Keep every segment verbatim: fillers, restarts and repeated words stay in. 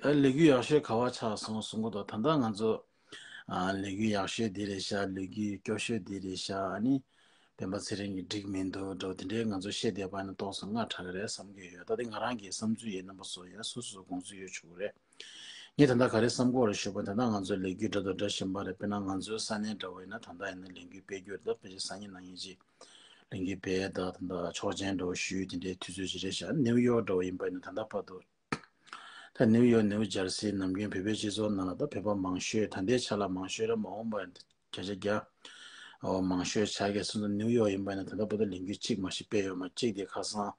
ཨ་ལས་འགུལ་ཡག་ཤོས་ག་བ་ཆགས་སོང་གསུང་གི་འདུག་ད་ལྟ་ང་ཚོ་ཨ་ལས་འགུལ་ཡག་ཤོས་འདི་རེད་ཤག་ལས་འགུལ་སྐྱོ་ཤོས་འདི་རེད་ཤག་ཨ་ནི་སྤེན་པ་ཚེ་རིང་གིས་འགྲིག་མི་འདུག་འགྲོ་དེ་འདྲའི་ང་ཚོ་བཤད་བསྡད་པ་ནི་ཏོག་ཙམ་སྔ་དྲགས་ཀྱི་རེད་བསམ་གྱི་ཡོད། ད་དེ་ང་རང་གི་བསམ་ཚུལ་ཡིན། རྣམ་པ་ཚོ་ཡང་སོ་སོ་དགོངས་ཚུལ་ཡོད་ཆོག་གི་རེད། ངས་ད་ལྟ་ག་རེ་བསམ་གྱི་ཡོད་རེད་ཞུས་པ་ད་ལྟ་ང་ཚོའི་ལས་འགུལ་འདྲ་དང་འདྲ་བཞིན་པ་རེད། དཔེར་ན་ང་ཚོའི་ས་གནས་འདྲ་བོ་ཡིན་ན་ད་ལྟ་ཡིན་ན་ལས་འགུལ་སྤེལ་རྒྱུ་རེད། ད་ཕལ་ཆེར་སང་ཉིན་གནངས་ཉིན་ཅིག་ལས་འགུལ་སྤེལ་ཡས་ད་ད་ལྟ་ཆོག་མཆན་འདྲ་བོ་ཞུས་དེ་འདྲའི་དུས་ཚོད་ཅིག་རེད་ཤག་ནིའུ་ཡོག་འདྲ་བོ་ཡིན་པ་ཡིན་ན་ད་ལྟ་བར་དུ་ད་ནིའུ་ཡོག་ནིའུ་ཇར་སི་ནམ་རྒྱུན་བོད་པའི་སྤྱི་ཚོགས་ནང་ལ་ད་བོད་པ་མང་ཤོས་ད་ལྟའི་ཆ་ལ་མང་ཤོས་རེད། མ་འོངས་པ་ཡིན་ན་བརྒྱ་ཆ་བརྒྱ་འོ་མང་ཤོས་ཆགས་ཀྱི་སོང་ཙང་ནིའུ་ཡོག་ཡིན་པ་ཡིན་ན་ད་ལྟ་བར་དུ་ལས་འགུལ་གཅིག་མ་ཞིག་སྤེལ་ཡོད་མ་གཅིག་དེ་ཁ་སང་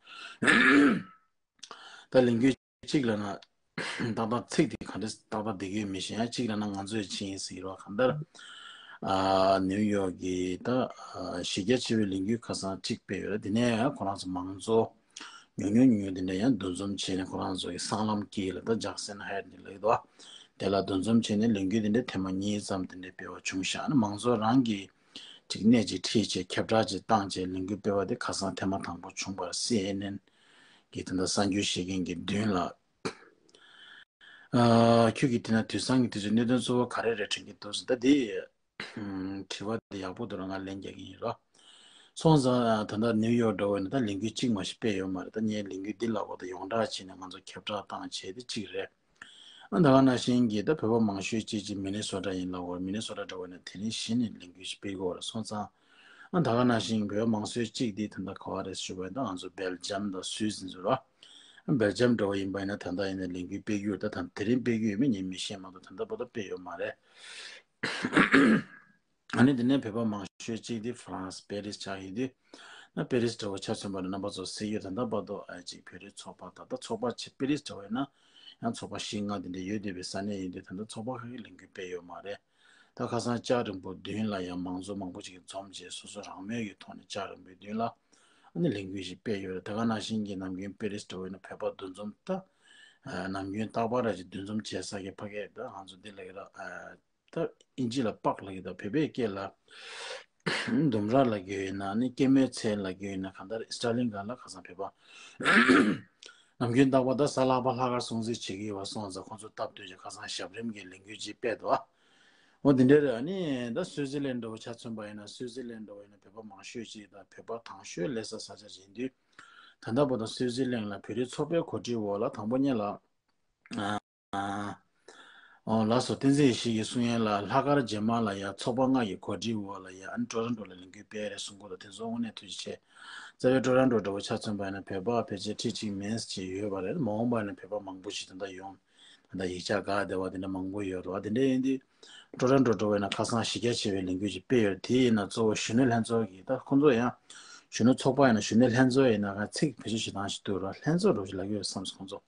ད་ལས་འགུལ་གཅིག་ལ་ན་ཏག་ཏག་ཚིག་དེ་ག་འདྲ་ཏག་ཏག་བསྡད་ཀྱི་ཡོད་མི་ཤེས། ཡང་གཅིག་ལ་ན་ང་ཚོས་ཕྱིན་ཡིན་ཟེར་གྱི་རེད་བ། གང་ལྟར་ཨ་ནིའུ་ཡོག་གི་ད་ཨ་གཞི་རྒྱ་ཆེ་བའི་ལས་འགུལ་ཁ་སང་གཅིག་སྤེལ་ཡོད་རེད། དེ་ནས་ཡང་ཁོ་རང་ཚོ་མང་གཙོ་ཉུང་ཉུང་ཉུང་ཉུང་དེ་འདྲ་ཡང་འདུ་འཛོམས་བྱས་ནས་ཁོ་རང་ཚོ་གི་སྲང་ལམ་དཀྱིལ་ལ་ད་ཇག་སན་ཧའེ་ཊི་ལབ་ཀྱི་འདུག་དེ་ལ་འདུ་འཛོམས་བྱས་ནས་ལས་འགུལ་དེ་འདྲ་ཐེངས་མ་གཉིས་ཙམ་དེ་འདྲ་སྤེལ་བ་བྱུང་ཤག་ཨ་ནི་མང་གཙོ་རང་གི་ཅིག་གནས་ཅིག་ཁྲིད་བྱས་ཁྱབ་བསྒྲགས་ཅིག་བཏང་བྱས་ལས་འགུལ་སྤེལ་བ་དེ་ཁ་སང་ཐེངས་མ་དང་པོ་བྱུང་བར་སི་ཨེན་ཨེན་གི་དེ་འདྲ་གསར་འགྱུར་བཤད་མཁན་གྱི་མདུན་ལ། ཨ་ཁྱོད་ཀྱིས་དེ་ན་དུས་སང་གི་དུས་ཚོད་གནད་དོན་གཙོ་བོ་ག་རེ་རེད་དྲན་གྱི་འདུག་ཟེར། ད་དེ་དྲི་བ་དེ་ཡག་པོ་འདུག་ར། ང་ལན་རྒྱག་གི་ཡིན་ར། སོང་ཙང་ད་ལྟ་ནིའུ་ཡོག་འདྲ་བོ་ཡིན་ན་ད་ལས་འགུལ་གཅིག་མ་ཞིག་སྤེལ་ཡོད་མ་རེད། ད་ངས་ལས་འགུལ་འདི་ལ་འོ་ད་ཡོངས་གྲགས་བྱས་ནས་ང་ཚོ་ཁྱབ་བསྒྲགས་བཏང་བྱས་དེ་གཅིག་རེད། ཨ་ད་ག་ནང་བཞིན་གྱི་ད་བོད་པ་མང་ཤོས་གཅིག་གཅིག་མི་ནི་སོ་ཊ་ཡིན་ལབ་ཀྱི་ཡོད་རེད། མི་ནི་སོ་ཊ་འདྲ་བོ་ཡིན་ན་དེ་རིང་གཞི་ནས་ལས་འགུལ་ཞིག་སྤེལ་གྱི་ཡོད་རེད། སོང་ཙང་ཨ་ད་ག་ནང་བཞིན་བོད་པ་མང་ཤོས་གཅིག་འདི་ད་ལྟ་ག་བ་རེད་ཞུས་པ་ཡིན་ན་ང་ཚོ་སྦེལ་ཇམ་དང་སུད་སི་ཚོ་ར། སྦེལ་ཇམ་འདྲ་བོ་ཡིན་པ་ཡིན་ན་ད་ལྟ་ཡིན་ན་ལས་འགུལ་སྤེལ་གྱི་ཡོད། ད་ད་དེ་རིང་སྤེལ་གྱི་ཡོད་མེད་ངས་མི་ཤེས་མ་གཏོགས་ད་ལྟ་བར་དུ་སྤེལ་ཡོད་མ་རེད། ཨ་ནི་དེ་ནས་བོད་པ་མང་ཤོས་གཅིག་དེ་ཧྥ་རན་སི་པེ་རིས་ཆགས་ཡོད་དུས། ན་པེ་རིས་འདྲ་བོ་ཆ་མཚོན་པ་ན་རྣམ་པ་ཚོ་གཟིགས་ཡོད། ད་ལྟ་བར་དུ་ཨ་ཅིག་བོད་རིགས་ཚོགས་པ་ད་ལྟ་ཚོགས་པ་ཆེ་པེ་རིས་འདྲ་བོ་ཡིན་ན་ཡང་ཚོགས་པ་བཞི་ལྔ་དེ་འདྲ་ཡོད་བསྡད་པའི་ས་གནས་ཡིན་དུས་ད་ལྟ་ཚོགས་པ་ཁག་གིས་ལས་འགུལ་སྤེལ་ཡོད་མ་རེད། ད་ཁ་སང་ལྕགས་རིང་པོ་མདུན་ལ་ཡང་མང་ཚོགས་མང་པོ་ཅིག་གིས་འཛོམས་བྱས་སོ་སོ་རང་མོས་ཀྱི་ཐོག་ནས་ལྕགས་རིང་པོའི་མདུན་ལ་ཨ་ནི་ལས་འགུལ་ཞིག་སྤེལ་ཡོད་རེད། ད་ག་ནང་བཞིན་གྱི་ནམ་རྒྱུན་པེ་རིས་འདྲ་བོ་ཡིན་ན་བོད་པ་འདུ་འཛོམས་ད་ནམ་རྒྱུན་རྟག་པར་ར་ཅིག་འདུ་འཛོམས་བྱེད་ས་གི་ཕ་གིར་ད་ང་ཚོ་འདི་ལ་གི་ད། ད་ཨིན་ཇི་ལ་པག་ལབ་ཀྱི་ད་བོད་པའི་སྐད་ལ་ལྡུམ་ར་ལབ་ཀྱི་ཡོད་ན་ནི་སྐྱེད་མོས་ཚལ་ལབ་ཀྱི་ཡོད་ན་གང་ལྟར་ཨི་སི་ཊ་ལིང་ག་ལ་ཁ་སང་བོད་པ་ནམ་རྒྱུན་རྟག་པར་ད་གཟའ་ལྷག་པ་ལྷག་དཀར་སྲུང་བརྩི་བྱེད་ཀྱི་ཡོད་པ་སོང་ཙང་ཁོང་ཚོ་སྟབས་བསྟུན་གྱི་ཁ་སང་ཞབས་རིམ་གྱི་ལས་འགུལ་ཅིག་སྤེལ་འདུག་འོ་དེ་འདྲའི་རེད། ཨ་ནི་ད་སུའུ་ཙི་ལན་འདྲ་བོ་ཆ་མཚོན་པ་ཡིན་ན་སུའུ་ཙི་ལན་འདྲ་བོ་ཡིན་ན་བོད་པ་མང་ཤོས་ཅིག་ད་བོད་པ་དང་ཤོས་སླེབས་ས་ས་ཆ་ཅིག་ཡིན་དུས་ད་ལྟ་བར་དུ་སུའུ་ཙི་ལན་ལ་བོད་རིགས་ཚོགས་པའི་གོ་སྒྲིག་འོག་ལ་དང་པོ་ཉིད་ལ། ཨོ་ལགས་སོ། བསྟན་འཛིན་ཡེ་ཤེས་ཀྱིས་གསུང་ཡན་ལ་ལྷག་དཀར་རྗེས་མ་ལ་ཡང་ཚོགས་པ་ལྔ་ཡི་གོ་སྒྲིག་འོག་ལ་ཡང་ཊོ་རོན་ཊོ་ལ་ལས་འགུལ་སྤེལ་རེད་གསུང་གི་འདུག་དེ་ཚོ་དངོས་གནས་ཐུགས་རྗེ་ཆེ། རྩ་བའི་ཊོ་རོན་ཊོ་འདྲ་བོ་ཆ་མཚོན་པ་ཡིན་ན་བོད་པ་ཕལ་ཆེར་ཁྲི་གཅིག་མིན་ཅིག་ཡོད་པ་རེད། མ་འོངས་པ་ཡིན་ན་བོད་པ་མང་པོ་ཞིག་ད་ལྟ་ཡོང་ད་ལྟ་ཡིག་ཆ་དགའ་བདེ་བ་དེ་འདྲ་མང་པོ་ཡོད་རེད་བ། དེ་འདྲ་ཡིན་དུས་ཊོ་རོན་ཊོ་འདྲ་བོ་ཡིན་ན་ཁ་སང་གཞི་རྒྱ་ཆེ་བའི་ལས་འགུལ་ཅིག་སྤེལ་ཡོད་རེད། དེ་ཡིན་ན་གཙོ་བོ་གཞོན་ནུ་ལྷན་ཚོགས་ཀྱི་ད་ཁོང་ཚོ་ཡང་གཞོན་ནུ་ཚོགས་པ་ཡིན་ན་གཞོན་ནུ་ལྷན་ཚོགས་ཡིན་ན་ཁ་ཚིག་བེད་སྤྱོད་བྱེད་སྟངས་ཤིག་འདུག་ར། ལྷན་ཚོགས་འདྲ་བོ་ཞིག་ལབ་ཀྱི་ཡོད་བསམ་སོང་ཁོང་ཚོ།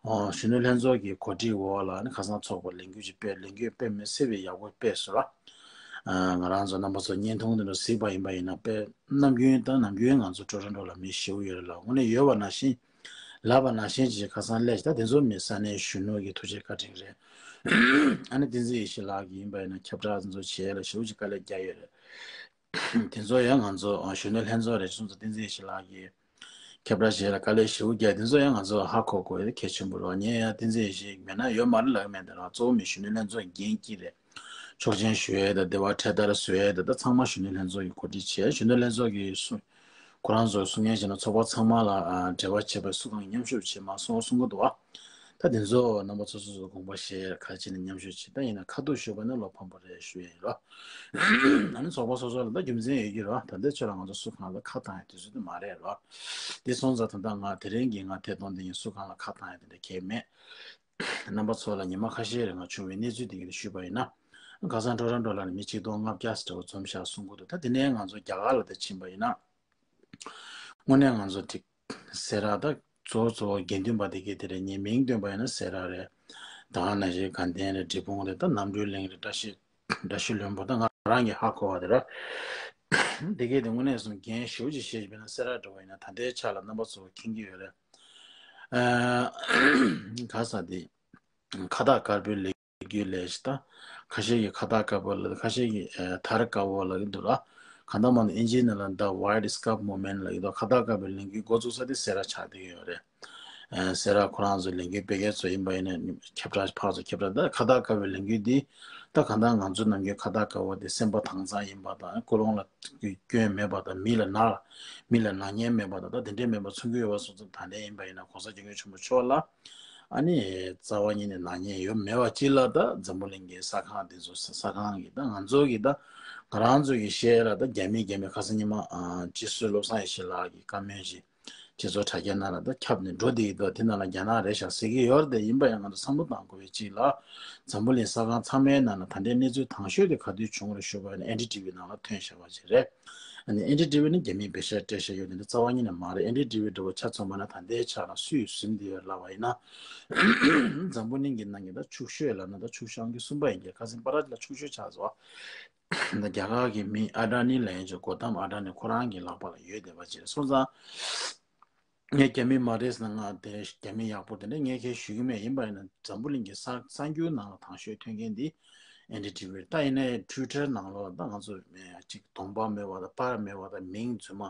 ཨོ་གཞོན་ནུ་ལྷན་ཚོགས་ཀྱི་གོ་སྒྲིག་འོག་ལ་ནི་ཁ་སང་ཚོགས་པ་ལས་འགུལ་ཅིག་སྤེལ། ལས་འགུལ་དཔེ་མི་སྲིད་པའི་ཡག་པོ་སྤེལ་སོང་ར། ཨ་ང་རང་ཚོ་རྣམ་པ་ཚོ་བརྙན་ཐུང་དེ་འདྲ་གཟིགས་པ་ཡིན་པ་ཡིན་ན་དཔེ་ནམ་རྒྱུན་དང་ནམ་རྒྱུན་ང་ཚོ་ཊོ་རོན་ཊོ་ལ་མི་ཞེ་པོ་ཡོད་རེད་ལ། དངོས་གནས་ཡོད་པ་ནང་བཞིན་ལབ་པ་ནང་བཞིན་ཅིག་ཁ་སང་སླེབས་ཤག་ད་དེ་ཚོ་མི་ས་གནས་གཞོན་ནུ་གི་ཐུགས་རྗེ་བཀའ་དྲིན་རེད། ཨ་ནི་བསྟན་འཛིན་ཡེ་ཤེས་ལགས་ཀྱིས་ཡིན་པ་ཡིན་ན་ཁྱབ་བསྒྲགས་དེ་ཚོ་བྱས་ལ་ཞེ་པོ་ཅིག་དཀའ་ལས་རྒྱག་ཡོད་རེད། དེ་ཚོ་ཡང་ང་ཚོ་གཞོན་ནུ་ལྷན་ཚོགས་རེད་གསུངས་ཙང་བསྟན་འཛིན་ཡེ་ཤེས་ལགས་ཀྱིས་ཁྱབ་བསྒྲགས་བྱས་ལ་དཀའ་ལས་ཞེ་པོ་རྒྱག་དེ་ཚོ་ཡང་ང་ཚོ་ཧ་གོ་དགོས་ཡ་གལ་ཆེན་པོ་རེད། ངས་ཡང་བསྟན་འཛིན་ཡེ་ཤེས་མེད་ན་ཡོད་མ་རེད་ལབ་ཀྱི་མེད། དེ་རང་གཙོ་བོ་མི་གཞོན་ནུ་ལྷན་ཚོགས་འགན་འཁྱེར་རེད། ཆོག་མཆན་ཞུ་ཡས་དང་དེ་བ་འཕྲེད་དར་བཟོ་ཡས་དང་ད་ཚང་མ་གཞོན་ནུ་ལྷན་ཚོགས་ཀྱིས་གོ་སྒྲིག་བྱས། གཞོན་ནུ་ལྷན་ཚོགས་ཀྱིས་སུ་ཁོ་རང་ཚོ་གསུང་མཁན་བྱས་ན་ཚོགས་པ་ཚང་མ་ལ་ཨ་འབྲེལ་བ་བྱས་པ་སུ་གང་མཉམ་ཞུགས་བྱེད་མ་སོང་གསུང་གི་འདུག་བ། ད་དེ་ཚོ་རྣམ་པ་ཚོ་སོ་སོ་དགོངས་པ་བཞེས་ཁ་ཅིག་ནས་མཉམ་ཞུགས་བྱེད། ད་ཡིན་ན་ཁ་ཐུག་ཞུས་པ་ནི་བློ་ཕམ་པོ་རེད་ཞུ་ཡས་ཡིན་རོ། ཨ་ནི་ཚོགས་པ་སོ་སོ་ལ་ད་རྒྱུ་མཚན་ཡོད་ཀྱི་རོ། ད་ལྟའི་ཆོས་ལ་ང་ཚོ་སུ་གང་ལ་ཁ་བཏང་ཡས་དུས་ཚོད་དུ་མ་རེད་རོ། དེ་སོང་ཙང་ད་ལྟ་ང་དེ་རིང་གི་ང་ཐད་གཏོང་འདི་ཡིན་སུ་གང་ལ་ཁ་བཏང་ཡས་དེ་འདྲ་གལ་མེད། རྣམ་པ་ཚོ་ལ་ཉི་མ་ཁ་ཤས་རིང་ལ་བྱུང་བའི་གནས་ཚུལ་དེ་ག་དེ་ཞུས་པ་ཡིན་ན། ཁ་སང་ཊོ་རོན་ཊོ་ལ་ནི་མི་ཆིག་སྟོང་ལྔ་བརྒྱ་ཙམ་འཛོམས་ཤག་གསུང་གི་འདུག་ད་དེ་ནས་ང་ཚོ་རྒྱ་གར་ལ་ད་ཕྱིན་པ་ཡིན་ན། དངོས་གནས་ང་ཚོ་དེ་སེ་ར་ད་གཙོ་བོ་གཙོ་བོ་དགེ་འདུན་པ་དེ་ག་དེ་རེད། ངས་མིང་བཏོན་པ་ཡིན་ན་སེ་ར་རེད། ད་ག་ནང་བཞིན་དགའ་ལྡན་རེད། འབྲས་སྤུངས་རེད། ད་རྣམ་གྲོལ་གླིང་རེད། བཀྲ་ཤིས་བཀྲ་ཤིས་ལྷུན་པོ་ད་ང་རང་གིས་ཧ་གོ་བ་དེ་ར། དེ་གས་དེ་དངོས་གནས་སུ་འགན་ཞེ་པོ་ཅིག་བཞེས་པ་ཡིན་ན་སེ་ར་འདྲ་བོ་ཡིན་ན་ད་ལྟའི་ཆ་ལ་རྣམ་པ་ཚོ་མཁྱེན་གྱི་ཡོད་རེད། ཨ་ག་ས་དེ་ཁ་བཏགས་དཀར་པོའི་ལས་འགུལ་ལས་ཤིག་ད་ཁ་ཤས་ཀྱིས་ཁ་བཏགས་དཀར་པོ་ལ་ཁ་ཤས་ཀྱིས་ཨ་དར་དཀར་པོ་ལབ་ཀྱི་འདུག་ར། གང་ལྟར་མ་ནི་ཨིན་ཇིའི་ནང་ལ་The White Scarf Movement ལབ་ཀྱི་འདུག་ཁ་བཏགས་དཀར་པོའི་ལས་འགུལ་འགོ་བཙུགས་ས་དེ་སེ་ར་ཆགས་བསྡད་ཀྱི་ཡོད་རེད། ཨ་སེ་ར་ཁོ་རང་ཚོ་ལས་འགུལ་སྤེལ་མཁན་ཚོ་ཡིན་པ་ཡིན་ན་ཁྱབ་བསྒྲགས་ཕར་ཚུར་ཁྱབ་བསྒྲགས། ད་ཁ་བཏགས་དཀར་པོའི་ལས་འགུལ་འདི་ད་གང་ལྟར་ང་ཚོ་ནམ་རྒྱུན་ཁ་བཏགས་དཀར་པོ་དེ་སེམས་པ་དྭངས་གཙང་ཡིན་པ་དང་། ཀུན་སློང་ལ་སྐྱོན་མེད་པ་དང་། མི་ལ་ན་མི་ལ་ན་མཁན་མེད་པ་དང་། ད་དེ་འདྲའི་མེད་པ་མཚོན་གྱི་ཡོད་པ་སོང་ཙང་། ད་ལན་ཡིན་པ་ཡིན་ན་༸གོང་ས་༸སྐྱབས་མགོན་ཆེན་པོ་མཆོག་ལ་ཨ་ནི་རྩ་བ་ཉིད་ནས་ན་མཁན་ཡོད་མེད་པ་ཅིག་ལ། ད་འཛམ་བུ་གླིང་གི་གསར་ཁང་དེ་ཚོ་གསར་ཁང་གི་ད་ང་ཚོ་གི་ད་ང་རང་ཚོ་གི་ཤེས་ལ་ད་རྒྱ་མི་རྒྱ་མི་ཁ་སང་ཉི་མ་ཨ་སྤྱི་སྲོལ་བློ་བཟང་ཡེ་ཤེས་ལགས་ཀྱི་བཀའ་མོལ་ཞིག་སྤྱི་ཚོགས་དྲ་རྒྱ་ནང་ལ་ད་ཁྱབ་ནས་འགྲོ་བསྡད་ཀྱི་འདུག་དེ་ནང་ལ་རྒྱ་ནག་རེད་ཤག་ཟེར་གྱི་ཡོད་རེད་དེ། ཡིན་པ་ཡང་ང་ཚོ་བསམ་བློ་གཏང་དགོས་པའི་གཅིག་ལ། འཛམ་བུ་གླིང་གསར་ཁང་ཚང་མའི་ནང་ལ་ད་ལྟའི་གནས་ཚུལ་དང་ཤོས་དེ་ག་དུས་བྱུང་རེད་ཞུས་པ་ཡིན་ན། ཨེན་ཌི་ཊི་ཝི་ནང་ལ་ཐོན་བཞག་པ་ཞིག་རེད། ཨ་ནི་ཨེན་ཌི་ཊི་ཝི་ནི་རྒྱ་མིས་བེད་སྤྱོད་སྤྲད་བཞག་ཡོད་དེ་འདྲ་རྩ་བ་ཉིད་ནས་མ་རེད། ཨེན་ཌི་ཊི་ཝི་འདྲ་བོ་ཆ་མཚོན་པ་ན་ད་ལྟའི་ཆ་ལ་སུས་ཟིན་བསྡད་ཡོད་ལབ་པ་ཡིན་ན། འཛམ་བུ་གླིང་གི་ནང་གི་ད་ཕྱུག་ཤོས་ལབ་ན་ད་ཕྱུག་ཤོས་ཨང་ཀི་གསུམ་པ་ཡིན་གྱི། ཁ་སང་པ་ར་ཅི་ལ་ཕྱུག་ཤོས་ཆགས་སོང་། ད་རྒྱ་གར་གྱི་མི་ཨ་ཌ་ནི་ལབ་མཁན་ཅིག་གོ་ཏམ་ཨ་ཌ་ནི་ཁོ་རང་གི་ལག་པ་ལ་ཡོད་བསྡད་པ་ཅིག་རེད། སོང་ཙང་ངས་རྒྱ་མི་མ་རེད་ཟེར་ན། ང་དེ་རྒྱ་མི་ཡག་པོ་དེ་འདྲ་ངས་ཁས་ཞུ་གི་མེད། ཡིན་པ་ཡིན་ན་འཛམ་བུ་གླིང་གི་གསར་གསར་འགྱུར་ནང་ལ་དང་ཤོས་ཐོན་མཁན་འདི་ཨེན་ཌི་ཊི་ཝི་རེད། ད་ཡིན་ནའི་ཊུའི་ཊར་ནང་ལོགས་ལ་ད་ང་ཚོ་ཅིག་གདོང་པ་མེད་པ་དང་པར་མེད་པ་དང་མིང་རྫུན་མ་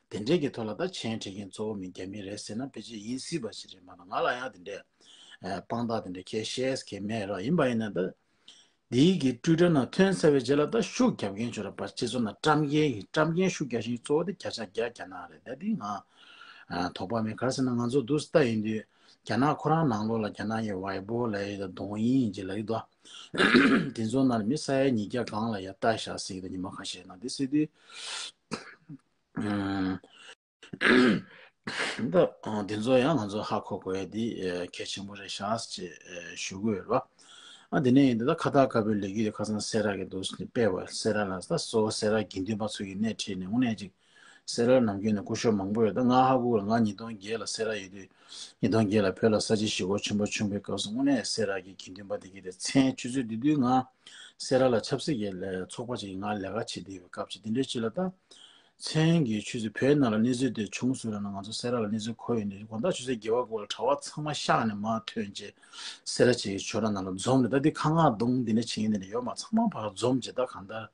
དེ་འདྲས་ཀྱི་ཐོག་ལ་ད་མཆན་བྲིས་མཁན་གཙོ་བོ་མི་རྒྱ་མི་རེད་ཟེར་ན་ཕལ་ཆེར་ཡིན་སྲིད་པ་ཞིག་རེད་མ་གཏོགས། ང་ལ་ཡང་དེ་འདྲས་ཨ་དཔང་རྟགས་དེ་འདྲས་ཁས་བཤད་མཁན་མེད་ར། ཡིན་པ་ཡིན་ན་ད། འདིའི་གི་ཊུའི་ཊར་ནང་ཐོན་ཚར་བའི་རྗེས་ལ་ད་ཤུགས་རྒྱབ་མཁན་ཚོ་ར་བ། སྤྱི་ཚོགས་ནང་བཀྲམ་མཁན་གྱི་བཀྲམ་མཁན་ཤུགས་རྒྱག་བཞིན་གཙོ་བོ་དེ་བརྒྱ་ཆ་བརྒྱ་རྒྱ་ནག་རེད། ད་འདི་ང་ཨ་དོགས་པ་མེད། ག་རེ་ཟེར་ན་ང་ཚོ་འདུག་སེ་ལྟ་ཡོང་དུས་རྒྱ་ནག་ཁོ་རང་ནང་ལོགས་ལ་རྒྱ་ནག་གི་ཝའི་པོ་ལབ་ཡ་དང་ཏོང་ཡིན་ཅིག་ལབ་ཡ་འདུག་དེ་ཚོ་ནང་ལ་མི་ས་ཡ་ཉིས་བརྒྱ་སྒང་ལ་ཡ་ལྟ་ཤག་ཟེར་གྱི་འདུག་ཉི་མ་ཁ་ཤས་ནང་དེ་ཟེར་དུས། ཨ། ད་ཨ་འདི་ཚོ་ཡང་ང་ཚོ་ཧ་གོ་དགོས་ཡ་འདི་ཨ་གལ་ཆེན་པོ་རེད་ཤག་ཅེས་ཨ་ཞུ་གི་ཡོད་རེད་པ། ཨ་འདི་ནས་ཡིན་དུས་ད་ཁ་བཏགས་དཀར་པོའི་ལས་འགུལ་དེ་ཁ་སང་སེ་ར་གི་འདུག་སེ་སྤེལ་བ། སེ་ར་ལ་ད་གཙོ་བོ་སེ་ར་དགེ་འདུན་པ་ཚོ་གི་སྣེ་ཁྲིད་ནས་དངོས་གནས་ཅིག་སེ་ར་ནམ་རྒྱུན་ནས་སྐུ་ཞབས་མང་པོ་ཡོད། ད་ང་ཧ་གོ་གི་རེད། ང་ཉིས་སྟོང་བརྒྱད་ལ་སེ་ར་ཡོད་དུས། ཉིས་སྟོང་བརྒྱད་ལ་བོད་ལ་ས་བྱི་ཞི་རྒོལ་ཆེན་པོ་བྱུང་བའི་སྐབས་སུ་དངོས་གནས་སེ་ར་གི་དགེ་འདུན་པ་དེ་གི་དེ་མཚན་ཆུ་ཚོད་དེ་དུས་ང་སེ་ར་ལ་ཆབ་སྲིད་ཀྱི་ལས་ཚོགས་པ་ཅིག་གི་ང་ལས་ཀ་བྱེད་བསྡད་པའི་སྐབས་ཅིག་དེ་འདྲའི་ཅིག་ལ་ད། མཚན་གྱི་ཆུ་ཚོད་བོད་ནང་ལ་གནས་ཚུལ་དེ་བྱུང་སོང་ལབ་ན་ང་ཚོ་སེ་ར་ལ་གནས་ཚུལ་གོ་ཡོད་ནས། དགོང་དག་ཆུ་ཚོད་བརྒྱད་པ་སྐོར་ལ་གྲྭ་པ་ཚང་མ་གཤེགས་ནས་མར་ཐོན་རྗེས་སེ་ར་བྱེས་ཀྱི་ཆོས་ར་ནང་ལ་འཛོམས་ནས། ད་འདི་ཁ་ངག་གདོང་འདི་འདྲ་བྱེད་མཁན་དེ་འདྲ་ཡོད་མ། ཚང་མ་ཕར་འཛོམས་རྗེས་ད་གང་ལྟར་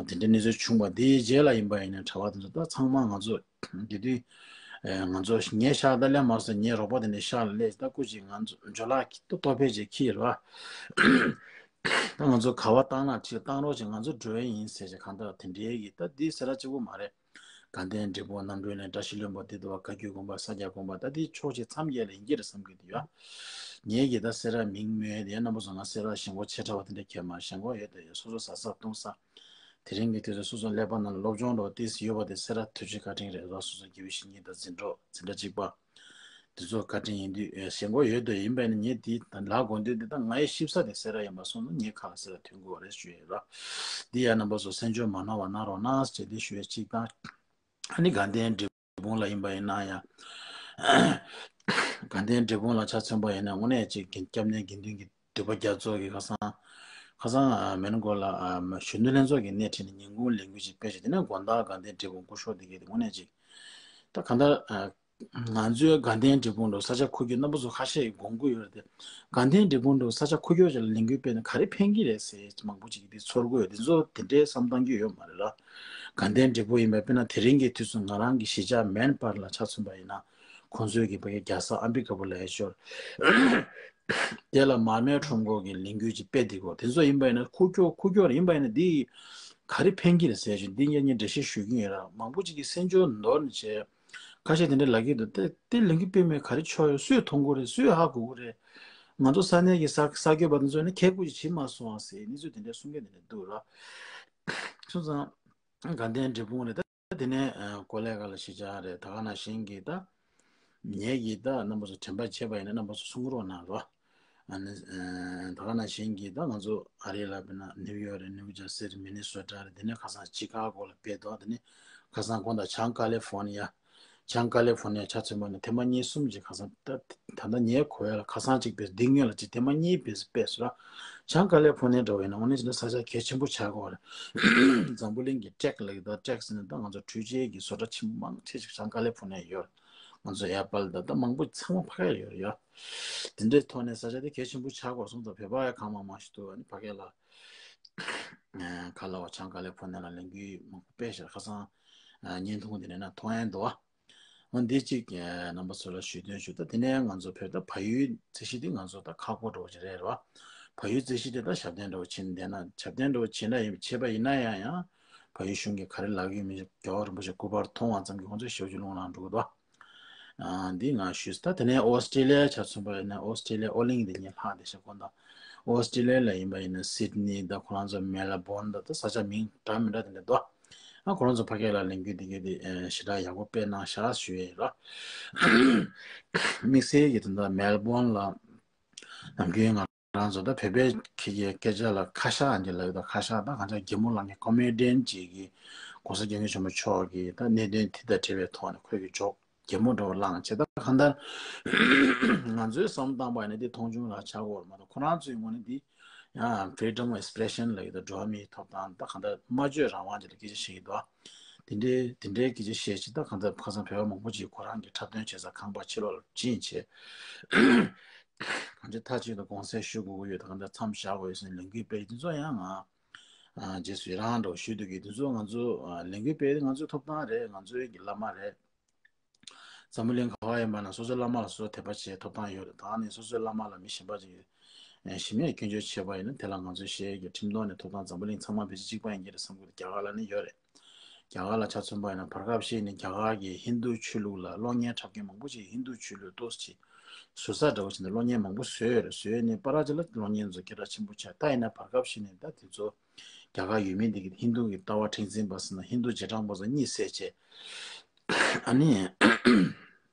དེ་འདྲའི་གནས་ཚུལ་བྱུང་བ་དེའི་རྗེས་ལ་ཡིན་པ་ཡིན་ན་གྲྭ་པ་དེ་ཚོ་ད་ཚང་མ་ང་ཚོ་དེ་དུས་ཨེ་ང་ཚོ་ངའི་ཤག་ད་སླེབས་མ་སོང་། ངའི་རོགས་པ་དེ་འདྲའི་ཤག་ལ་སླེབས། ད་སྐུ་མཁྱེན་ང་ཚོ་འཇོ་ལགས་ཀྱིས་ཏོ་ཏོ་ཕེ་ཅིག་ཁྱེར་བ། ད་ང་ཚོ་ག་པར་བཏང་ན་ཁྲིད་བཏང་རོགས་བྱེད། ང་ཚོ་འགྲོ་ཡ་ཡིན་ཟེར་བྱས། གང་ལྟར་དེ་འདྲའི་གི་ད་འདི་སེ་ར་གཅིག་པོ་མ་རེད། དགའ་ལྡན་འབྲས་སྤུངས་རྣམ་གྲོལ་གླིང་བཀྲ་ཤིས་ལྷུན་པོ་འདི་འདུག་པ། བཀའ་བརྒྱུད་དགོན་པ་ས་སྐྱ་དགོན་པ་ད་འདི་ཕྱོགས་གཅིག་མཚམས་བརྒྱད་ལ་ཡིན་གྱི་རེད་བསམ་གྱི་འདུག་ཡ། ངེད་ཀྱི་ད་སེ་ར་མིང་སྨོས་དེ་རྣམ་པ་ཚོ་ང་སེ་ར་ཞེན་ཁོག་ཆེ་དྲགས་པ་དེ་འདྲ་ཁྱེད་མ་ཞེན་ཁོག་ཡོད་དེ་ཡོད། སོ་སོ་ཟ་ས་བཏུང་ས། དེ་རིང་གི་དུས་སུ་སོ་སོ་ཀླད་པ་ནང་ལ་སློབ་སྦྱོང་འགྲོ་ཏིས་ཡོད་པ་དེ་སེ་ར་དུས་ཆེན་བཀའ་དྲིན་རེད་རོགས། སོ་སོ་དགེ་བའི་བཤེས་གཉེན་དང་འཛིན་གྲོགས་འཛིན་གྲྭ་གཅིག་པ། དེ་ཚོ་བཀའ་དྲིན་ཡིན་དུས་ཞེན་ཁོག་ཡོད་དུ་ཡིན་པས་ནི། ངས་འདི་ལབ་དགོས་འདུག་འདི་ད་ངའི་ཤེས་ས་དེ་སེ་ར་ཡིན་པ་སོང་ན་ངས་ཁ་ལ་སེ་ར་ཐོན་དགོས་རེད་ཞུ་ཡས་ར། འདི་ཡ་རྣམ་པ་ཚོ་གསན་སྦྱོང་མ་གནང་བ་གནང་རོགས་གནང་ཞེས་འདི་ཞུ་ཡས་གཅིག་དང་། ཨ་ནི་དགའ་ལྡན་འབྲས་སྤུངས་ལ་ཡིན་པ་ཡིན་ན་ཡང་། དགའ་ལྡན་འབྲས་སྤུངས་ལ་ཆ་མཚོན་པ་ཡིན་ན་དངོས་གནས་ཅིག་གི་སྐྱབས་གནས་དགེ་འདུན་གྱི་སྒྲིག་པ་རྒྱ་མཚོ་གི་ཁ་སང་། ཁ་སང་ཨ་མོན་གྷོ་ལ་ཨ་གཞོན་ནུ་ལྷན་ཚོགས་ཀྱི་སྣེ་ཁྲིད་ནས་ཉིན་གུང་ལས་འགུལ་ཅིག་སྤེལ་བྱས། དེ་ནས་དགོང་དག་དགའ་ལྡན་འབྲས་སྤུངས་སྐུ་ཞབས་དེ་གས་དེ་དངོས་གནས་ཅིག་ད་གང་ལྟར་ཨ་ང་ཚོའི་དགའ་ལྡན་འབྲས་སྤུངས་འགྲོ་ས་ཆ་འཁོར་རྒྱུག་རྣམ་པ་ཚོ་ཁ་ཤས་ཀྱིས་དགོངས་ཀྱི་ཡོད་རེད་དེ། དགའ་ལྡན་འབྲས་སྤུངས་འགྲོ་ས་ཆ་འཁོར་རྒྱུག་ཅིག་ལ་ལས་འགུལ་སྤེལ་ན་ག་རེ་ཕན་གྱི་རེད་ཟེར་མང་པོ་ཅིག་གིས་དེ་ཚོར་གྱི་ཡོད། དེ་ཚོ་དེ་འདྲའི་བསམ་བཏང་རྒྱུ་ཡོད་མ་རེད་ལ། དགའ་ལྡན་འབྲས་སྤུངས་ཡིན་པ་དཔེར་ན་དེ་རིང་གི་དུས་སུ་ང་རང་གི་གཞིས་ཆགས་མན་པར་ལ་ཆ་མཚོན་པ་ཡིན་ན། ཁོང་ཚོའི་གི་ཕ་གི་རྒྱལ་ས་ཨམ་བི་ཀ་པུར་ལ་ཡ་ཞོར། དེ་ལ་མར་མེའི་ཁྲོམ་སྐོར་གྱི་ལས་འགུལ་ཅིག་སྤེལ་བསྡད་ཀྱི་ཡོད། དེ་ཚོ་ཡིན་པ་ཡིན་ན་འཁོར་རྒྱུག་འཁོར་རྒྱུག་ཡིན་པ་ཡིན་ན་འདི་ག་རེ་ཕན་གྱི་རེད་ཟེར་ཞིག་འདི་ངས་ངས་འགྲེལ་བཤད་ཞུ་གི་ཡིན་ར། མང་པོ་ཅིག་གིས་སེམས་ཚོར་འདོར་ནས་བྱས། ཁ་ཤས་དེ་འདྲ་ལབ་ཀྱི་འདུག་དེ་དེ་ལས་འགུལ་སྤེལ་མེད་ག་རེ་ཆོག་ཡོད། སུས་མཐོང་གི་རེད། སུས་ཧ་གོ་གི་རེད། ང་ཚོ་ས་གནས་ཀྱི་གསར་གསར་འགོད་པ་དེ་ཚོ་ནི་ཁས་ཁུར་ཅིག་བྱེད་མ་སོང་ཨ་ཟེར་གནས་ཚུལ་དེ་འདྲ་གསུང་མཁན་དེ་འདྲ་འདུག་ར། སོང་ཙང་དགའ་ལྡན་འབྲས་སྤུངས་རེད། ད་དེ་ནས་ཨ་ཀོ་ལི་གྷལ་ལ་གཞིས་ཆགས་རེད། ད་ག་ནང་བཞིན་གྱི་ད་ངེད་ཀྱིས་ད་རྣམ་པ་ཚོ་དྲན་པ་བརྗེད་པ་ཡིན་ན་རྣམ་པ་ཚོ་གསུང་རོགས་གནང་རོགས། ཨ་ནི་ཨ་ད་ག་ནང་བཞིན་གྱི་ད་ང་ཚོ་ཨ་རི་ལ་དཔེར་ན་ནིའུ་ཡོག་རེད། ནིའུ་ཇར་སི་རེད། མི་ནི་སོ་ཊ་རེད། དེ་ནས་ཁ་སང་ཅི་ཀ་གོ་ལ་སྤེལ་འདུག་དེ་ནས་ཁ་སང་དགོང་དག་བྱང་ཀ་ལི་ཧྥོ་ནི་ཡ། བྱང་ཀ་ལི་ཧྥོ་ནི་ཡ་ཆ་མཚོན་པ་ནི་ཐེངས་མ་གཉིས་གསུམ་ཅིག་ཁ་སང་ད་ད་ལྟ་ངའི་གོ་ཡ་ལ་ཁ་སང་ཅིག་སྤེལ། འདི་སྔོན་ལ་ཅིག་ཐེངས་མ་གཉིས་སྤེལ་སྤེལ་སོང་ར། བྱང་ཀ་ལི་ཧྥོ་ནི་ཡ་འདྲ་བོ་ཡིན་ན་དངོས་གནས་བྱས་ན་ས་ཆ་གལ་ཆེན་པོ་ཆགས་ཀྱི་ཡོད་རེད། འཛམ་བུ་གླིང་གི་ཊེག་ལབ་ཀྱི་འདུག་ཊེག་ཟེར་ན་ད་ང་ཚོ་འཕྲུལ་ཆས་ཀྱི་བཟོ་གྲྭ་ཆེན་པོ་མང་ཆེ་ཞིག་བྱང་ཀ་ལི་ཧྥོ་ནི་ཡ་ཡོད་རེད། ང་ཚོ་ཨེ་པལ་དང་ད་མང་པོ་ཚང་མ་ཕ་གིར་ཡོད་རེད་ཡ། དེ་འདྲའི་ཐོག་ནས་ས་ཆ་དེ་གལ་ཆེན་པོ་ཆགས་ཀྱི་ཡོད་སོང་ཙང་བོད་པ་ཡང་གང་མང་མང་ཞིག་འདུག་ཨ་ནི་ཕ་གི་ལ་ཨ་ག་ལ་བ་བྱང་ཀ་ལི་ཧྥོ་ནི་ཡ་ལ་ལས་འགུལ་མང་པོ་སྤེལ་ཤག་ཁ་སང་ཨ་བརྙན་ཐུང་དེ་ནས་ན་མཐོང་ཡ་འདུག་ཨ། འོ་འདི་གཅིག་རྣམ་པ་ཚོ་ལ་ཞུ་དོན་ཞུ། ད་དེ་ནས་ང་ཚོ་བོད་ད་བལ་ཡུལ་རྩིས་གཞི་འདི་ང་ཚོ་ད་ཁག་པོ་འདྲ་བོ་ཅིག་རེད་ར། བལ་ཡུལ་རྩིས་གཞི་འདི་ད་ཞབས་བརྟན་འདྲ་བོ་བྱེད་བསྡད་ན་ཞབས་བརྟན་འདྲ་བོ་བྱེད་ན་ཡིན་བྱེད་པ་ཡིན་ན་ཡང་ཡང་བལ་ཡུལ་གཞུང་གིས་ག་རེ་ལབ་ཀྱི་མིན་རྒྱལ་བ་རིན་པོ་ཆེ་སྐུ་པར་མཐོང་བ་ཙམ་གྱིས་ཁོང་ཚོས་ཞེ་པོ་ཅིག་རླུང་ལངས་འགྲོ་གི་འདུག་འདི་ང་ཞུས། ད་དེ་ནས་ཨོ་སི་ཀྲི་ལི་ཡ་ཆ་མཚོན་པ་ཡིན་ན་ཨོ་སི་ཀྲི་ལི་ཡ་ཨོ་གླིང་འདི་ཉིད་ལྷག་བསྡད་ཤག་ཁོ་ད་ཨོ་སི་ཀྲི་ལི་ཡ་ལ་ཡིན་པ་ཡིན་ན་སིད་ནི་ད་ཁོ་རང་ཚོ་མེལ་བོན་ད་ད་ས་ཆ་མིང་འདྲ་མི་འདྲ་དེ་འདྲ་འདུག་ཨ་ཁོ་རང་ཚོ་ཕ་གི་ལ་ལས་འགུལ་འདི་གའི་དེ་ཞེ་དྲག་ཡག་པོ་སྤེལ་གནང་ཤག་ཞུ་ཡས་ར། དམིགས་བསལ་གྱི་དེ་འདྲ་མེལ་བོན་ལ་ནམ་རྒྱུན་ང་རང་ཚོ་ད་བོད་པའི་ཁྱི་ཀྱི་སྐད་ཆ་ལ་ཁ་ཤགས་ཨ་འདི་ལབ་ཡོད། ད་ཁ་ཤགས་ད་གང་ཅག་གད་མོ་ལངས་མཁན་ཀོ་མེ་ཌི་ཡན་ཅིག་གིས་གོང་ས་སྐྱབས་མགོན་ཆེན་པོ་མཆོག་གིས་ད་གནད་དོན་དེ་དང་འབྲེལ་བའི་ཐོག་ནས་ཁོས་ཀྱི་ཇོག་གད་མོ་འདྲ་བོ་བླངས་བྱས། ད་གང་ལྟར་ང་ཚོའི་བསམ་བློ་བཏང་པ་ཡིན་ན་འདི་མཐོང་ཆུང་རང་ཆགས་དགོས་རེད་མ་གཏོགས་ཁོ་རང་ཚོའི་ངོས་ནས་འདི་ཡང་Freedom of Expression་ལབ་ཡོད། ད་འགྲོ་བ་མིའི་ཐོབ་ཐང་ད་གང་ལྟར་སྨྲ་བརྗོད་རང་དབང་ཅིག་ལ་སྐད་ཆ་བཤད་ཀྱི་འདུག་དེ་འདྲའི་དེ་འདྲའི་སྐད་ཆ་བཤད་ཅིག་ད་གང་ལྟར་ཁ་སང་བོད་པ་མང་པོ་ཅིག་ཁོ་རང་གི་འཁྲབ་སྟོན་བྱེད་ས་ཁང་པ་ཕྱི་ལོགས་ལ་ཕྱིན་བྱས། གང་ཅི་མཐའ་གཅིག་ཏུ་དགོངས་སེལ་ཞུ་དགོས་ཀྱི་ཡོད། ད་གང་ལྟར་མཚམས་བཞག་དགོས་ཡོད་ཟེར་ནས་ལས་འགུལ་སྤེལ་དེ་ཚོ་ཡང་ང་རྗེས་སུ་ཡི་རང་འདྲ་བོ་ཞུ་འདོད་ཀྱི། དེ་ཚོ་ང་ཚོ་ལས་འགུལ་སྤེལ་དེ་ང་ཚོའི་ཐོབ་ཐང་རེད། ང་ཚོའི་གི་བླ་མ་རེད། འཛམ་བུ་གླིང་ག་བ་ཡིན་པ་ན་སོ་སོའི་བླ་མ་ལ་སོ་སོ་དད་པ་བྱེད་ཐོབ་ཐང་ཡོད་རེད། ད་ནི་སོ་སོའི་བླ་མ་ལ་མི་གཞན་པ་ཅིག་གིས་ཞིམ་མེད་སྐྱོན་བརྗོད་བྱས་པ་ཡིན་ན་དེ་ལ་ང་ཚོས་ཞེས་ཀྱི་ཁྲིམས་ཐོག་ནས་ཐོབ་ཐང་འཛམ་བུ་གླིང་ཚང་མ་ཕལ་ཆེར་གཅིག་པ་ཡིན་གྱི་རེད་བསམ་གྱི་འདུག་རྒྱ་གར་ལ་ནི་ཡོད་རེད། རྒྱ་གར་ལ་ཆ་མཚོན་པ་ཡིན་ན་བར་སྐབས་ཤིག་ནས་རྒྱ་གར་གྱི་ཧིན་རྡུ་ཆོས་ལུགས་ལ་གློག་བརྙན་འཁྲབ་མཁན་མང་པོ་ཅིག་ཧིན་རྡུ་ཆོས་ལུགས་ཏོག་ཙམ་ཞིག་ཟུར་ཟ་འདྲ་བོ་བྱས་ནས་གློག་བརྙན་མང་པོ་བཟོས་ཡོད་རེད། བཟོས་ནས་པ་ར་ཅི་ལ་གློག་བརྙན་ཚོ་སྐད་གྲགས་ཆེན་པོ་ཆགས། ད་ཡིན་ན་བར་སྐབས་ཤིག་ནས་ད་དེ་ཚོ་རྒྱ་གར་ཡུལ་མི་འདི་གི་ཧིན་རྡུ་གི་ལྟ་བ་མཁྲེགས་འཛིན་པ་ཟེར་ན་ཧིན་རྡུ་རྗེས་འབྲང་པ་ཚོ་གཉིད་སད་བྱས། ཨ་ནི།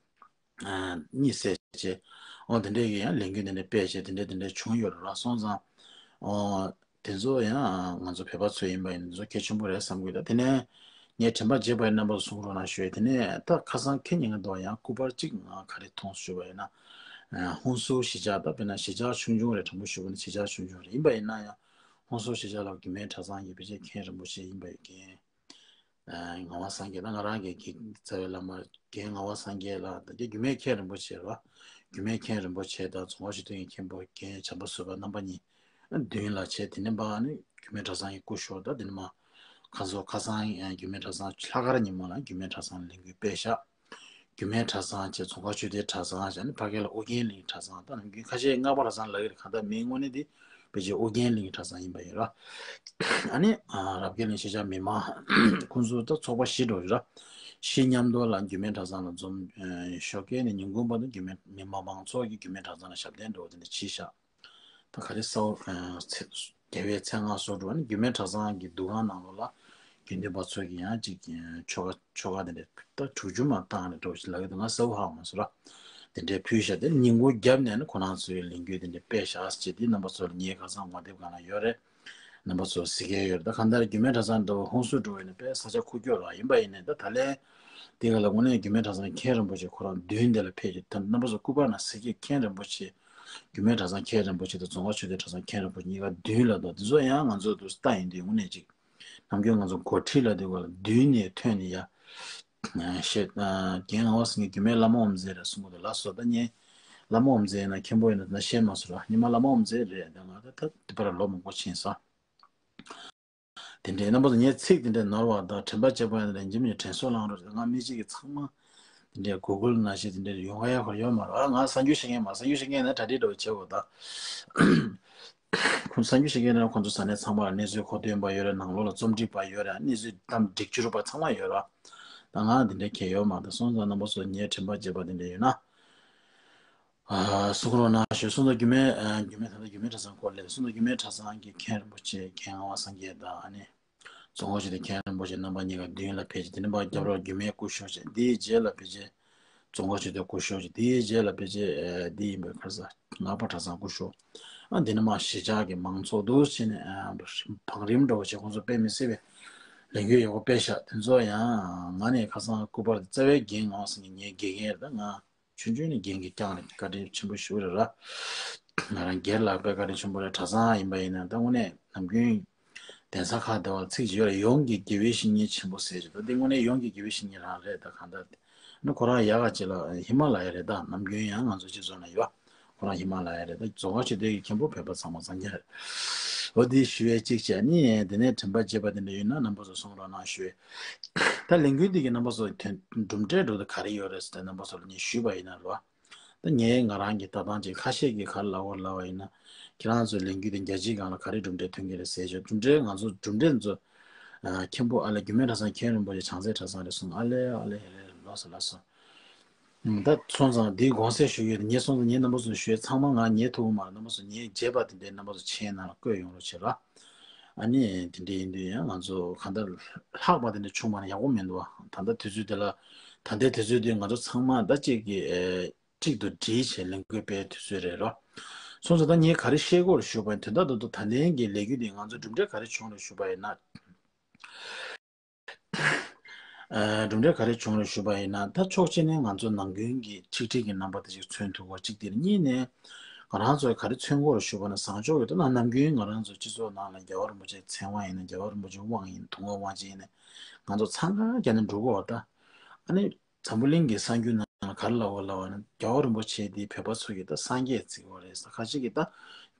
གཉིད་སད་བྱས། འོ་དེ་འདྲས་ཀྱི་ཡང་ལས་འགུལ་དེ་འདྲས་སྤེལ་བྱས་དེ་འདྲས་དེ་འདྲས་བྱུང་ཡོད་རེད་ལ། སོང་ཙང་། འོ། དེ་ཚོ་ཡང་ང་ཚོ་བོད་པ་ཚོ་ཡིན་པ་ཡིན་ན་དེ་ཚོ་གལ་ཆེན་པོ་རེད་བསམ་གྱི་འདུག་དེ་ནས་ངས་དྲན་པ་བརྗེད་པ་ཡིན་རྣམ་པ་ཚོ་གསུང་རོགས་གནང་ཞུ་ཡས། དེ་ནས་ད་ཁ་སང་ཁེ་ཉིན་ཀ་འདུག་ཡང་སྐུ་པར་གཅིག་ང་ག་རེ་མཐོང་ཞུ་བ་ཡིན་ན། ཧུན་སུར་གཞིས་ཆགས་ད་དཔེར་ན་གཞིས་ཆགས་ཆུང་ཆུང་རེད། དྲང་པོ་ཞུ་བ་ན་གཞིས་ཆགས་ཆུང་ཆུང་རེད། ཡིན་པ་ཡིན་ན་ཡང་ཧུན་སུར་གཞིས་ཆགས་ལ་རྒྱུད་སྨད་གྲྭ་ཚང་གི་དཔེ་ཆའི་མཁན་རིན་པོ་ཆེ་ཡིན་པ་ཡིན་མཁན། ངག་དབང་སངས་རྒྱས་ད་ང་རང་གི་རྩ་བའི་བླ་མ་རྒན་ངག་དབང་སངས་རྒྱས་ལགས་དང་རྒྱུད་སྨད་མཁན་རིན་པོ་ཆེ་ལ། རྒྱུད་སྨད་མཁན་རིན་པོ་ཆེ་དང་རྫོང་ཁ་ཆོས་སྡེ་གི་མཁན་པོ་རྒན་བྱམས་པ་བཟོད་པ་རྣམ་པ་གཉིས་མདུན་ལ་བྱས། དེ་ནས་ཕར་ནི་རྒྱུད་སྨད་གྲྭ་ཚང་གི་སྐུ་ཞབས་དང་དེ་ནས་མར་ཁ་སང་ཁ་སང་རྒྱུད་སྨད་གྲྭ་ཚང་ལྷག་དཀར་ཉིན་མོ་ལ་རྒྱུད་སྨད་གྲྭ་ཚང་ལ་ལས་འགུལ་སྤེལ་ཤག་རྒྱུད་སྨད་གྲྭ་ཚང་བྱས། རྫོང་ཁ་ཆོས་སྡེ་གྲྭ་ཚང་བྱས། ཨ་ནི་ཕ་གི་ལ་ཨོ་རྒྱན་གླིང་གྲྭ་ཚང་། ད་ནམ་རྒྱུན་ཁ་ཤས་སྔགས་པ་གྲྭ་ཚང་ལབ་ཀྱི་རེད། གང་ལྟར་མིང་དངོས་གནས་དེ་ཕལ་ཆེར་ཨོ་རྒྱན་གླིང་གྲྭ་ཚང་ཡིན་པ་ཡིན་ར། ཨ་ནི་རབ་རྒྱས་གླིང་གཞིས་ཆགས་མི་མང་ཁོང་ཚོ་ད་ཚོགས་པ་བཞི་འགྲོ་རེད་ར། བཞི་མཉམ་དུ་ལ་རྒྱུད་སྨད་གྲྭ་ཚང་ལ་འཛོམས། ཞོགས་ཀས་ནས་ཉིན་གུང་བར་དུ་རྒྱུད་སྨད་མི་མང་མང་ཚོགས་ཀྱིས་རྒྱུད་སྨད་གྲྭ་ཚང་ལ་ཞབས་བརྟན་འགྲོ་བ་དེ་འདྲ་བྱས་ཤག་ད་ག་རེ་ས་འོ། ཚེ་རྒྱལ་བའི་མཚན་སྔགས་སོགས་འགྲོ་བ་ནི་རྒྱུད་སྨད་གྲྭ་ཚང་གི་འདུ་ཁང་ནང་ལོགས་ལ་དགེ་འདུན་པ་ཚོ་གིས་ཡང་ཅིག་ཆོ་ག་ཆོ་ག་དེ་འདྲ་ད་དྲུག་ཅུ་མ་བཏང་ནས་འགྲོ་ཞིག་ལབ་ཀྱི་འདུག་ང་གསལ་པོ་ཧ་གོ་མ་སོང་ར། དེ་འདྲའི་ཕུལ་ཤག་དེ་ཉིན་གུང་རྒྱབ་ནས་ནི་ཁོ་རང་ཚོའི་ལས་འགུལ་དེ་འདྲ་སྤེལ་ཤག་ཟེར་དེ་རྣམ་པ་ཚོ་ལ་ངའི་ཁ་སང་ངོ་དེབ་སྒང་ལ་ཡོད་རེད། རྣམ་པ་ཚོ་གཟིགས་ཀྱི་ཡོད་རེད། ད་གང་ལྟར་རྒྱུད་སྨད་གྲྭ་ཚང་འདྲ་བོ་ཧུན་སུར་འགྲོ་བས་ནི་དཔེ་ས་ཆ་ཁུག་ཀྱོག་ར་ཡིན་པ་ཡིན་ནས་ད་ད་ལན་དེ་ག་ལ་དངོས་གནས་རྒྱུད་སྨད་གྲྭ་ཚང་མཁན་རིན་པོ་ཆེ་ཁོ་རང་མདུན་དེ་ལ་ཕེབས་ཀྱི། ད་རྣམ་པ་ཚོ་སྐུ་པར་ནང་གཟིགས་ཀྱི་མཁན་རིན་པོ་ཆེ། རྒྱུད་སྨད་གྲྭ་ཚང་མཁན་རིན་པོ་ཆེ་དང་རྫོང་ཁ་ཆོས་སྡེ་གྲྭ་ཚང་མཁན་རིན་པོ་ཆེ་གཉིས་ཀ་མདུན་ལ་འདུག་དེ་ཚོ་ཡང་ང་ཚོ་འདུག་ལྟ་ཡིན་དུས་དངོས་གནས་ཅིག་ནམ་རྒྱུན་ང་ཚོ་འགོ་ཁྲིད་ལ་དེ་ག་ལ་མདུན་ནས་ཐོན་ནས་ཡ། ཞེས་རྒན་ངག་དབང་སེང་གེ་རྒྱུད་སྨད་བླ་མ་འོ་མཛད་རེད་གསུང་གི་འདུག་ལགས་སོ། ད་ངས་བླ་མ་འོ་མཛད་ཡིན་ན་མཁན་པོ་ཡིན་ན་ད་ཤེས་མ་སོང་ར། ཉི་མ་བླ་མ་འོ་མཛད་རེད། ད་ང་ད་ད་དེ་པར་ལོ་མང་པོ་ཕྱིན་སོང་། དེ་འདྲའི་རྣམ་པ་ཚོ་ངས་ཚིག་དེ་འདྲའི་ནོར་བ་དང་དྲན་པ་བརྗེད་པ་ཡིན་ན་ཡིན་གཅིག་མིན་གཅིག་དྲན་གསོ་བླང་རོགས་ཞུ། ང་མི་གཅིག་གིས་ཚང་མ་དེ་འདྲའི་གུ་གུལ་ནང་བཞིན་དེ་འདྲའི་ཡོང་ག་ཡག་ཁོ་ཡོད་མ་རེད། ཨ་ང་གསར་འགྱུར་ཤེས་མཁན་མ་གསར་འགྱུར་ཤེས་མཁན་ཡིན་ན་གྲ་སྒྲིག་འདྲ་བོ་བྱེད་དགོས་ད། ཁོང་གསར་འགྱུར་ཤེས་མཁན་ཡིན་ན་ཁོང་ཚོ་ས་གནས་ཚང་མ་ལ་གནས་ཚུལ་མཁོ་འདོན་པ་ཡོད་རེད། ནང་ལོགས་ལ་རྩོམ་སྒྲིག་པ་ཡོད་རེད། གནས་ཚུལ་གཏམ་སྒྲིག་སྦྱོར་པ་ཚང་མ་ཡོད་རེད། ད་ང་དེ་འདྲའི་གལ་ཡོད་མ་རེད། སོང་ཙང་རྣམ་པ་ཚོ་ངའི་དྲན་པ་བརྗེད་པ་དེ་འདྲ་ཡོད་ན། ཨ་གསུང་རོགས་གནང་ཞུ། སོང་ཙང་རྒྱུད་སྨད་ཨ་རྒྱུད་སྨད་ད་ལྟ་རྒྱུད་སྨད་གྲྭ་ཚང་སྐོར་ལས། སོང་ཙང་རྒྱུད་སྨད་གྲྭ་ཚང་གི་མཁན་རིན་པོ་ཆེ་རྒན་ངག་དབང་སངས་རྒྱས་དང་ཨ་ནི་རྫོང་ཁ་ཆོས་སྡེ་མཁན་རིན་པོ་ཆེ་རྣམ་པ་གཉིས་ཀ་མདུན་ལ་ཕེབས་བྱས། དེ་ནས་ཕར་རྒྱབ་ལོགས་རྒྱུད་སྨད་སྐུ་ཞབས་བྱས། དེའི་རྗེས་ལ་ཕལ་ཆེར་རྫོང་ཁ་ཆོས་སྡེ་སྐུ་ཞབས་བྱས། དེའི་རྗེས་ལ་ཕལ་ཆེར་ཨ་འདི་ཡིན་པའི་ཁར་ས་ངག་པ་གྲྭ་ཚང་སྐུ་ཞབས། ཨ་འདི་ནས་མར་གཞིས་ཆགས་ཀྱི་མང་ཚོགས་འདུག་བྱས་ནས་ཨ་བང་རིམ་འདྲ་བོ་བྱས་ཁོང་ཚོ་དཔེ་མི་སྲིད་པའི་ལས་འགུལ་ཡག་པོ་སྤེལ་ཤག་དེ་ཚོ་ཡང་ང་ནས་ཁ་སང་སྐུ་པར་རྩ་བའི་རྒན་ངག་དབང་སངས་རྒྱས་ངའི་དགེ་རྒན་རེད། ད་ང་ཆུང་ཆུང་ནས་རྒན་གྱིས་བསྐྱངས་ནས་བཀའ་དྲིན་ཆེན་པོ་ཞུ་རེད་ར། ང་རང་སྒེར་ལ་དཔེ་བཀའ་དྲིན་ཆེན་པོ་རེད། གྲྭ་ཚང་ཡིན་པ་ཡིན་ན་ད་དངོས་གནས་ནམ་རྒྱུན་གདན་ས་ཁག་བསྡད་པ་ཚིག་ཅིག་ཡོད་རེད། ཡོངས་ཀྱི་དགེ་བའི་བཤེས་གཉེན་ཆེན་པོ་ཟེར་གྱི་འདུག་དེ་དངོས་གནས་ཡོངས་ཀྱི་དགེ་བའི་བཤེས་གཉེན་རང་རེད། ད་གང་ལྟར་ནི་ཁོ་རང་ཡག་ག་ཅིག་ལ་ཧི་མ་ལ་ཡ་རེད། ད་ནམ་རྒྱུན་ཡང་ང་ཚོ་སྤྱི་ཚོགས་ནང་ཡོད། ཁོ་རང་ཧི་མ་ལ་ཡ་རེད། ད་རྫོང་ཁ་ཆེ་དེ་གི་མཁན་པོ་བོད་པ་ཚང་མ་སངས་རྒྱས་རེད། འོ་དེ་ཞུ་ཡས་གཅིག་བྱས་ནི་དེ་ནས་དྲན་པ་བརྗེད་པ་དེ་འདྲ་ཡོད་ན་རྣམ་པ་ཚོ་གསུང་རོགས་གནང་ཞུ། ད་ལས་འགུལ་འདི་གི་རྣམ་པ་ཚོ་དོན་གྲུབ་འབྲས་འགྲོ་དུ་ག་རེ་ཡོད་རེད་ཟེར་ཏེ་རྣམ་པ་ཚོ་ལ་ངས་ཞུས་པ་ཡིན་ན་རོ། ད་ངས་ང་རང་གི་ལྟ་སྟངས་ཅིག་ཁ་ཤས་ཀྱིས་ག་རེ་ལབ་དགོས་ལབ་པ་ཡིན་ན། ཁྱེད་རང་ཚོའི་ལས་འགུལ་དེ་རྒྱལ་སྤྱིའི་སྒང་ལ་ག་རེ་གྲུབ་འབྲས་ཐོན་གྱི་རེད་ཟེར་ཞོར་གྲུབ་འབྲས་ང་ཚོ་གྲུབ་འབྲས་ཚོ། མཁན་པོ་ཨ་ལེ་རྒྱུད་སྨད་གྲྭ་ཚང་མཁན་རིན་པོ་ཆེ་བྱང་རྩེ་གྲྭ་ཚང་རེད་གསུངས། ཨ་ལེ་ཨ་ལེ་ཨ་ལེ་ལོ་སོ་ལ་སོ། ད་སོང་ཙང་འདིའི་དགོངས་སེལ་ཞུ་ཡོད། ངས་སོང་ཙང་ངས་རྣམ་པ་ཚོ་ཞུ་ཡས་ཚང་མ་ང་ཉན་ཐུབ་ཀྱི་མ་རེད། རྣམ་པ་ཚོ་ངས་བརྗེད་པ་དེ་འདྲའི་རྣམ་པ་ཚོ་མཆན་ནང་ལ་བཀོད་ཡོང་རོགས་བྱེད་ར། ཨ་ནི་དེ་འདྲ་ཡིན་དུས་ཡང་ང་ཚོ་གང་ལྟར་ལྷག་པ་དེ་འདྲ་བྱུང་བ་ན་ཡག་པོ་མི་འདུག་བ། ད་ལྟ་དུས་ཚོད་དེ་ལ་ད་ལྟའི་དུས་ཚོད་དེ་ང་ཚོ་ཚང་མ་ད་གཅིག་གི་ཨེ་གཅིག་ཏུ་སྒྲིལ་བྱས་ལས་འགུལ་སྤེལ་དུས་ཚོད་རེད་རོ། སོང་ཙང་ད་ངས་ག་རེ་བཤད་དགོས་རེད་ཞུས་པ་ཡིན་དོན་དག་ཏུ་ད་ལྟའི་གི་ལས་འགུལ་འདི་ང་ཚོ་གྲུབ་འབྲས་ག་རེ་བྱུང་རེད་ཞུས་པ་ཡིན་ན། གྲུབ་འབྲས་ག་རེ་བྱུང་རེད་ཞུས་པ་ཡིན་ན། ད་ཕྱོགས་གཅིག་ནས་ང་ཚོ་ནང་ཁུལ་གྱི་ཆིག་སྒྲིལ་གྱི་རྣམ་པ་དེ་ཅིག་མཚོན་ཐུབ་པ་གཅིག་དེ་རེད། གཉིས་ནས་ང་རང་ཚོས་ག་རེ་མཚོན་དགོས་རེད་ཞུས་པ་ན། བཟང་ཕྱོགས་ཀྱི་ད་ནམ་རྒྱུན་ང་རང་ཚོ་སྤྱི་ཚོགས་ནང་ལ་རྒྱལ་བ་རིན་པོ་ཆེ་མཚན་དབང་ཡིན་ན། རྒྱལ་བ་རིན་པོ་ཆེ་དབང་ཡིན། དུང་བ་དབང་ཆེན་ཡིན་ན་ང་ཚོ་འཚང་ཁ་རྒྱག་ནས་འགྲོ་གི་ཡོད་ད། ཨ་ནི་འཛམ་བུ་གླིང་གི་གསར་འགྱུར་ནང་ལ་ག་རེ་ལབ་པ་ལབ་པ་ན། རྒྱལ་བ་རིན་པོ་ཆེ་དེ་བོད་པ་ཚོ་གི་ད་སངས་རྒྱས་བརྩི་གི་ཡོད་རེད་ཟེར། ཁ་ཅིག་གིས་ད་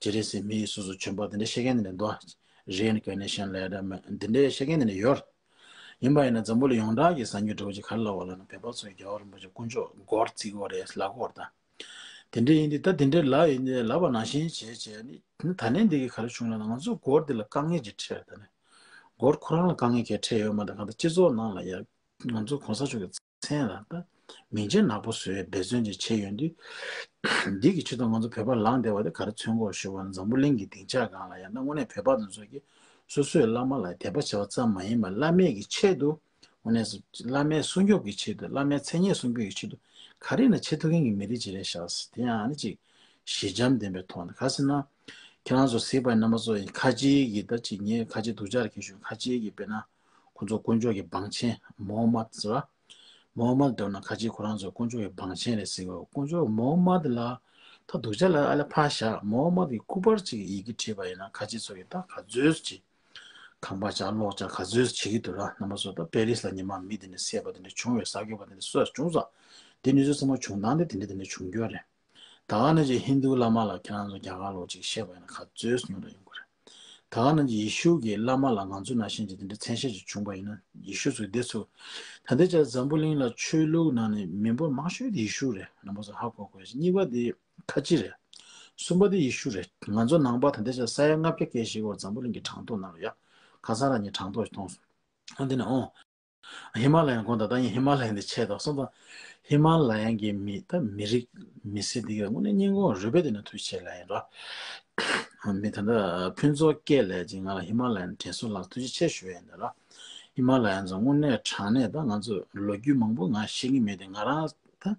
རྗེ་རིན་ཆེན་མི་ཡི་སོ་སོ་བྱོན་པ་དེ་འདྲ་བཤད་མཁན་དེ་འདྲ་འདུག Reincarnation ལབ་ཡ་འདྲ་མ་འདི་འདྲའི་བཤད་མཁན་དེ་འདྲ་ཡོད། ཡིན་པ་ཡིན་ན་འཛམ་བུ་གླིང་ཡོངས་གྲགས་ཀྱི་གསར་འགྱུར་འདྲ་བོ་ཅིག་ག་རེ་ལབ་པ་ལབ་ན། བོད་པ་ཚོས་རྒྱལ་བ་རིན་པོ་ཆེ་དཀོན་མཆོག་སྒོར་བརྩི་གི་ཡོད་རེད་ལབ་ཀྱི་ཡོད་རེད་ད། དེ་འདྲ་ཡིན་དུས་ད་དེ་འདྲའི་ལབ་ཡིན་དེ་ལབ་པ་ནང་བཞིན་བྱས་བྱས་ནི་ད་ལན་འདི་གི་ག་རེ་བྱུང་ལབ་ན། ང་ཚོ་སྒོར་འདི་ལ་དཀའ་ངལ་ཅིག་འཕྲད་ད་ནི། སྒོར་ཁོ་རང་ལ་དཀའ་ངལ་གང་ཡང་འཕྲད་ཡོད་མ་རེད། གང་ལྟར་སྤྱི་ཚོགས་ནང་ལ་ཡ་ང་ཚོ་གོང་ས་མཆོག་གི་མཚན་ལ་ད་མིང་ཆེན་ནག་པོ་བཟོ་བའི་འབད་བརྩོན་ཅིག་བྱས་ཡོང་དུས། འདི་གི་ཆེད་དུ་ང་ཚོ་བོད་པ་ལངས་བསྡད་པ་དེ་ག་རེ་མཚོན་གྱི་ཡོད་ཞུས་པ་ན། འཛམ་བུ་གླིང་གི་སྡིངས་ཆ་སྒང་ལ་ཡང་ན་དངོས་གནས་བོད་པ་དེ་ཚོ་གིས་སོ་སོའི་བླ་མ་ལ་དད་པ་བྱས་པ་ཙམ་མ་ཡིན་པར་བླ་མའི་གི་ཆེད་དུ། དངོས་གནས་སུ་བླ་མའི་སྲུང་སྐྱོབ་ཀྱི་ཆེད་དུ། བླ་མའི་མཚན་སྙན་སྲུང་སྐྱོབ་ཀྱི་ཆེད་དུ་ག་རེ་ཡིན་ན་བྱེད་ཐུབ་མཁན་གྱི་མི་རིགས་ཅིག་རེད་ཤག་དེ་ཡང་ཨ་ནི་ཅིག་ཞི་འཇམ་ལྡན་པའི་ཐོག་ནས། ག་ཟེར་ན། ཁྱེད་རང་ཚོ་གཟིགས་པ་ཡིན་ན་མ་གཏོགས་ཁ་ཆེའི་གི་ད་ཅིག་ངས་ཁ་ཆེ་སྡུག་ཅག་རེ་ཁྱེར་ཤོག་ཁ་ཆེའི་གི་དཔེར་ན། ཁོ་ཚོ་དཀོན་མཆོག་གི་བང་ཆེན་མོ་ཧ་མད་ཟེར་བ། མོ་ཧ་མད་འདྲ་བོ་ན་ཁ་ཆེ་ཁོ་རང་ཚོ་དཀོན་མཆོག་གི་བང་ཆེན་རེད་ཟེར་བ། དཀོན་མཆོག་མོ་ཧ་མད་ལ་ད་སྡུག་ཅག་ལ་ཨ་ལ་ཕར་བཞག་མོ་ཧ་མད་ཀྱི་སྐུ་པར་ཅིག་ཡི་གེ་བྲིས་པ་ཡིན་ན་ཁ་ཆེ་ཚོ་གི་ད་ག་ཚོད་ཅིག་ཁང་པ་ཆག་གློག་ཆག་ག་ཚོད་བྱེད་ཀྱི་འདུག་ར། རྣམ་པ་ཚོ་ད་པེ་རིས་ལ་ཉི་མ་མི་དེ་འདྲ་བསད་པ་དེ་འདྲ་བྱུང་བས། ས་རྒོད་པ་དེ་འདྲ་སོས་བྱུང་ཙང་། དེ་གནས་ཚུལ་ཚང་མ་བྱུང་སྟངས་དེ་དེ་འདྲ་དེ་འདྲ་བྱུང་རྒྱུ་རེད། ད་ག་ནང་བཞིན་ཧིན་རྡུ་བླ་མ་ལ་ཁྱེད་རང་ཚོ་རྒྱ་གར་ལོག་ཅིག་བཤད་པ་ཡིན་ན་ག་ཚོད་ཉུང་དུ་ཡོང་གི་རེད། ད་ག་ནང་བཞིན་ཡེ་ཤུ་གི་བླ་མ་ལ་ང་ཚོ་ནང་བཞིན་གྱི་དེ་འདྲ་མཚན་ཤས་ཅིག་བྱུང་པ་ཡིན་ན། ཡེ་ཤུ་ཚོས་འདི་ཚོ་ད་ལྟའི་ཆར་འཛམ་བུ་གླིང་ལ་ཆོས་ལུགས་ནང་ནས་མི་འབོར་མང་ཤོས་དེ་ཡེ་ཤུ་རེད། རྣམ་པ་ཚོ་ཧ་གོ་དགོས། གཉིས་པ་དེ་ཁ་ཆེ་རེད། གསུམ་པ་དེ་ཡེ་ཤུ་རེད། ང་ཚོ་ནང་པ་ད་ལྟའི་ཆར་ས་ཡ་ལྔ་བརྒྱ་སྐད་བཤད་ཀྱི་ཡོད། འཛམ་བུ་གླིང་གི་གྲངས་ཐོ་ནང་ལ་ཡ། ཁ་སང་རང་ཉིད་གྲངས་ཐོ་ཞིག་མཐོང་སོང་། ཨ་འདི་ནས་འོང་། ཧི་མ་ལ་ཡ་གོང་ད་ལྟ་ཡིན། ཧི་མ་ལ་ཡ་འདི་ཆད་འདུག་སོང་ཙང་། ཧི་མ་ལ་ཡ་གི་མི་ད་མི་རིགས་མི་སེར་འདི་གའི་དངོས་གནས་སྙིང་ཁོང་རུས་པའི་གཏིང་ནས་ཐུགས་རྗེ་ཆེ་ལབ་ཡིན་ར། མི་ད་ལྟ་ཕུན་ཚོགས་སྐྱིད་ལབ་ཅིག་ང་ལ་ཧི་མ་ལ་ཡ་དྲན་གསོ་ལ་ཐུགས་རྗེ་ཆེ་ཞུ་ཡ་ཡིན་ད་ར། ཧི་མ་ལ་ཡ་ཚོ་དངོས་གནས་དྲང་གནས་ད་ང་ཚོ་ལོ་རྒྱུས་མང་པོ་ང་ཤེས་ཀྱི་མེད་དེ། ང་རང་ད་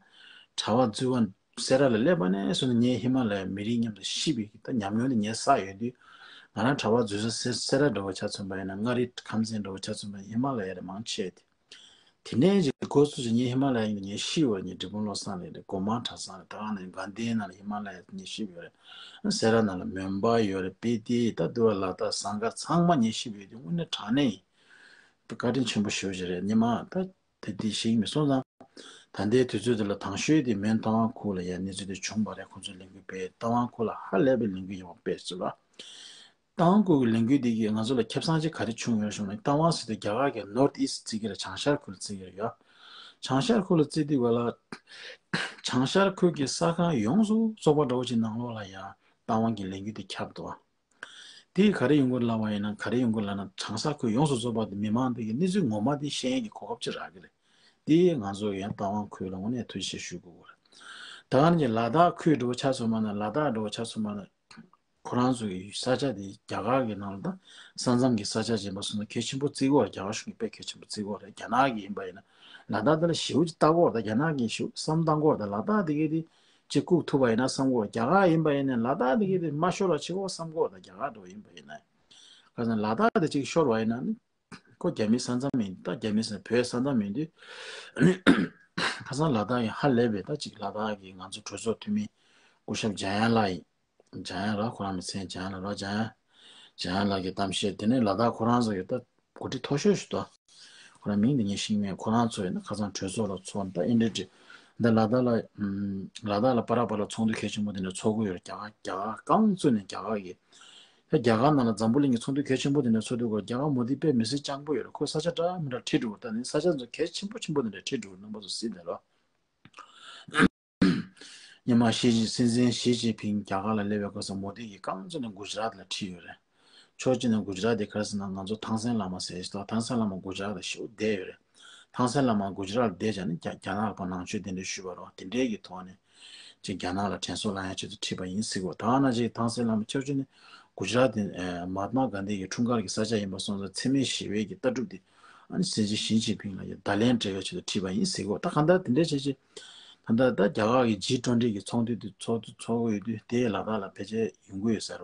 གྲྭ་པ་འཛུལ་བ་སེ་ར་ལ་སླེབས་པ་ནས་བཟུང་ནས་ངས་ཧི་མ་ལ་ཡའི་མི་རིགས་མཉམ་དུ་ཤི་བའི་ད་ཉམས་མྱོང་དེ་ངས་བསགས་ཡོད་དུས། ང་རང་གྲྭ་པ་འཛུལ་ས་སེ་སེ་ར་འདྲ་བོ་ཆ་མཚོན་པ་ཡིན་ན། མངའ་རིས་ཁམས་ཚན་འདྲ་བོ་ཆ་མཚོན་པ་ཡིན་ན་ཧི་མ་ལ་ཡ་རེད་མང་ཆེ་དེ། དེ་ནས་ཅིག་འགོ་ཚུགས་ཅིག་ངས་ཧི་མ་ལ་ཡ་ངས་ཤི་བ་ངས་འབྲས་སྤུངས་བློ་བཟང་ལགས་རེད། སྒོ་མང་གྲྭ་ཚང་རེད། ད་ག་ནས་དགའ་ལྡན་ནང་ལ་ཧི་མ་ལ་ཡ་ངས་ཤི་བ་ཡོད་རེད། སེ་ར་ནང་ལ་མོན་པ་ཡོད་རེད། སྤི་ཏི་ད་འདུལ་བ་ལ་དྭགས་ཟངས་དཀར་ཚང་མ་ངས་ཤི་བ་ཡོད་དུས་དངོས་གནས་དྲང་གནས་ཡིན། བཀའ་དྲིན་ཆེན་པོ་ཞེ་པོ་ཅིག་རེད། ཉི་མ་ད། དེ་དེ་ཤེས་ཀྱི་མེད་སོང་ཙང་། ད་ལྟའི་དུས་ཚོད་འདི་ལ་དང་ཤོས་དེ་མོན་རྟ་དབང་ཁུལ་ལ་ཡང་གནས་ཚུལ་དེ་བྱུང་བ་རེད། ཁོ་ཚོས་ལས་འགུལ་སྤེལ། རྟ་དབང་ཁུལ་ལ་ཧ་ལས་པའི་ལས་འགུལ་ཡག་པོ་སྤེལ་ཚུལ་ལ། རྟ་དབང་ཁུལ་གྱི་ལས་འགུལ་འདི་གིས་ང་ཚོ་ལ་ཁེ་བཟང་ཅིག་ག་རེ་བྱུང་ཡོད་ཞུ་ན། རྟ་དབང་ཟེར་དུས་རྒྱ་གར་གྱི་North East བརྩི་གི་རེད། བྱང་ཤར་ཁུལ་བརྩི་གི་རེད་ཡ། བྱང་ཤར་ཁུལ་ལ་བརྩི་དུས་བ་ལ། བྱང་ཤར་ཁུལ་གྱི་ས་ཁང་ཡོངས་སུ་རྫོགས་པ་འདྲ་བོ་ཅིག་ནང་ལོགས་ལ་ཡ་རྟ་དབང་གི་ལས་འགུལ་དེ་ཁྱབ་འདུག་བ། དེ་ག་རེ་ཡོང་གི་ལབ་པ་ཡིན་ན། ག་རེ་ཡོང་གི་ལབ་ན། བྱང་ས་ཁུལ་ཡོངས་སུ་རྫོགས་པ་དེ་མི་མང་དེ་གི་གནས་ཚུལ་ངོ་མ་དེ་ཤེས་ཡས་ཀྱི་གོ་སྐབས་ཅིག་རག་གི་རེད། དེ་ང་ཚོ་ཡང་རྟ་དབང་ཁུལ་ལ་དངོས་གནས་ཐུགས་རྗེ་ཆེ་ཞུ་དགོས་ཀྱི་རེད། ད་ག་ནང་བཞིན་ལ་དྭགས་ཁུལ་འདྲ་བོ་ཆ་མཚོན་པ་ན། ལ་དྭགས་འདྲ་བོ་ཆ་མཚོན་པ་ན། ཁོ་རང་ཚོ་གི་ས་ཆ་དེ་རྒྱ་གར་གྱི་ནང་ལ་ད་ས་མཚམས་ཀྱི་ས་ཆ་ཅིག་ཡིན་པ་སོང་ན་གལ་ཆེན་པོ་བརྩི་གི་ཡོད་རེད། རྒྱ་གར་གཞུང་གིས་དཔེ་གལ་ཆེན་པོ་བརྩི་གི་ཡོད་རེད། རྒྱ་ནག་གི་ཡིན་པ་ཡིན་ན་ལ་དྭགས་དེ་ལ་ཞེ་པོ་ཅིག་ལྟ་གི་ཡོད་རེད། ད་རྒྱ་ནག་གིས་ཞེ་པོ་བསམ་བཏང་གི་ཡོད་རེད། ད་ལ་དྭགས་དེ་གའི་དེ་ཅིག་བཀུག་ཐུབ་པ་ཡིན་ན་བསམ་གི་ཡོད་རེད། རྒྱ་གར་ཡིན་པ་ཡིན་ན་ལ་དྭགས་དེ་གའི་དེ་མ་ཤོར་བ་བྱེད་དགོས་བསམ་གི་ཡོད་རེད། ད་རྒྱ་གར་འདྲ་བོ་ཡིན་པ་ཡིན་ན། ཁ་སང་ལ་དྭགས་དེ་ཅིག་ཤོར་བ་ཡིན་ན་ནི་ཁོ་རྒྱ་མིའི་ས་མཚམས་ཡིན། ད་རྒྱ་མིའི་ས་བོད་ས་མཚམས་ཡིན་དུས། ཁ་སང་ལ་དྭགས་ཡིན་ཧ་ལས་པའི་ད་ཅིག་ལ་དྭགས་ཀྱི་ང་ཚོ་གྲོས་ཚོགས་འཐུས་མི་སྐུ་ཞབས་འཇམ་དབྱངས་ལགས་ཡིན། འཇམ་དབྱངས་ར། ཁོ་རང་མི་ཚེ་འཇམ་དབྱངས་ལགས་ར། འཇམ་དབྱངས། འཇམ་དབྱངས་ལགས་ཀྱི་གཏམ་བཤད་དེ་ནས་ལ་དྭགས་ཁོ་རང་ཚོ་ཡོད་ད། འགོ་ཁྲིད་མཐོ་ཤོས་ཤིག་འདུག་ཁོ་རང་མིང་དེ་ངས་ཤེས་ཀྱི་མེད། ཁོ་རང་ཚོ་ཡིན་ན་ཁ་སང་གྲོས་ཚོགས་ལ་ཚོགས་ད་ཨིན་ཌི་ཊི་ འདི་ལ་དྭགས་ལ་ཨམ། ལ་དྭགས་ལ་པ་ར་པ་ལ་ཚོགས་འདུ་གལ་ཆེན་པོ་དེ་འདྲ་ཚོགས་ཀྱི་ཡོད་རེད། རྒྱ་གར་རྒྱ་གར་རྐང་བཙུགས་ནས་རྒྱ་གར་གྱི། ད་རྒྱ་གར་ནང་ལ་འཛམ་བུ་གླིང་གི་ཚོགས་འདུ་གལ་ཆེན་པོ་དེ་འདྲ་ཚོགས་དུས་སྐོར་རྒྱ་གར་མོ་དི་དཔེ་མི་སྲིད་སྤྱང་པོ་ཡོད་རེད། ཁོ་ས་ཆ་འདྲ་མི་འདྲ་ཁྲིད་འགྲོ་གི། ད་ནི་ས་ཆ་ཚོ་གལ་ཆེན་པོ་ཆེན་པོ་དེ་འདྲ་ཁྲིད་འགྲོ་གི། རྣམ་པ་ཚོ་གཟིགས་དང་རོགས། སྔོན་མ་ཞི་ཅིན་སྲིད་འཛིན་ཞི་ཅིན་ཕིང་རྒྱ་གར་ལ་སླེབས་པའི་སྐབས་སུ་མོ་དི་གིས་རྐང་བཙུགས་ནས་གུ་ཇི་རཱཏ་ལ་ཁྲིད་ཡོད་རེད། ཕྱོགས་གཅིག་ནས་གུ་ཇི་རཱཏ་དེ་ག་རེ་ཟེར་ན་ང་ཚོ་ཐང་སན་བླ་མ་ཟེར་ཞིག་འདུག། ཐང་སན་བླ་མ་གུ་ཇི་རཱཏ་ལ་ཞེ་པོ་བསྡད་ཡོད་རེད། ཐང་སན་བླ་མ་གུ་ཇི་རཱཏ་ལ་བསྡད་བྱས་ནས་རྒྱ་རྒྱ་ནག་ལ་ཕར་ནང་ཆོས་དེ་འདྲ་ཞུས་པ་རེད། དེ་འདྲའི་གི་ཐོག་ནས་ཅིག་རྒྱ་ནག་ལ་དྲན་གསོ་སློང་ཡ་ཆེད་དུ་ཁྲིད་པ་ཡིན་ཟེར་གོ། ད་ནང་ཅིག་ཐང་སན་བླ་མ་ཕྱོགས་གཅིག་ནས་གུ་ཇི་རཱཏ་དེ་ཨ་མ་ཧཱ་ཏ་མ་གྷན་དྷི་གི་འཁྲུངས་སྐར་གྱི་ས་ཆ་ཡིན་པ་སོང་ཙང་འཚེ་མེད་ཞི་བའི་གི་ལྟ་གྲུབ་དེ་ཨ་ནི་སྲིད་འཛིན་ཞི་ཅིན་ཕིང་ལ་ཡང་བརྡ་ལན་སྤྲད་ཡ་ཆེད་དུ་ཁྲིད་པ་ཡིན་ཟེར་གོ། ད་གང་ལྟར་དེ་འདྲ་བྱས་བྱས་ད་ལྟ་ད་རྒྱ་གར་གྱི་ཇི་ཊུ་ཝེན་ཊི་གི་ཚོགས་འདུ་དེ་ཚོགས་ཚོགས་ཀྱི་ཡོད་དུས་དེ་ལ་དྭགས་ལ་ཕལ་ཆེར་ཡོང་གི་ཡོད་ས་རེད་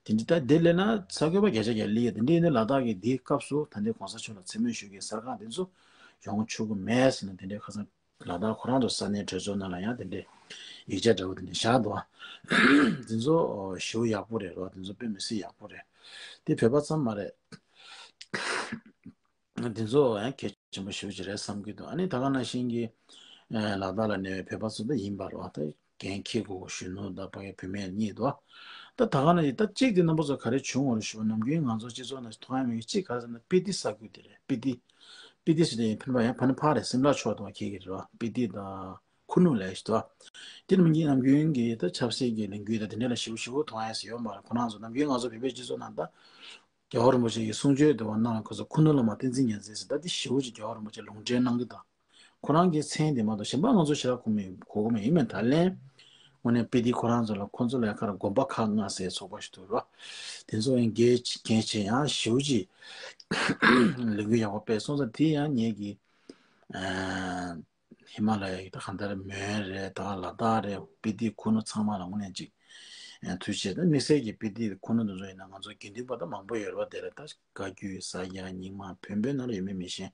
བ། དེ་འདྲ་ད་དེ་སླེབས་ན་ས་གོ་བ་བརྒྱ་ཆ་བརྒྱ་སླེབས་ཡ། དེ་འདྲ་ཡིན་ན་ལ་དྭགས་ཀྱི་དེའི་སྐབས་སུ་ད་ལྟའི་གོང་ས་མཆོག་ལ་མཚན་སྨད་ཞུ་མཁན་གསར་ཁང་དེ་ཚོ་ཡོང་ཆོག་གི་མེད་ཟེར་ནས་དེ་འདྲའི་ཁ་སང་ལ་དྭགས་ཁོ་རང་ཚོ་ས་གནས་གྲོས་ཚོགས་ནང་ལ་ཡང་དེ་འདྲའི་ཡིག་ཆ་འདྲ་བོ་དེ་འདྲ་བཞག་འདུག། དེ་ཚོ་ཞེ་པོ་ཡག་པོ་རེད་རོ། དེ་ཚོ་དཔེ་མི་སྲིད་ཡག་པོ་རེད། དེ་བོད་པ་ཙམ་མ་རེད། དེ་ཚོ་ཡང་གལ་ཆེན་པོ་ཞེ་པོ་ཅིག་རེད་བསམ་གྱི་འདུག། ཨ་ནི་ད་ག་ནང་བཞིན་གྱི་ལ་དྭགས་ལ་གནས་པའི་བོད་པ་ཚོ་ད་ཡིན་པ་རེད་བ། ད་འགན་འཁྱེར་དགོས་གཞོན་ནུ་དང་ཕ་གི་བུད་མེད་གཉིས་འདུག། ད་ད་ག་ནང་བཞིན་ད་གཅིག་དེ་རྣམ་པ་ཚོ་ག་རེ་བྱུང་བ་རེད་ཞུ་བ། ནམ་རྒྱུན་ང་ཚོ་སྤྱི་ཚོགས་ནང་མཐོང་ཡ་མེད་གི། གཅིག་ག་རེ་ཟེར་ན་སྤི་ཏི་ས་ཁུལ་དེ་རེད། སྤི་ཏི། སྤི་ཏི་ཟེར་དེ་ཡིན་ཕན་པ་ཡང་ཕ་ནི་ཕ་རེད། སིམ་ལ་ཕྱོགས་དང་ཁྱེད་ཀྱི་རེད་བ། སྤི་ཏི་དང་ཁུ་ནུ་ལས་ཞུ་དོ། དེ་ནམ་རྒྱུན་ནམ་རྒྱུན་གྱི་ད་ཆབ་སྲིད་ཀྱི་ལས་འགུལ་དང་དེ་འདྲ་ལ་ཞེ་པོ་ཞེ་པོ་མཐོང་ཡ་ཟེར་ཡོད་མ་རེད། ཁོ་རང་ཚོ་ནམ་རྒྱུན་ང་ཚོ་བོད་པའི་སྤྱི་ཚོགས་ནང་ད་རྒྱལ་བ་རིན་པོ་ཆེ་གི་གསུང་ཆོས་དེ་བ་གནང་ཁོ་ཚོ་ཁུ་ནུ་བླ་མ་བསྟན་འཛིན་ཉི་ཟེར་ཟེར། ད་དེ་ཞེ་པོ་ཅིག་རྒྱལ་བ་རིན་པོ་ཆེ་ལུང་འདྲེན་གནང་གི་འདུག། ཁོ་རང་གི་མཚན་དེ་མ་གཏོགས་གཞན་པ་ང་ཚོ་ཞེ་དྲག་གོ་མི་གོ་གི་མེད། ཡིན་མིན་ད་ལན་དངོས་གནས་སྤི་ཏི་ཁོ་རང་ཚོ་ལ་ཁོ་ཚོ་ལ་ཡ་ཁ་ར་དགོན་པ་ཁག་ལྔ་ཟེར་ཚོགས་པ་ཞིག་འདུག་ར། དེ་ཚོ་ཡང་གལ་གལ་ཆེ་ཡང་ཞེ་པོ་ཅིག་ལས་འགུལ་ཡག་པོ་སྤེལ་སོང་ཙང་། དེ་ཡང་ངེད་ཀྱི་ཨ་ཧི་མ་ལ་ཡ་གི་ད་གང་ལྟར་མོན་རེད། ད་ལ་དྭགས་རེད། སྤི་ཏི་ཁུ་ནུ་ཚང་མ་ལ་དངོས་གནས་ཅིག་ཨ་ཐུགས་རྗེ་ཆེ། ད་དམིགས་བསལ་གྱི་སྤི་ཏི་ཁུ་ནུ་དེ་ཚོ་ཡིན་ན་ང་ཚོ་དགེ་འདུན་པ་ད་མང་པོ་ཡོད་རེད་བ། དེ་རེད། ད་བཀའ་བརྒྱུད་ས་སྐྱ་རྙིང་མ་བོན་པོའི་ནང་ལ་ཡོད་མེད་མི་ཤེས།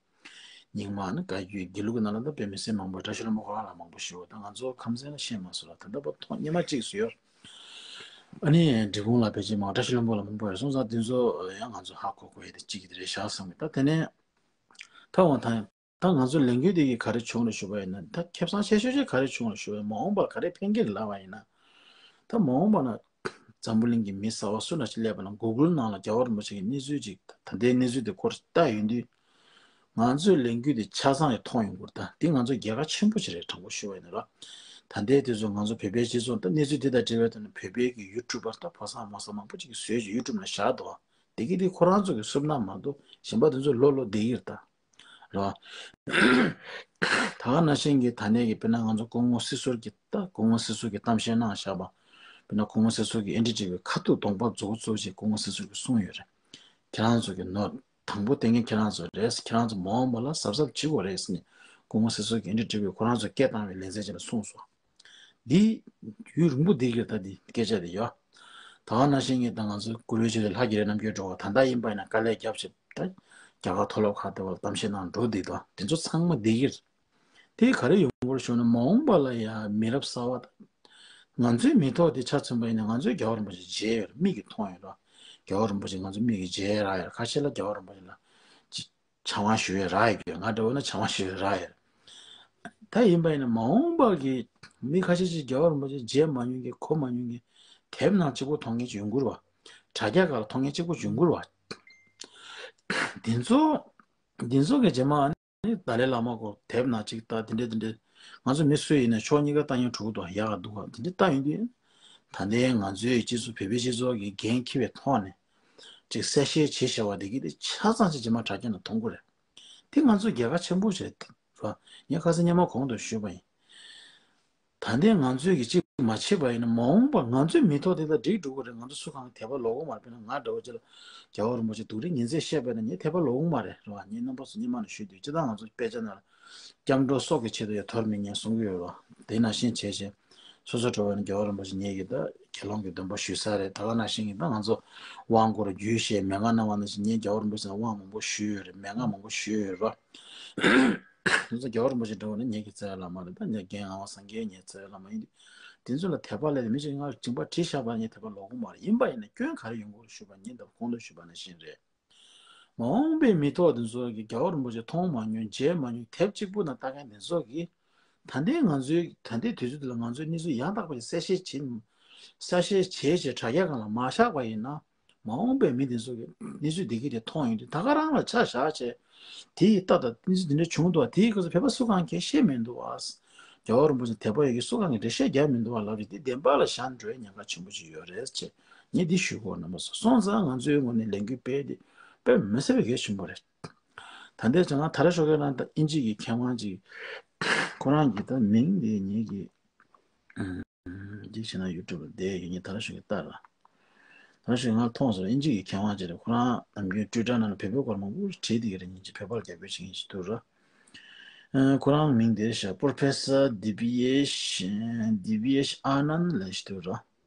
རྙིང་མ་ནི་བཀའ་བརྒྱུད་དགེ་ལུགས་ཀྱི་ནང་ལ་ད་དཔེ་མི་སྲིད་མང་པོ། བཀྲ་ཤིས་ལྷུན་པོ་ཁོ་རང་ལ་མང་པོ་ཞུ་བ། ད་ང་ཚོ་ཁམས་ཚན་ལ་ཤེས་མ་སོང་ལ། ད་ལྟ་བར་ཐོག་སྙེ་མ་གཅིག་བཟོས་ཡོད། ཨ་ནི་འབྲས་སྤུངས་ལ་ཕལ་ཆེར་མང་བ། བཀྲ་ཤིས་ལྷུན་པོ་ལ་མང་པོ་ཡོད་སོང་ཙང་། དེ་ཚོ་ཡང་ང་ཚོ་ཧ་གོ་དགོས་ཡ་དེ་གཅིག་དེ་རེད་ཤག་བསམ་གི། ད་དེ་ནས་ད་འོ་ད་ད་ང་ཚོ་ལས་འགུལ་དེ་གི་ག་རེ་བྱུང་རེད་ཞུ་བ་ཡིན་ན། ད་ཁེ་བཟང་ཆེ་ཤོས་ཅིག་ག་རེ་བྱུང་རེད་ཞུ་བ་ཡིན་ན། མ་འོངས་པར་ག་རེ་ཕན་གི་རེད་ལབ་པ་ཡིན་ན། ད་མ་འོངས་པ་ན་འཛམ་བུ་གླིང་གི་མི་གསར་པ་སུ་འདྲ་ཞིག་སླེབས་པ་ན་གུ་གུལ་ནང་ལ་རྒྱལ་བ་རིན་པོ་ཆེ་གི་གནས་ཚུལ་ཅིག་ད་ལྟའི་གནས་ཚུལ་དེ་སྐོར་བལྟས་ཡོང་དུས། ང་ཚོའི་ལས་འགུལ་དེ་ཆ་ཚང་ཡང་མཐོང་ཡོང་གི་རེད། ད་དེ་ང་ཚོ་རྒྱལ་ཁ་ཆེན་པོ་ཞིག་རེད། དྲང་པོ་ཞུ་བ་ཡིན་ན་ར། ད་ལྟའི་དུས་ཚོད་ང་ཚོ་བོད་པའི་སྤྱི་ཚོགས་ད་གནས་ཚུལ་དེ་དང་འབྲེལ་བའི་ཐོག་ནས་བོད་པའི་གི་ཡུ་ཊུབ་པར་ད་ཕོ་གསར་མོ་གསར་མང་པོ་ཅིག་གིས་བཟོས་ཀྱི་ཡུ་ཊུབ་ནང་བཞག་འདུག། དེ་གི་དེ་ཁོ་རང་ཚོ་གི་བསུབ་ན་མ་གཏོགས་གཞན་པ་དེ་ཚོ་ལོ་ལོ་བསྡད་ཀྱི་རེད་ད། རེད་བ། ད་ག་ནང་བཞིན་གྱི་ད་ནས་ཀྱི་དཔེར་ན་ང་ཚོ་སྐུ་ངོ་སྲིད་ཟུར་གྱི་ད་སྐུ་ངོ་སྲིད་ཟུར་གྱི་གཏམ་བཤད་གནང་བཞག་པ། དཔེར་ན་སྐུ་ངོ་སྲིད་ཟུར་གྱི་ཨེན་ཌི་ཊི་ཝི་ཁ་ཐུག་གདོང་པ་རྫོགས་རྫོགས་ཅིག་སྐུ་ངོ་སྲིད་ཟུར་གྱིས་གསུངས་ཡོད་རེད། ཁྱེད་རང་ཚོ་གི་ནོར། དང་པོ་བསྟེན་མཁན་ཁྱེད་རང་ཚོ་རེད། ཁྱེད་རང་ཚོ་མ་འོངས་པ་ལ་གཟབ་གཟབ་བྱེད་དགོས་རེད་ཟེར་ནས་སྐུ་ངོ་སྲིད་ཟུར་གྱིས་ཨེན་ཌི་ཊི་ཝི་ཁོ་རང་ཚོ་སྐད་བཏང་བའི་ལེ་ཚན་ཅིག་ལ་གསུངས་སོང་། འདི་ཡུན་རིང་པོ་འདི་གིར་ད་འདི་སྐད་ཆ་འདི་ཡོད། ད་ག་ནང་བཞིན་གྱི་ད་ང་ཚོ་གུ་རུའི་ཆོས་སྡེ་ལྷ་རྒྱལ་རི་རྣམ་རྒྱལ་སྒྲོལ་དཀར་ད་ལྟ་ཡིན་པ་ཡིན་ན་དཀའ་ལས་རྒྱབ་བྱས་ད་རྒྱ་གར་མཐོ་སློབ་ཁག་དེ་བ་ལ་གཏམ་བཤད་གནང་འགྲོ་འདི་དང་དེ་ཚོ་ཚང་མ་འདི་གིར། དེ་ག་རེ་ཡོང་གི་རེད་ཞུ་ན། མ་འོངས་པ་ལ་ཡང་མི་རབས་གསར་པ་དང་། ང་ཚོའི་མི་ཐོག་དེ་ཆ་མཚོན་པ་ཡིན་ན་ང་ཚོས་རྒྱལ་བ་རིན་པོ་ཆེ་མཇལ་ཡོད་རེད། མིག་གིས་མཐོང་ཡོད་རེད། རྒྱལ་བ་རིན་པོ་ཆེ་ང་ཚོ་མིག་གིས་མཇལ་རག་ཡོད་རེད། ཁ་ཤས་ལ་རྒྱལ་བ་རིན་པོ་ཆེ་ལ་ཅི་བྱ་དབང་ཞུ་ཡས་རག་ཡོད་ཀྱི། ང་འདྲ་བོ་ན་བྱ་དབང་ཞུ་ཡས་རག་ཡོད་རེད། ད་ཡིན་པ་ཡིན་ན་མ་འོངས་པ་གི་མི་ཁ་ཤས་ཅིག་རྒྱལ་བ་རིན་པོ་ཆེ་མཇལ་མ་མྱོང་མཁན་གོ་མ་མྱོང་མཁན་དེབ་ནང་གཅིག་པོ་མཐོང་མཁན་ཅིག་ཡོང་གི་རེད་བ། དྲ་རྒྱ་སྒང་ལ་མཐོང་མཁན་གཅིག་པོ་ཅིག་ཡོང་གི་རེད་བ། འདི་ཚོ་འདི་ཚོ་གི་རྗེས་མ། ནི་ཏཱ་ལའི་བླ་མ་སྐོར་དེབ་ནང་གཅིག་ལྟ། དེ་འདྲས་དེ་འདྲས་ང་ཚོ་མི་སུ་ཡིན་ན་ཕྱོགས་གཉིས་ཀ་ལྟ་མྱོང་འགྲོ་གི་འདུག། ཡག་ག་སྡུག་ག་དེ་འདྲས་ལྟ་ཡོང་དུས། ད་ལྟའི་ང་ཚོའི་སྤྱི་ཚོགས་བོད་པའི་སྤྱི་ཚོགས་ཀྱི་འགན་འཁྱེར་བའི་ཐོག་ནས་ཅིག་གསལ་བཤད་བྱེད་བཞག་པ་དེ་གི་དེ་ཆ་ཚང་ཅིག་རྗེས་མ་དྲ་རྒྱ་ནང་མཐོང་གི་རེད། དེ་ང་ཚོ་རྒྱལ་ཁ་ཆེན་པོ་ཞིག་རེད་བ། ངས་ཁ་སང་སྔོན་མ་གོང་དུ་ཞུས་པ་ཡིན། ད་ལྟའི་ང་ཚོས་ཀྱི་གཅིག་མ་བྱེད་པ་ཡིན་ན་མ་འོངས་པར་ང་ཚོའི་མི་ཐོག་དེ་དང་འགྲིག་འགྲོ་གི་རེད། ང་ཚོ་སུ་གང་གི་དད་པ་ལོག་གི་མ་རེད། དཔེར་ན་ང་འདྲ་བོ་ཅིག་ལ་རྒྱལ་བ་རིན་པོ་ཆེ་སྡུག་རུས་ཉིན་མཚན་བཤད་པ་ཡིན་ན་ངའི་དད་པ་ལོག་གི་མ་རེད། རེད་བ། ངས་རྣམ་པ་ཚོ་སྔོན་མ་ནས་ཞུས་དུས་སྤྱིར་བཏང་ང་ཚོ་དཔེ་ཆ་ནང་ལ་སྐྱབས་འགྲོ་སྲོག་གི་ཆེད་དུ་ཡང་དོར་མི་ཉན་གསུང་གི་ཡོད་རེད་བ། དེ་ནང་བཞིན་བྱས་བྱས་སོ་སོ་འགྲོ་བ་ཡིན་ན་རྒྱལ་བ་རིན་པོ་ཆེ་ངེད་ཀྱི་ད་དགེ་སློང་གི་སྡོམ་པ་ཞུ་ས་རེད། ད་ག་ནང་བཞིན་གྱི་ད་ང་ཚོ་དབང་བསྐུར་རྒྱུད་བཤད་མན་ངག་གནང་བ་ནང་བཞིན་ངས་རྒྱལ་བ་རིན་པོ་ཆེ་ལ་དབང་མང་པོ་ཞུས་ཡོད་རེད། མན་ངག་མང་པོ་ཞུས་ཡོད་རེད་བ། དེ་ཚོ་རྒྱལ་བ་རིན་པོ་ཆེ་འདྲ་བོ་ནི་ངེད་ཀྱི་རྩ་བའི་བླ་མ་རེད། ད་ངེད་རྒན་ངག་དབང་སངས་རྒྱས་ངེད་རྩ་བའི་བླ་མ་ཡིན་དུས། དེ་ཚོ་ལ་དད་པ་སླེབས་ནས་མི་གཅིག་ང་ལ་སྦྱིན་པ་བྲིས་བཞག་པ་ངས་དད་པ་ལོག་གི་མ་རེད། ཡིན་པ་ཡིན་ན་སྐྱོན་ག་རེ་ཡོང་གི་རེད་ཞུས་པ་ངས་ད་གོང་དུ་ཞུས་པ་ནང་བཞིན་རེད། མ་འོངས་པའི་མི་ཐོག་དེ་ཚོ་གིས་རྒྱལ་བ་རིན་པོ་ཆེ་མཐོང་མ་མྱོང་མཇལ་མ་མྱོང་དེབ་གཅིག་པུ་ནང་ལྟ་མཁན་དེ་ཚོ་གིས་ ད་ལྟའི་ང་ཚོའི་ད་ལྟའི་དུས་ཚོད་འདི་ལ་ང་ཚོའི་གནས་ཚུལ་ཡང་དག་པ་ཞིག་གསལ་བཤད་བྱེད་གསལ་བཤད་བྱས་བྱས་དྲ་རྒྱ་སྒང་ལ་མ་བཞག་པ་ཡིན་ན། མ་འོངས་པའི་མི་དེ་ཚོ་གིས་གནས་ཚུལ་འདི་གི་དེ་མཐོང་ཡོང་དུས། ད་ག་རང་ལ་ཆ་བཞག་བྱས། དེ་ཡི་ལྟ་ད་གནས་ཚུལ་འདི་འདྲ་བྱུང་འདུག་བ། དེའི་སྐབས་སུ་བོད་པ་སུ་གང་གིས་ཤེས་མི་འདུག་བ། རྒྱལ་བ་རིན་པོ་ཆེ་དད་པ་ཡོད་ཀྱི་སུ་གང་གིས་འགྲེལ་བཤད་རྒྱག་མི་འདུག་བ་ལབ་རེད། དེ་བདེན་པ་ལ་བཞག་འགྲོ་བའི་ཉེན་ཁ་ཆེན་པོ་ཅིག་ཡོད་རེད་ཅེས་ངས་འདི་ཞུ་དགོས། རྣམ་པ་ཚོ་སོང་ཙང་ང་ཚོའི་ངོས་ནས་ལས་འགུལ་སྤེལ་དེ་དཔེ་མི་སྲིད་པའི་གལ་ཆེན་པོ་རེད། ད་ལྟའི་ང་དར་ཤོག་གི་ནང་དུ་དབྱིན་ཇི་གི་མཁས་དབང་ཅིག་ཁོ་རང་གི་ད་མིང་དེ་ངེད་ཀྱི་འདི་བྱས་ན་ཡུ་ཊུབ་ལ་བསྡད་ཡོད། ངས་དར་ཤོག་གི་ལྟར་ལ། དར་ཤོག་ང་མཐོང་སོང་། དབྱིན་ཇི་གི་མཁས་དབང་ཅིག་རེད། ཁོ་རང་ནམ་རྒྱུན་ཊུའི་ཊར་ནང་ལ་བོད་པའི་སྐོར་མང་པོ་བྲིས་བསྡད་ཀྱི་རེད། སྙིང་རྗེ། བོད་པ་ལ་རྒྱབ་སྐྱོར་བྱེད་མཁན་ཞིག་འདུག་ར། ཁོ་རང་མིང་དེ་ཤ་Professor Diviyesh Diviyesh Anand ལབ་ཞིག་འདུག་ར།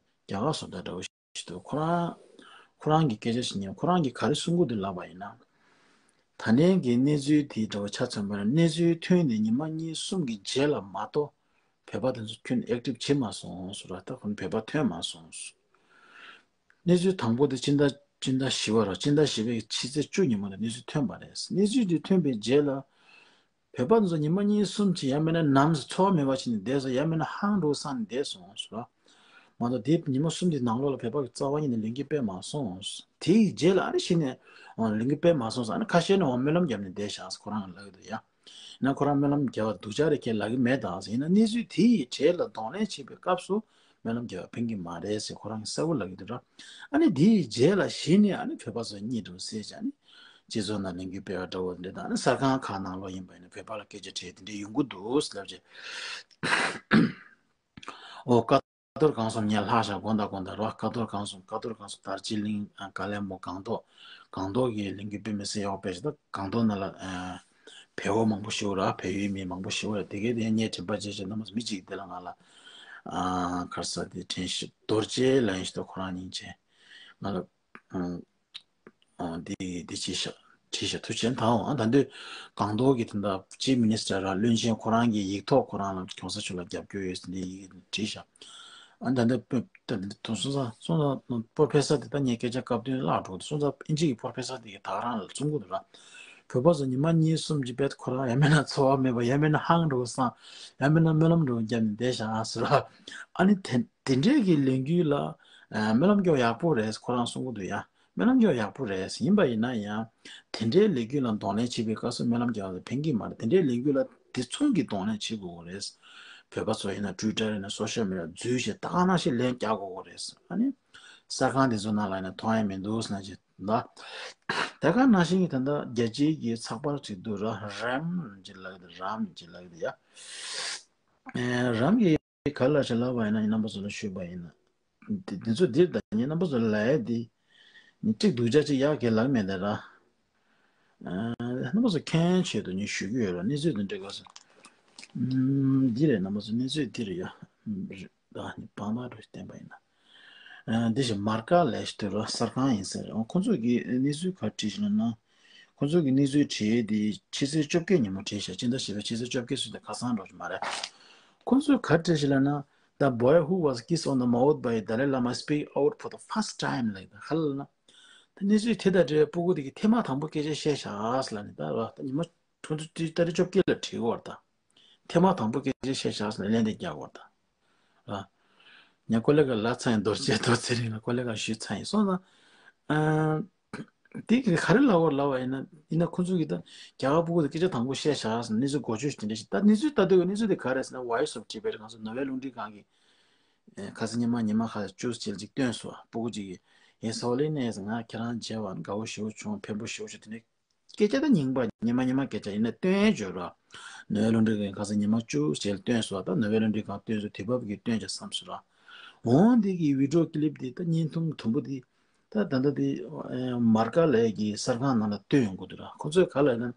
རྒྱ་གར་བཟོ་ལྟ་འདྲ་བོ་ཞིག་འདུག་ཁོ་རང་ཁོ་རང་གི་སྐད་ཆ་ཞིག་ཉན། ཁོ་རང་གིས་ག་རེ་གསུང་གི་འདུག་ལབ་པ་ཡིན་ན། ད་ལན་གྱི་གནས་ཚུལ་དེ་འདྲ་བོ་ཆ་མཚོན་པ་ན། གནས་ཚུལ་ཐོན་ནས་ཉི་མ་གཉིས་གསུམ་གྱི་རྗེས་ལ་མ་གཏོགས་བོད་པ་དེ་ཚོ་ཁྱོན་ནས་ཨེག་ཊིབ་བྱེད་མ་སོང་ཟེར་བ། ད་ཁོ་བོད་པ་ཐོན་མ་སོང་ཟེར། གནས་ཚུལ་དང་པོ་དེ་སྤྱི་ཟླ་སྤྱི་ཟླ་བཞི་པ་རེད། སྤྱི་ཟླ་བཞི་པའི་ཕྱི་ཚེས་བཅུ་ཉིན་མོ་དེ་གནས་ཚུལ་ཐོན་པ་རེད། གནས་ཚུལ་དེ་ཐོན་པའི་རྗེས་ལ་བོད་པ་ཚོ་ཉི་མ་གཉིས་གསུམ་ཅིག་ཡང་མིན་ན་ནམ་འཚོ་བ་མེད་པ་བྱས་ནས་བསྡད་སོང་། ཡང་མིན་ན་ཧང་འགྲོ་སོང་བསྡད་སོང་ཟེར་བ། མ་གཏོགས་དེ་ཉི་མ་གསུམ་དེའི་ནང་ལོགས་ལ་བོད་པ་གི་རྩ་བ་ཉིད་ནས་ལས་འགུལ་སྤེལ་མ་སོང་། དེའི་རྗེས་ལ་ཨ་ནི་གཞི་ནས་ལས་འགུལ་སྤེལ་མ་སོང་ཟེར། ཨ་ནི་ཁ་ཤས་ནས་འོ་སྨོན་ལམ་བརྒྱབ་ནས་བསྡད་བཞག་ཟེར་ཁོ་རང་ལབ་ཀྱི་འདུག་ཡ། ཡིན་ན་ཁོ་རང་སྨོན་ལམ་རྒྱབ་པ་སྡུག་ཅག་རེད། ཁྱེད་ལབ་ཀྱི་མེད་ད་ཟེར། ཡིན་ན་གནས་ཚུལ་དེ་ཡི་གྲས་ལ་གདོང་ལེན་བྱེད་པའི་སྐབས་སུ་སྨོན་ལམ་རྒྱབ་པ་ཕན་གྱི་མ་རེད་ཟེར་ཁོ་རང་གིས་གསལ་པོ་ལབ་ཀྱི་འདུག་ར། ཨ་ནི་དེ་ཡི་རྗེས་ལ་གཞི་ནས་ཨ་ནི་བོད་པ་ཚོ་གཉིད་འགྲོ་ཟེར་བྱས། ཨ་ནི་སྤྱི་ཚོགས་ནང་ལས་འགུལ་སྤེལ་བ་འདྲ་བོ་འདྲ་དང་། ཨ་ནི་གསར་ཁང་ཁག་ནང་ལོགས་ཡིན་པ་ཡིན་ན་བོད་པ་ལ་སྐད་ཆ་དྲིས་དེ་འདྲ་ཡོང་གི་འདུག་ཟེར་ལབ་བྱས། ཨོ་ཀ་ཀ་རྡོར་སྒང་གསུམ་ཉལ་ལྷག་བཞག་དགོང་དག་དགོང་དག་རོ། ཀ་རྡོར་སྒང་གསུམ། ཀ་རྡོར་སྒང་གསུམ་དར་ཅི་ལིང་། ཀ་ལེ་མོ། སྒང་ཏོག་སྒང་ཏོག་གི་ལས་འགུལ་སྤེལ་མི་སེ་ཡོག་པེ་ཞིག་ད་སྒང་ཏོག་ནང་ལ་བལ་པོ་མང་པོ་ཞིག་ར། བལ་ཡུལ་མི་མང་པོ་ཞིག་ར། དེ་གའི་དེ་ངས་དྲན་པ་བརྗེད་བྱས། རྣམ་པ་མི་གཅིག་དེ་ལ་ང་ལ་ཁར་ས་དེ་དྲན་ཤི་རྡོ་རྗེ་ལ་ཡིན་ཞིག་ད་ཁོ་རང་སྙིང་རྗེ། ང་ལ་འདི་འདི་ཅི་ཤ་བྲིས་ཤག་ཐུགས་ཆེན་དང་། ཨ་ད་འདོད་སྒང་ཏོག་གི་དེ་འདྲ་ཅིབ་མི་ནི་སི་ཊར་ར་བློན་ཆེན་ཁོ་རང་གི་ཡིག་ཐོག་ཁོ་རང་ལ་གོང་ས་མཆོག་ལ་རྒྱབ་སྐྱོར་ཡོད་ཟེར་ནས་ཡིག་བྲིས་ཤག་ཨ་ད་འདོད་ད་འདོད་ཐུགས་སོང་ཙང་སོང་ཙང་པོར་ཕེ་སར་དེ་ད་ངས་སྐད་ཆ་སྐབས་དོན་བརླག་འགྲོ་འདུག་སོང་ཙང་ཨིན་ཇི་གི་པོར་ཕེ་སར་དེ་གི་ད་ག་རང་ལ་གསུང་གི་འདུག་ར། བོད་པ་ཚོ་ཉི་མ་གཉིས་གསུམ་གྱི་བེད་ཁོ་རང་ཡང་མིན་ན་འཚོ་བ་མེད་པ། ཡང་མིན་ན་ཧང་འགྲོ་སང་། ཡང་མིན་ན་སྨོན་ལམ་འགྲོ་བརྒྱབ་ནས་བསྡད་ཤག་ཟེར་ར། ཨ་ནི་དེ་དེ་འདྲས་ཀྱི་ལས་འགུལ་ལ་སྨོན་ལམ་རྒྱག་ཡག་པོ་རེད་ཁོ་རང་གསུང་གི་འདུག་ཡ། སྨོན་ལམ་རྒྱག་ཡག་པོ་རེད། ཡིན་པ་ཡིན་ན་ཡང་དེ་འདྲའི་ལས་འགུལ་ལ་གདོང་ལེན་བྱེད་པའི་སྐབས་སུ་སྨོན་ལམ་རྒྱག་ཡག་ལ་ཕན་གྱི་མ་རེད། དེ་འདྲའི་ལས་འགུལ་ལ་དེ་མཚུངས་ཀྱི་གདོང་ལེན་བྱེད་དགོས་རེད། བོད་པ་ཚོ་ཡིན་ན་ཊུའི་ཊར་ཡིན་ན་སོ་ཤལ་མི་ཌི་ཡ་འཛུལ་བྱས་ད་ག་ནང་བཞིན་ལན་རྒྱག་དགོས་རེད། ཨ་ནི་གསར་ཁང་དེ་ཚོ་ནང་ལ་ཡིན་ན་མཐོང་ཡ་མི་འདུག་ཟེར་ན་ཅི་ད། ད་ག་ནང་བཞིན་གྱི་ད་ལྟ་རྒྱལ་སྤྱིའི་གི་ཚགས་པར་ཅིག་འདུག་ར། རམ་ཅིག་ལབ་ཀྱི་འདུག་རམ་ཅིག་ལབ་ཀྱི་འདུག་ཡ། རམ་གྱི་ག་ལ་ཞིག་ལབ་པ་ཡིན་ན་རྣམ་པ་ཚོ་ལ་ཞུས་པ་ཡིན་ན། དེ་དེ་ཚོ་འདིར་ད་ངས་རྣམ་པ་ཚོ་ལ་ལབ་ཡ་དེ། ནི་ཅིག་སྡུག་ཅག་ཅིག་ཡག་གི་ལབ་མེད་ད་ར། རྣམ་པ་ཚོ་མཁྱེན་ཆེད་དུ་ངས་ཞུ་གི་ཡོད་ར། གནས་ཚུལ་དེ་འདྲ་ག་ས། འདི་རེད། རྣམ་པ་ཚོ་གནས་ཚུལ་འདི་རེད་ཡ། ད་ནི་བང་མ་རུ་བསྟན་པ་ཡིན་ན། འདི་ཞིག་མར་ཀ་ལས་ཞིག་དུ་ར་གསར་ཁང་ཡིན་ཟེར། ཁོང་ཚོ་གིས་གནས་ཚུལ་ག་བྲིས་ཤག་ན། ཁོང་ཚོ་གིས་གནས་ཚུལ་བྲིས་དེ་ཕྱི་ཚེས་བཅོ་བརྒྱད་ཉིན་མོ་བྲིས་ཤག་སྤྱི་ཟླ་བཞི་པའི་ཕྱི་ཚེས་བཅོ་བརྒྱད་སུ་དེ་ཁ་སང་འགྲོ་གི་མ་རེད། ཁོང་ཚོས་ག་བྲིས་ཤག་ལབ་ན། The boy who was kissed on the mouth by Dalai Lama speak out for the first time ལབ་ད་ཧ་ལ་ན། ད་གནས་ཚུལ་དེ་དང་འབྲེལ་བའི་སྤུ་གུ་དེ་གིས་ཐེངས་མ་དང་པོ་སྐད་ཆ་བཤད་ཤག་ལབ་ནས་ད་ར་ད་ཉིན་མོ་ཁོང་ཚོ་ཏི་ཏ་རིག་བཅོ་བརྒྱད་ལ་བྲིས་ཡོད་རེད་ད། ཐེངས་མ་དང་པོ་སྐད་ཆ་བཤད་ཤག་ཟེར་ནས་ལན་དེ་རྒྱག་དགོས་རེད་ད། ཨ། ཉ་ཀོ་ལེ་ག་ལ་ཚ་ཡིན་རྡོ་རྗེ་རྡོ་རྗེ་རིང་ལ་ཀོ་ལེ་ག་ཞུས་ཚ་ཡིན་སོང་ཙང་། ཨ། དེ་གི་ག་རེ་ལབ་པ་ལབ་པ་ཡིན་ན་ཡིན་ན་ཁོ་ཚོ་གི་ད་རྒྱ་གར་ཕྲུ་གུ་དེ་སྐད་ཆ་དང་པོ་བཤད་ཤག་ཟེར་ནས་གནས་ཚུལ་འགོ་བརྗོད་ཞིག་དེ་འདྲ་ཞིག་ད་གནས་ཚུལ་ལྟ་དུས་གནས་ཚུལ་དེ་ག་རེ་ཟེར་ན་Voice of Tibet ང་ཚོ་ནོར་ཝེ་རླུང་འཕྲིན་ཁང་གི་ཁ་སང་ཉི་མ་ཉི་མ་ཁ་བཅུ་ཅིག་ཅིག་བཏོན་སོང་། ཕྲུ་གུ་ཅིག་གིས་ཡིན་ས་ལེ་ནས་ང་ཁྱེད་རང་མཇལ་བ་དགའ་བོ་ཞེ་པོ་བྱུང་། ཕན་པོ་ཞེ་པོ་བྱུང་། དེ་ནས། སྐད་ཆ་ད་རྙིང་པ་ཉི་མ་ཉི་མ་སྐད་ཆ་ཡིན་ན་སྟོན་བརྗོད་ར། ནོ་ཝེ་རླུང་འཕྲིན་ཁང་ཁ་སང་ཉི་མ་བཅུ་ཞལ་སྟོན་སོང་། ད་ནོ་ཝེ་རླུང་འཕྲིན་ཁང་སྟོན་སོང་དུས་བབ་ཀྱི་སྟོན་བྱ་བསམ་སོང་ར། འོང་འདི་གི་བི་ཌིའོ་ཀི་ལིབ་འདི་ད་བརྙན་ཐུང་དུམ་བུ་འདི་ད་ད་ད་འདི་མར་ཀ་ལའི་གི་གསར་ཁང་ནང་ལ་སྟོན་ཡོང་གི་འདུག་ར། ཁོ་ཚོས་ག་ལ་ཡིན་ན་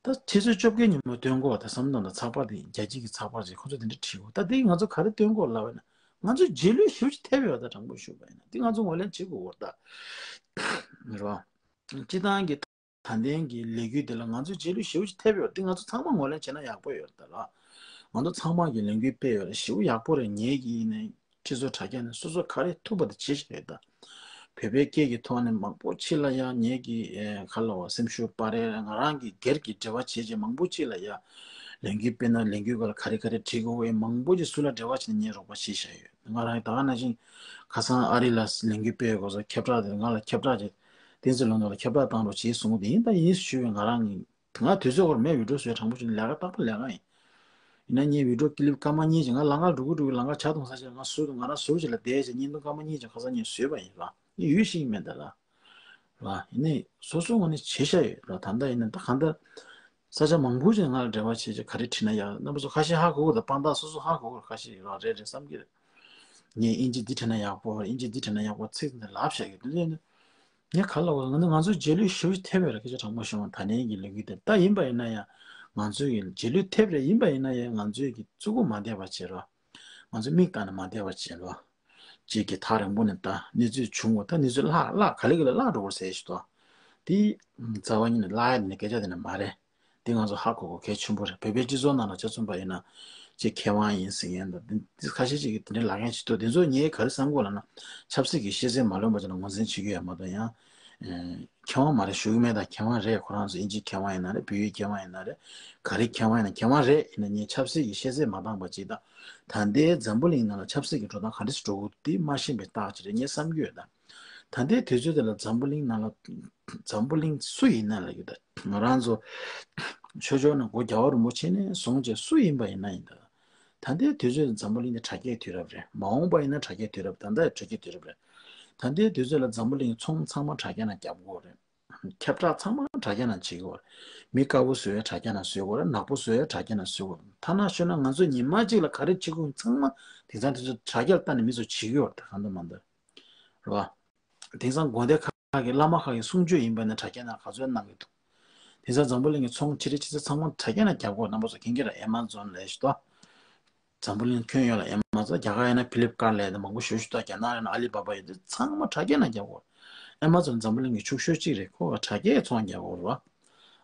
ད་ཕྱི་ཚེས་བཅོ་བརྒྱད་ཉིན་མོ་སྟོན་དགོས་པ་ད་བསམ་བློ་ད་ཚགས་པར་འདི་རྒྱལ་སྤྱི་གི་ཚགས་པར་ཅིག་ཁོ་ཚོས་དེ་འདྲ་བྲིས་འོ། ད་འདི་ང་ཚོ་ག་རེ་སྟོན་དགོས་ལབ་ན་ང་ཚོ་རྗེས་ལུས་ཞེ་པོ་ཅིག་ཐེབས་ཡོད། ད་དྲང་པོ་ཞུས་པ་ཡིན་ན་འདི་ང་ཚོ་ངོས་ལེན་བྱེད་དགོས་འོ་ད་ར། སྤྱི་བཏང་གི་ད་ལྟའི་གི་ལས་འགུལ་འདི་ལ་ང་ཚོས་རྗེས་ལུས་ཞེ་པོ་ཅིག་ཐེབས་ཡོད་རེད། འདི་ང་ཚོ་ཚང་མ་ངོས་ལེན་བྱས་ན་ཡག་པོ་ཡོད་རེད་ད་ལ། ང་ཚོ་ཚང་མ་གིས་ལས་འགུལ་སྤེལ་ཡོད་རེད། ཞེ་པོ་ཡག་པོ་རེད། ངེད་ཀྱིས་ནས་སྤྱི་ཚོགས་དྲ་རྒྱ་ནས་སོ་སོ་ག་རེ་ཐུབ་པ་དེ་བྱེད་བཞིན་རེད་ད། བོད་པའི་སྐད་ཀྱི་ཐོག་ནས་མང་པོ་ཅིག་ལ་ཡང་ངེད་ཀྱིས་ཨེ་ག་ལ་བ་སེམས་ཤུགས་སྤར་རེད། ང་རང་གིས་སྒེར་གྱི་འབྲེལ་བ་བྱས་རྗེས་མང་པོ་ཅིག་ལ་ཡང་ ལས་འགུལ་སྤེལ་ན་ལས་འགུལ་སྐོར་ལ་ག་རེ་ག་རེ་བྲིས་དགོས་ཡོད་མང་པོ་ཅིག་སུ་ལ་འབྲེལ་བ་བྱས་ནས་ངས་རོགས་པ་བྱས་བཞག་ཡོད། ང་རང་ད་ག་ནང་བཞིན་ཁ་སང་ཨ་རི་ལ་ལས་འགུལ་སྤེལ་ཡོད་སྐོར་སོགས་ཁྱབ་བསྒྲགས་དེ་ང་ལ་ཁྱབ་བསྒྲགས་བྱས། བསྟན་འཛིན་ལོ་ནོར་ལ་ཁྱབ་བསྒྲགས་བཏང་རོགས་བྱས་གསུངས་དེ་ཡིན་ད་ཡིན་ཞུས་པས། ང་རང་ང་ཚོའི་སྐོར་མེད་བི་ཌིའོ་བཟོས་དྲང་པོ་བྱས་ན་ལས་ཀ་རྟག་པར་ལས་ཀ་ཡིན། ཡིན་ན་ངས་བི་ཌིའོ་ཀི་ལིབ་སྐར་མ་གཉིས་ཀྱི་ང་ལམ་ཁ་འགྲོ་གི་འགྲོ་གི་ལམ་ཁ་ཇ་འཐུང་ས་ཆ་ང་ཟུར་དུ་ང་རང་ཟུར་ཅིག་ལ་བསྡད་བྱས་བརྙན་ཐུང་སྐར་མ་གཉིས་ཀྱི་ཁ་སང་ངས་བཟོས་པ་ཡིན་ར། ཡིན་ཡུལ་ཤེས་ཀྱི་མེད་ད་ར། ར་ཡིན་ནའི་སོ་སོའི་ངོས་ནས་བྱེད་བཞག་ཡོད་ར། ད་ལྟ་ཡིན་ན་ད་གང་ལྟར་ས་ཆ་མང་པོ་ཅིག་ང་ལ་འབྲེལ་བ་བྱེད་ཅིག་ག་རེ་བྲིས་ན་ཡག་རྣམ་པ་ཚོ་ཁ་ཤས་ཧ་གོ་གི་ད། དཔང་རྟགས་སོ་སོ་ཧ་གོ་གི་ཁ་ཤས་ཡོད་ར། རེད་རེད་བསམ་གི་རེད། ངས་ཨིན་ཇི་འདི་བྲིས་ན་ཡག་པོ་རེད། ཨིན་ཇི་འདི་བྲིས་ན་ཡག་པོ་ཚིག་འདི་ལབ་བཞག་གི་དེ་ནས་ངས་ག་ལ་འོ་ང་ཚོ་ང་ཚོའི་རྗེས་ལུས་ཞེ་པོ་ཐེབས་ཡོད་རེད། སྐད་ཆ་དྲང་པོ་ཞུ་བ་ད་ནས་ཀྱི་ལས་འགུལ་དེ་ད་ཡིན་པ་ཡིན་ན་ཡང་ང་ཚོའི་གི་རྗེས་ལུས་ཐེབས་རེད། ཡིན་པ་ཡིན་ན་ཡང་ང་ཚོའི་གི་བཙུགས་སྒོ་མ་བསྡད་པ་བྱེད་རོགས། ང་ཚོ་མིག་བལྟས་ནས་མ་བསྡད་པ་བྱེད་རོགས། གཅིག་གི་ཐག་རིང་པོ་ནས་ད་གནས་ཚུལ་བྱུང་བ་ད་གནས་ཚུལ་བརླག་བརླག་ག་ལེ་ག་ལེ་བརླག་འགྲོ་བར་ཟེར་ཞིག་ཏོ། དེ་རྩ་བ་ཉིད་ནས་བརླག་ཡ་དེ་ནས་སྐད་ཆ་དེ་ནས་མ་རེད། དེ་ང་ཚོ་ཧ་གོ་གོ་གལ་ཆེན་པོ་རེད། བོད་པའི་སྤྱི་ཚོགས་ནང་ལ་ཆ་མཚོན་པ་ཡིན་ན་ཅིག་མཁས་དབང་ཡིན་ཟེར་མཁན་དང་དེ་ཁ་ཤས་ཅིག་གིས་དེ་འདྲའི་ལབ་མཁན་ཅིག་འདུག་དེ་ཚོ་ངས་ག་རེ་བསམ་དགོས་ལབ་ན་ཆབ་སྲིད་ཀྱི་ཤེས་ཚད་མ་ལོན་པ་ཅིག་ལ་ངོས་འཛིན་བྱེད་ཀྱི་ཡོད་མ་གཏོགས་ཡང་། མཁས་དབང་མ་རེད་ཞུ་གི་མེད་ད། མཁས་དབང་རེད། ཁོ་རང་ཚོ་ཨིན་ཇིའི་མཁས་དབང་ཡིན་ན་རེད། བོད་ཡིག་མཁས་དབང་ཡིན་ན་རེད། ག་རེ་མཁས་དབང་ཡིན་ན་མཁས་དབང་རེད། ཡིན་ན་ངས་ཆབ་སྲིད་ཀྱི་ཤེས་ཚད་མ་འདང་པ་ཅིག་དང་། ད་ལྟའི་འཛམ་བུ་གླིང་ནང་ལ་ཆབ་སྲིད་ཀྱི་འགྲོ་སྟངས་ག་འདྲ་ཞིག་འགྲོ་གི་འདུག་དེ་མ་ཤེས་པའི་རྟགས་ཅིག་རེད་ངས་བསམ་གྱི་ཡོད་ད། ད་ལྟའི་དུས་ཚོད་འདི་ལ་འཛམ་བུ་གླིང་ནང་ལ་འཛམ་བུ་གླིང་སུ་ཡིན་ན་ལ་ཡོད་ད། ང་རང་ཚོ་ཆོས་ཕྱོགས་ནས་གོ་རྒྱལ་བ་རིན་པོ་ཆེ་ནས་བཟུང་བྱས་སུ་ཡིན་པ་ཡིན་ན་ཡིན་ད། ད་ལྟའི་དུས་ཚོད་འཛམ་བུ་གླིང་འདི་དྲ་རྒྱའི་དུས་རབས་རེད། མ་འོངས་པ་ཡིན་ན་དྲ་རྒྱའི་དུས་རབས། ད་ལྟ་དྲ་རྒྱའི་དུས་རབས་རེད། ད་ལྟའི་དུས་ཚོད་ལ་འཛམ་བུ་གླིང་ཚོང་ཚང་མ་དྲ་རྒྱ་ནང་རྒྱབ་དགོས་རེད། ཁྱབ་བསྒྲགས་ཚང་མ་དྲ་རྒྱ་ནང་བྱེད་དགོས་རེད། མི་དཀར་པོ་བཟོ་ཡས་དྲ་རྒྱ་ནང་བཟོ་དགོས་རེད། ནག་པོ་བཟོ་ཡས་དྲ་རྒྱ་ནང་བཟོ་དགོས་རེད། ཐ་ན་ཤོད་ན་ང་ཚོ་ཉི་མ་གཅིག་ལ་ག་རེ་བྱེད་དགོས་ཚང་མ་དེང་སང་དུས་ཚོད་དྲ་རྒྱ་ལ་བལྟས་ནས་མི་ཚོ་བྱེད་ཀྱི་ཡོད་རེད། ད་གང་ལྟར་མ་ལྟར་རེད་བ། དེང་སང་དགོན་སྡེ་ཁག་གི་བླ་མ་ཁག་གི་གསུང་ཆོས་ཡིན་པ་ན་དྲ་རྒྱ་ནང་ག་ཚོད་གནང་གི་འདུག་དེང་སང་འཛམ་བུ་གླིང་གི་ཚོང་ཆེ་རེ་ཆེ་ཚ་ཚང་མ་དྲ་རྒྱ་ནང་རྒྱབ་དགོས། རྣམ་པ་ཚོ་མཁྱེན་གྱི་རེད། ཨེ་མ་ཛོན་ལས་ཞུ་དོ། འཛམ་བུ་གླིང་ཁྱོན་ཡོངས་ལ་ཨེ་མ་ཛོན། རྒྱ་གར་ཡིན་ན་ཕི་ལིབ་ཀར་ལས་དང་མང་པོ་ཞུ་ཞུ་དོ། རྒྱ་ནག་ཡིན་ན་ཨ་ལི་བྷ་བྷ་ཡིན་དེ་ཚང་མ་དྲ་རྒྱ་ནང་རྒྱབ་དགོས། ཨེ་མ་ཛོན་འཛམ་བུ་གླིང་གི་ཕྱུག་ཤོས་གཅིག་རེད། ཁོ་ག་དྲ་རྒྱའི་ཚོང་རྒྱག་དགོས་རེད་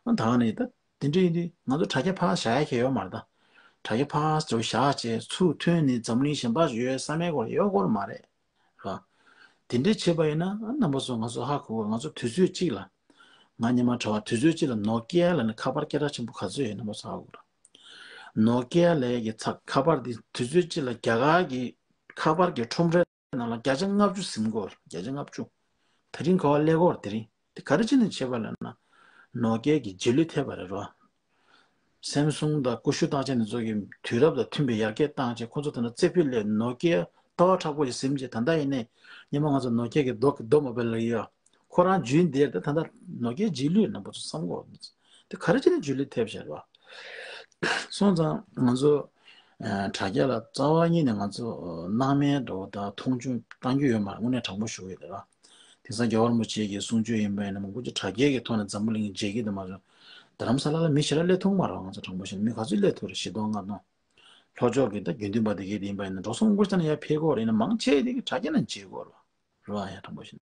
བ། ཨ་ད་ག་ནས་ད་དེ་འདྲ་ཡིན་དུས་ང་ཚོ་དྲ་རྒྱ་ཕར་བཞག་ཡ་གལ་ཡོད་མ་རེད་ད། དྲ་རྒྱ་ཕར་ཚུར་བཞག་བྱས་ཚུར་ཐོན་ནས་འཛམ་བུ་གླིང་གཞན་པ་ཡོད་བསམ་ཡ་སྐོར་ཡོད་སྐོར་མ་རེད། ར། དེ་འདྲ་བྱས་པ་ཡིན་ན་ཨ་རྣམ་པ་ཚོ་ང་ཚོ་ཧ་གོ་གི། ང་ཚོ་དུས་ཚོད་གཅིག་ལ། ང་སྔོན་མ་དྲ་བ་དུས་ཚོད་གཅིག་ལ་ནོ་ཀི་ཡ་ལ་ནི་ཁ་པར་སྐད་གྲགས་ཆེན་པོ་ག་ཚོད་ཡོད་རྣམ་པ་ཚོ་ཧ་གོ་གི་ར། ནོ་ཀི་ཡ་ལའི་གི་ཚ་ཁ་པར་འདི་དུས་ཚོད་གཅིག་ལ་རྒྱ་གར་གྱི་ཁ་པར་གྱི་ཁྲོམ་རའི་ནང་ལ་བརྒྱ་ཆ་ལྔ་བཅུ་ཟིན་གོ། བརྒྱ་ཆ་ལྔ་བཅུ། དེ་རིང་ག་བ་སླེབས་གོ་དེ་རིང་དེ་ག་རེ་བྱས་ནས་བྱས་པ་ལབ་ན། ནོ་ཀི་ཡ་གི་རྗེས་ལུས་ཐེབས་པ་རེད་རོ། སེམ་སུང་དང་ཀུ་ཤུ་བཏང་བྱས་ནས་ཚོ་གི་དུས་རབས་དང་མཐུན་པའི་ཡར་རྒྱས་བཏང་བྱས་ཁོ་ཚོ་དེ་ན་རྩེ་ཕུད་ལས་ནོ་ཀི་ཡ་ལྟ་བ་དྲག་པོ་ཞིག་ཟིན་བྱས། ད་ལྟ་ཡིན་ནའི་སྔོན་མ་ང་ཚོ་ནོ་ཀི་ཡ་གི་རྡོ་གི་རྡོ་མ་བེལ་ལ་ཡོད། ཁོ་རང་རྒྱུན་དེར་དེ་ད་ལྟ་ནོ་ཀི་ཡ་རྗེས་ལུས་རྣམ་པ་ཚོ་བསམ་གོ། དེ་ག་རེ་བྱས་ནས་རྗེས་ལུས་ཐེབས་བྱས་རོ། སོང་ཙང་ང་ཚོ་ཨ་དྲ་རྒྱ་ལ་རྩ་བ་ཉིད་ནས་ང་ཚོ་སྣང་མེད་འགྲོ་བ་དང་མཐོང་ཆུང་བཏང་རྒྱུ་ཡོད་མ་རེད། དངོས་གནས་དྲང་པོ་ཞུ་གི་ཡོད་ར། དེང་སང་རྒྱལ་བ་རིན་པོ་ཆེ་གི་གསུང་ཆོས་ཡིན་པ་ཡིན་ན་མང་པོ་ཅིག་དྲ་རྒྱའི་གི་ཐོག་ནས་འཛམ་བུ་གླིང་གི་མཇལ་གི་འདུག་མ་རེད། རྡ་རམ་ས་ལ་ལ་མི་ཞེ་དྲག་སླེབས་ཐུབ་མ་རེད། ང་ཚོ་དྲང་པོ་བཤད་ན་མི་ག་ཚོད་སླེབས་ཐུབ་རེད། བཞི་སྟོང་ལྔ་སྟོང་། ལྷོ་ཕྱོགས་ཀྱི་ད་དགེ་འདུན་པ་དེ་གའི་དེ་ཡིན་པ་ཡིན་ན་འགྲོ་སོང་དངུལ་ཅན་ཡར་འཕེལ་གོ་རེད། ཡིན་ན་མང་ཆེ་དེ་གི་དྲ་རྒྱ་ནས་མཇལ་གོ་རེད་བ། རེད་བ་ཡ་དྲང་པོ་བཤད་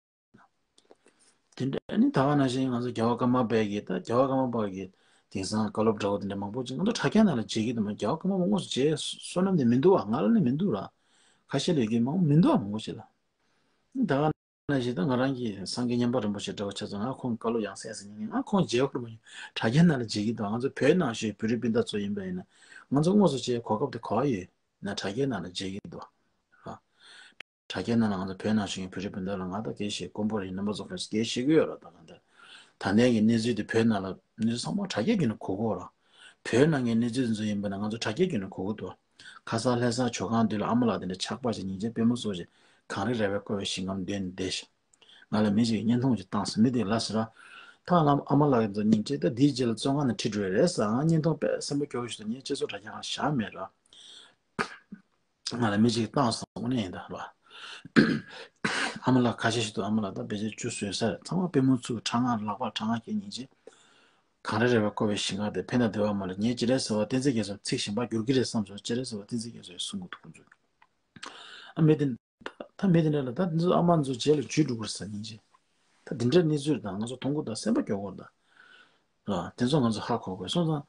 ན། དེ་འདྲ་ནི་ད་ག་ནང་བཞིན་ང་ཚོ་རྒྱལ་བ་ཀརྨ་པ་གི་ད་རྒྱལ་བ་ཀརྨ་པ་གི་དེང་སང་བཀའ་སློབ་འདྲ་བོ་དེ་འདྲ་མང་པོ་ཅིག་ང་ཚོ་དྲ་རྒྱ་ནང་ལ་མཇལ་གི་འདུག་མ། རྒྱལ་བ་ཀརྨ་པ་དངོས་སུ་མཇལ་བསོད་ནམས་དེ་མི་འདུག་བ། ང་ལ་ནི་མི་འདུག་ར། ཁ་ཤས་ལ་ཡོད་ཀྱི་མང་མི་འདུག་བ་མང་པོ་ཅིག་ལ། ད་ག་ནང་བཞིན་ད་ང་རང་གི་སངས་རྒྱས་མཉན་པ་རིན་པོ་ཆེ་འདྲ་བོ་ཆ་ཚང་ང་ཁོང་གི་བཀའ་སློབ་ཡང་སེ་ཟེར་ཉན་ང་ཁོང་མཇལ་ཁུར་མ་ཡོང་། དྲ་རྒྱ་ནང་ལ་མཇལ་གི་འདུག་ང་ཚོ་བོད་ནང་བཞུགས་བོད་རིགས་སྤུན་ཟླ་ཚོ་ཡིན་པ་ཡིན་ན་ང་ཚོ་དངོས་སུ་མཇལ་གོ་སྐབས་དེ་ག་བ་ཡོད་ན་དྲ་རྒྱའི་ནང་ལ་མཇལ་གི་འདུག་བ། དྲ་རྒྱའི་ནང་ལ་ང་ཚོ་བོད་ནང་བཞུགས་པའི་བོད་རིགས་སྤུན་ཟླ་ལ་ང་ད་སྐད་ཆ་དཀོན་པོ་རེད། རྣམ་པ་ཚོ་ཁ་ཤས་སྐད་ཆ་བཤད་ཀྱི་ཡོད་ར། ད་གང་ལྟར་ད་ལྟའི་གི་གནས་ཚུལ་དེ་བོད་ནང་ལ་གནས་ཚུལ་ཚང་མ་དྲ་རྒྱའི་བརྒྱུད་ནས་གོ་གོ་ར། བོད་ནང་གི་གནས་ཚུལ་དེ་ཚོ་ཡིན་པ་ན་ང་ཚོ་དྲ་རྒྱའི་བརྒྱུད་ནས་གོ་གི་འདུག་ཁ་སང་ལྷ་ས་ཇོ་ཁང་མདུན་ལ་ཨ་མ་ལགས་དེ་འདྲ་ཆགས་པ་ཞིག་ཉིན་རྗེས་པད་མོ་སོགས་ཀྱིས་གངས་རི་ར་བས་བསྐོར་བའི་ཞིང་ཁམས་མདུན་ནས་བསྡད་ཤག་ང་ལ་མི་ཞིག་གིས་བརྙན་ཐུང་ཅིག་བཏང་སོང་། མི་དེས་ལབ་ཟེར་ར། ད་ལམ་ཨ་མ་ལགས་ཀྱིས་ཚོ་སྙིང་རྗེ་ད་འདིའི་རྗེས་ལ་བཙོན་ཁང་ནས་ཁྲིད་འགྲོ་ཡ་རེད་ཟེར། ང་བརྙན་ཐུང་དཔེ་སེམས་པ་སྐྱོ་བོ་ཞིག་འདུག་ངས་སྤྱི་ཚོགས་དྲ་རྒྱ་ཁག་བཞག་མེད་ར། ང་ལ་མི་ཞིག་གིས་བཏང་སོང་། དངོས་གནས་ཡིན་ད་ར། ཨ་མ་ལགས་ཁ་ཤས་ཤིག་འདུག་ཨ་མ་ལགས་ད་ཕལ་ཆེར་བཅུ་བཟོས་ས་རེད། ཚང་མ་པད་མོ་ཚུགས་ཁྲག་ངར་ལག་པར་ཁྲག་ངར་སྐྱེས་སྙིང་རྗེ། གངས་རི་ར་བས་བསྐོར་བའི་ཞིང་ཁམས་དེ་ཕན་དང་བདེ་བ་མ་ལ་ངས་ཅི་རེད་ཟེར་བ་བསྟན་འཛིན་རྒྱ་མཚོས་ཚིག་གཞན་པ་བསྒྱུར་གྱི་རེད་བསམ་སོང་། ཅི་རེད་ཟེར་བ་བསྟན་འཛིན་རྒྱ་མཚོས་གསུང་གི་འདུག་ཁོང་ཚོས། ཨ་མི་དེ་ད་ད་མི་དེ་འདྲ་ལ་ད་འདི་ཚོ་ཨ་མ་ཚོ་རྗེས་ལ་འཇུས་འགྲོ་དགོས་ས་ཡིན་ཅི། ད་འདི་འདྲ་གནས་ཚུལ་དང་ང་ཚོ་མཐོང་གི་འདུག་སེམས་པ་སྐྱོ་གི་འདུག་ཨ་དེ་ཚོ་ང་ཚོ་ཧ་གོ་དགོས་སོང་ཙང་།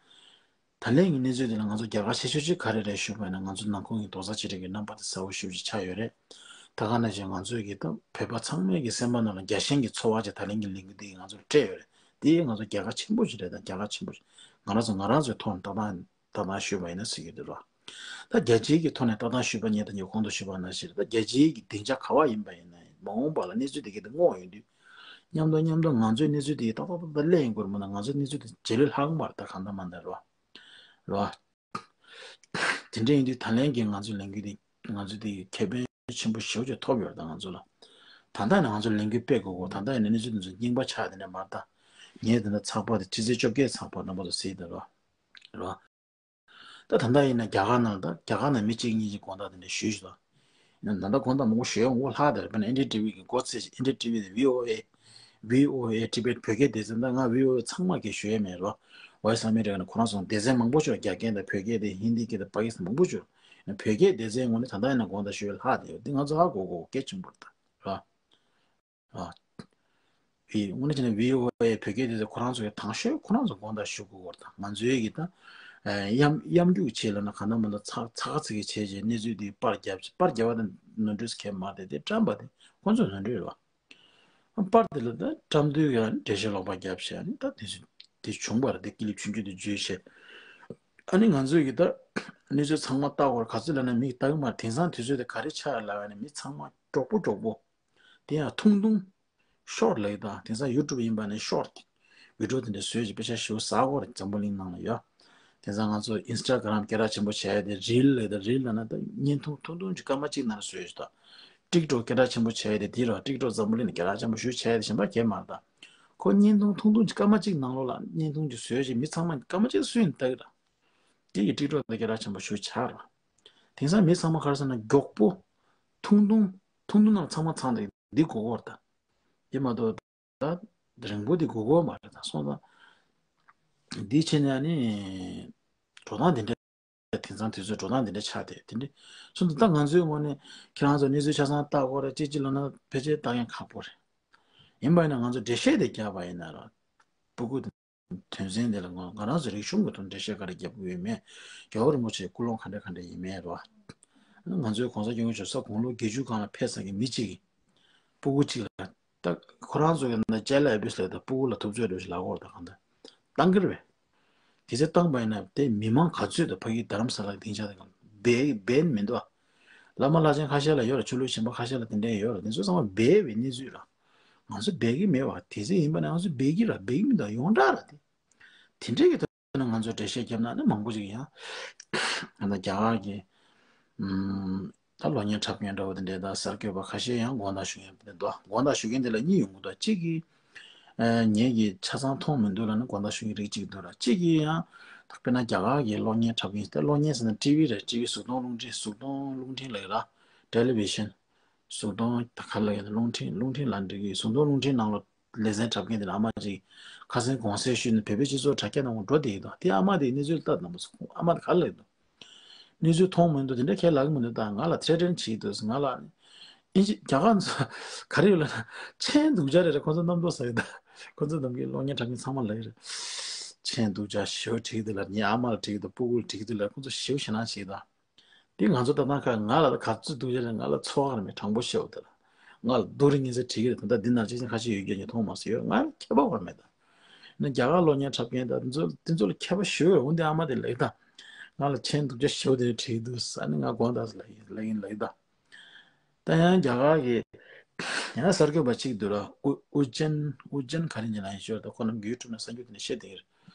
ད་ལན་གྱི་གནས་ཚུལ་དེ་ལ་ང་ཚོ་རྒྱལ་ཁ་ཆེ་ཤོས་ཅིག་ག་རེ་རེད་ཞུས་པ་ཡིན་ན། ང་ཚོ་ནང་ཁུལ་གྱི་རྡོག་རྩ་གཅིག་སྒྲིལ་གྱི་རྣམ་པ་དེ་གསལ་པོ་ཞེ་པོ་ཅིག་ཆགས་ཡོད་རེད། ད་ག་ནང་བཞིན་ང་ཚོའི་གི་ད་བོད་པ་ཚང་མའི་གི་སེམས་པ་ནང་ལ་རྒྱལ་ཞེན་གྱི་ཚོར་བ་ཅིག་ད་ལན་གྱི་ལས་འགུལ་འདི་གིས་ང་ཚོར་སྤྲད་ཡོད་རེད། དེ་ང་ཚོ་རྒྱལ་ཁ་ཆེན་པོ་ཞིག་རེད། ད་རྒྱལ་ཁ་ཆེན་པོ་ཞིག་ང་རང་ཚོ་ང་རང་ཚོའི་ཐོག་ནས་ཏག་ཏག་ ལྟ་སྟངས་ཞུས་པ་ཡིན་ན་ཟེར་གྱི་འདུག་ལ། ད་རྒྱལ་སྤྱིའི་གི་ཐོག་ནས་ལྟ་སྟངས་ཞུས་པ་ཉིད་དང་ཉིད་གོང་དུ་ཞུས་པ་ནང་བཞིན་རེད། ད་རྒྱལ་སྤྱིའི་གི་སྡིངས་ཆ་ག་བ་ཡིན་པ་ཡིན་ན་ཡང་མ་འོངས་པ་ལ་གནས་ཚུལ་དེ་ག་དེ་སྔོག་ཡོང་དུས། མཉམ་དུ་མཉམ་དུ་ང་ཚོའི་གནས་ཚུལ་དེ་ཏག་ཏག་ཏག་ཏག་སླེབས་ཡོང་དགོས་རེད། མ་གཏོགས་ང་ཚོའི་གནས་ཚུལ་དེ་རྗེས་ལུས་ལྷག་མ་རེད། ད་གང་ལྟར་མ་ལྟར་རེད་བ། རེད་བ། དེ་འདྲ་ཡིན་དུས་ད་ལན་གྱི་ང་ཚོའི་ལས་འགུལ་དེ་ང་ཚོ་དེ་ཁེ་ཕན་ཆེན་པོ་ཞེ་པོ་ཅིག་ཐོབ་ཡོད་རེད། ད་ང་ཚོ་ལ་ད་ལྟ་ནས་ང་ཚོ་ལས་འགུལ་སྤེལ་དགོས་གོ། ད་ལྟ་ཡིན་ན་གནས་ཚུལ་དེ་ཚོ་རྙིང་པ་ཆགས། དེ་འདྲ་མ་རེད། ད་ངས་དེ་འདྲ་ཚགས་པར་དེ་ཕྱི་ཚེས་བཅོ་བརྒྱད་ཚགས་པར་རྣམ་པ་ཚོ་གཟིགས་དང་རོ། རོ། ད་ད་ལྟ་ཡིན་ན་རྒྱ་གར་ནང་ད་རྒྱ་གར་ནང་མི་གཅིག་གཉིས་ཀྱིས་དགོངས་དག་དེ་འདྲ་ཞུས་ཤག་ད་ལྟ་དགོངས་དག་མང་པོ་ཞུས་ཡོང་གི་ལྷག་དེ་རེད། དཔེར་ན་ཨིན་ཌི་ཡ་ཊི་ཝི་གི་མགོ་ཚད་ཅིག་ཨིན་ཌི་ཡ་ཊི་ཝི་དེ་བྷི་ཨོ་ཨེ། བྷི་ཨོ་ཨེ་ཊི་བེཊ་བོད་སྐད་སྡེ་ཚན། ད་ང་བྷི་ཨོ་ཨེ་ཚང་མ་སྐད་ཞུ་ཡས་མེད་རོ། ཝོ་ཡི་སི་ཨ་མེ་རི་ཀ་ནས་ཁོ་རང་ཚོ་སྡེ་ཚན་མང་པོ་ཅིག་རྒྱ་སྐད་དང་བོད་སྐད་དང་ཧིན་དི་སྐད་དང་པ་ཀི་སི་ཐན་མང་པོ་ཅིག་ཡོད། བོད་སྐད་སྡེ་ཚན་ངོས་ནས་ད་ལྟ་ཡིན་ན་དགོངས་དག་ཞུ་ཡས་ལྷག་དེ་ཡོད། དེ་ང་ཚོ་ཧ་གོ་དགོས་གལ་ཆེན་པོ་རེད་ད་རོ། རོ། བི་དངོས་གནས་བྱས་ན་བྷི་ཨོ་ཨེ་བོད་སྐད་སྡེ་ཚན་ཁོ་རང་ཚོ་གི་དང་ཤོས་ཁོ་རང་ཚོ་དགོངས་དག་ཞུ་དགོས་སྐོར་དང་། ང་ཚོའི་གི་ད་གཡམ་གཡམ་རྒྱུག་བྱེད་ལབ་ན་གང་ལྟར་མ་ལྟར་ཚ་ཚ་ག་ཚི་གི་བྱས་རྗེས་གནས་ཚུལ་འདི་པར་བརྒྱབ། པར་བརྒྱབ་པ་དང་ནོར་འཁྲུལ་གལ་མ་རེད་དེ། བཀྲམ་པ་དེ་ཁོ་ཚོའི་ནོར་འཁྲུལ་རེད་བ། པར་དེ་ལ་ད་བཀྲམ་དུས་ཀྱང་འགྲེལ་བཤད་ལོག་པ་བརྒྱབ་བྱས། ཨ་ནི་ད་དེ་ཚོ་དེ་བྱུང་བ་རེད་དེ། ཀི་ལིབ་ཆུང་ཆུང་དེ་བརྗོད་བྱས། ཨ་ནི་ང་ཚོས་གི་ད་གནས་ཚུལ་ཚང་མ་ལྟ་དགོས་རེད། ག་ཚོད་ལབ་ན་མིག་ལྟ་གི་མ་རེད། དེང་སང་དུས་ཚོད་དེ་ག་རེ་ཆགས་ལབ་ན་མི་ཚང་མ་མགྱོགས་པོ་མགྱོགས་པོ། དེ་ཡང་ཐུང་ཐུང་ཤོར་ལབ་ཡོད། ད་དེང་སང་ཡུ་ཊུབ་ཡིན་པ་ནས་ཤོར་བི་ཌི་ཡོ་དེ་འདྲ་བཟོས་ཀྱི་དཔེ་ཆ་ཞེ་པོ་ཟ་གི་རེད། འཛམ་བུ་གླིང་ནང་ལ་ཡོད། དེང་སང་ང་ཚོ་ཨིན་སི་ཊ་གྷ་རམ་སྐད་གྲགས་ཆེན་པོ་བྱས་ཏེ་རིལ་ལབ་ཡོད། ད་རིལ་ལབ་ན་ད་བརྙན་ཐུང་ཐུང་ཐུང་ཅིག་སྐར་མ་གཅིག་ནང་ལ་བཟོས་ཡོད། ད་ཊིག་ཊོག་སྐད་གྲགས་ཆེན་པོ་བྱས་ཏེ་དེ་རེད། ཊིག་ཊོག་འཛམ་བུ་གླིང་ནས་སྐད་གྲགས་ཆེན་པོ་ཞེ་པོ་བྱས་ཏེ་གཞན་པ་གང་ཡང་མ་རེད། ད་ཁོ་བརྙན་ཐུང་ཐུང་ཐུང་ཅིག་སྐར་མ་གཅིག་ནང་ལོགས་ལ་བརྙན་ཐུང་ཅིག་བཟོས་བྱས་མི་ཚང་མ་སྐར་མ་གཅིག་སུ་ཡིན་ལྟ་གི་རེད། དེ་ཡི་ཊིག་ཊོག་དེ་སྐད་གྲགས་ཆེན་པོ་ཞེ་པོ་ཆགས་རེད། དེང་སང་མི་ཚང་མ་ག་རེ་ཟེར་ན་མགྱོགས་པོ། ཐུང་ཐུང་། ཐུང་ཐུང་ནང་ཚང་མ་ཚང་དེ་འདི་དགོས་ཀྱི་རེད་ད། དེ་མ་གཏོགས་ད་རིང་པོ་དེ་དགོས་ཀྱི་མ་རེད་ད། སོང་ཙང་འདི་བྱས་ནས་ནི་འགྲོ་སྟངས་དེ་འདྲ། དེང་སང་དུས་ཚོད་འགྲོ་སྟངས་དེ་འདྲ་ཆགས་བསྡད་དེ་འདྲ། སོང་ཙང་ད་ང་ཚོའི་ངོས་ནས་ཁྱེད་རང་ཚོ་གནས་ཚུལ་ཆ་ཚང་ལྟ་དགོས་རེད། ཅི་ཅི་ལབ་ན་ཕལ་ཆེར་ལྟ་མཁན་ཁག་པོ་རེད། ཡིན་པ་ཡིན་ན་ང་ཚོ་འགྲེལ་བཤད་དེ་བརྒྱབ་པ་ཡིན་ན་ར། སྤུ་གུ་དེ་དོན་ཚན་དེ་ལ་ང་ང་རང་ཚོ་རིག་གཞུང་གི་ཐོག་འགྲེལ་བཤད་ག་རེ་རྒྱབ་དགོས་ཡོད་མེད། རྒྱལ་བ་རིན་པོ་ཆེའི་ཀུན་སློང་ག་འདྲ་ག་འདྲ་ཡིན་མེད་རེད་བ། ང་ཚོའི་གོང་ས་སྐྱབས་མགོན་མཆོག་ས་དགུང་ལོ་བརྒྱད་ཅུ་སྒང་ལ་ཕེབས་ས་གི་མི་གཅིག་གིས་སྤུ་གུ་གཅིག་ལ་ད་ཁོ་རང་ཚོ་གི་ནང་ཅལ་ལ་ཨེ་བྷི་སི་ལབ་ད་སྤུ་གུ་ལ་ཐུབ་ཚོད་འདྲ་ཞིག་ལབ་དགོས་རེད། ད་གང་ལྟར་བཏང་གི་རེད་པས། དེ་ཚེ་བཏང་པ་ཡིན་ན་དེ་མི་མང་ག་ཚོད་དང་ཕ་གི་རྡ་རམ་ས་ལ་སྡིངས་ཆ་དེ་གང་སྦས་སྦས་མི་འདུག་ཨ། བླ་མ་བླ་ཆེན་ཁ་ཤས་ལ་ཡོད་རེད། ཆོས་ལུགས་གཞན་པ་ཁ་ཤས་ལ་དེ་འདྲ་ཡོད་རེད། དེ་ཚོ་ཚང་མ་སྦས་པའི་གནས་ཚུལ་རེད། ང་ཚོ་སྦས་ཀྱི་མེད་པ། དེ་ཚེ་ཡིན་པ་ན་ང་ཚོ་སྦས་ཀྱི་ར་སྦས་ཀྱི་མི་འདུག་ཡོངས་གྲགས་ར་དེ། དེ་འདྲའི་གི་ཐོག་ནས་ང་ཚོ་འགྲེལ་བཤད་བརྒྱབ་ན་ནི་མང་པོ་ཞིག་ཡང་ད་རྒྱ་གར་གྱི་ཨམ་ད་གློག་བརྙན་འཁྲབ་མཁན་འདྲ་བོ་དེ་འདྲའི་ད་གསར་འགོད་པ་ཁ་ཤས་ཡང་དགོངས་དག་ཞུ་མཁན་དེ་འདྲ་འདུག་དགོངས་དག་ཞུ་མཁན་དེ་ལ་གཉིས་ཡོང་གི་འདུག་གཅིག་གིས་ཨ་ངེད་ཀྱིས་ཆ་ཚང་མཐོང་མི་འདུག་ལབ་ན་དགོངས་དག་ཞུ་མཁན་རིགས་གཅིག་འདུག་ར། གཅིག་གིས་ཡང་དཔེར་ན་རྒྱ་གར་གྱི་གློག་བརྙན་འཁྲབ་མཁན་ད་གློག་བརྙན་ཟེར་ན་ཊི་ཝི་རེད། ཊི་ཝི་གཟུགས་མཐོང་རླུང་འཕྲིན། གཟུགས་མཐོང་རླུང་འཕྲིན་ལབ་ཀྱི་ར། ཊེ་ལི་བི་ཤན། གཟུགས་མཐོང་ད་ག་ལ་ཡོད་ན་རླུང་འཕྲིན་རླུང་འཕྲིན་ལ་འགྲིག་གི། གཟུགས་མཐོང་རླུང་འཕྲིན་ནང་ལོགས་ལེ་ཚན་འཁྲབ་མཁན་དེ་ལ་ཨ་མ་ཅིག་ཁ་སང་གུང་སེང་ཞུས་ནས་བོད་པའི་སྤྱི་ཚོགས་དྲ་རྒྱ་ནང་འགྲོ་བསྡད་ཡོད་དོ། དེ་ཨ་མ་དེའི་གནས་ཚུལ་ལྟ་དང་པོ་ཚོ་ཨ་མ་དེ་ག་ལ་ཡོད་དོ། གནས་ཚུལ་མཐོང་མི་འདུག་དེ་འདྲ་ཁས་ལེན་གི་མི་འདུག་ད་ང་ལ་ཐེ་རེ་ཊན་བྱེད་ཀྱི་འདུག་ང་ལ་ཨིན་ཇི་རྒྱ་གར་ཚོ་ག་རེ་ཡོད་ལབ་ན་མཆན་སྡུག་ཅག་རེ་རེ་ཁོ་ཚོ་རྣམ་རྟོག་ཟ་ཡོད་ད། ཁོ་ཚོ་རྣམས་ཀྱི་གློག་བརྙན་འཁྲབ་མཁན་ཚང་མ་ལ་ཡོད་རེད། མཆན་སྡུག་ཅག་ཞེ་པོ་བྲིས་འདུག་ལ། ངའི་ཨ་མ་ལ་བྲིས་འདུག་སྤུ་གུ་ལ་བྲིས་འདུག་ལ། ཁོ་ཚོ་ཞེ་པོ་ཞེད་སྣང་བྱེད་ཀྱི་འདུག་དེ་ང་ཚོ་ལྟ་སྟངས་ཁ་ང་ལ་ག་ཚོད་སྡུག་ཅག་རེད། ང་ལ་ཚོར་བ་རེད་མེད་དྲང་པོ་བཤད་འོ་དེ་ལ། ང་ལ་སྡུག་རུ་ངེས་ཚད་བྲིས་ཀྱི་རེད། ད་ལྟ་འདི་ནང་ཅི་ཅང་ཁ་ཤས་ཡོད་རྒྱུ་ངས་མཐོང་མ་སོང་། ཡོད་ང་ལ་ཁྱད་པར་བ་མེད་ད། ནི་རྒྱ་གར་གློག་བརྙན་འཁྲབ་མཁན་ད་དེ་ཚོ་དེ་ཚོ་ལ་མཁས་པ་ཞེ་པོ་ཡོད། འོན་ཏེ་ཨ་མ་དེ་ལེགས་ད། ང་ལ་མཆན་སྡུག་ཅག་ཞེ་པོ་དེ་བྲིས་འདུག་ཟེར་ནི་ང་དགོངས་དག་ལ་ཡིན་ལ་ཡིན་ལེགས་ད། ད་ཡང་རྒྱ་གར་གྱི་ཡང་གསར་འགོད་པ་གཅིག་འདུག་ར། ཨུ་ཨུ་ཅན་ཨུ་ཅན་ག་རེ་ཡིན་ལ་ཡིན་ཞོར་ད་ཁོ་རྣམས་ཀྱི་ཡུ་ཊུབ་ནང་གསར་འགྱུར་དེ་འདྲ་བཤད་དེ་ཡིན།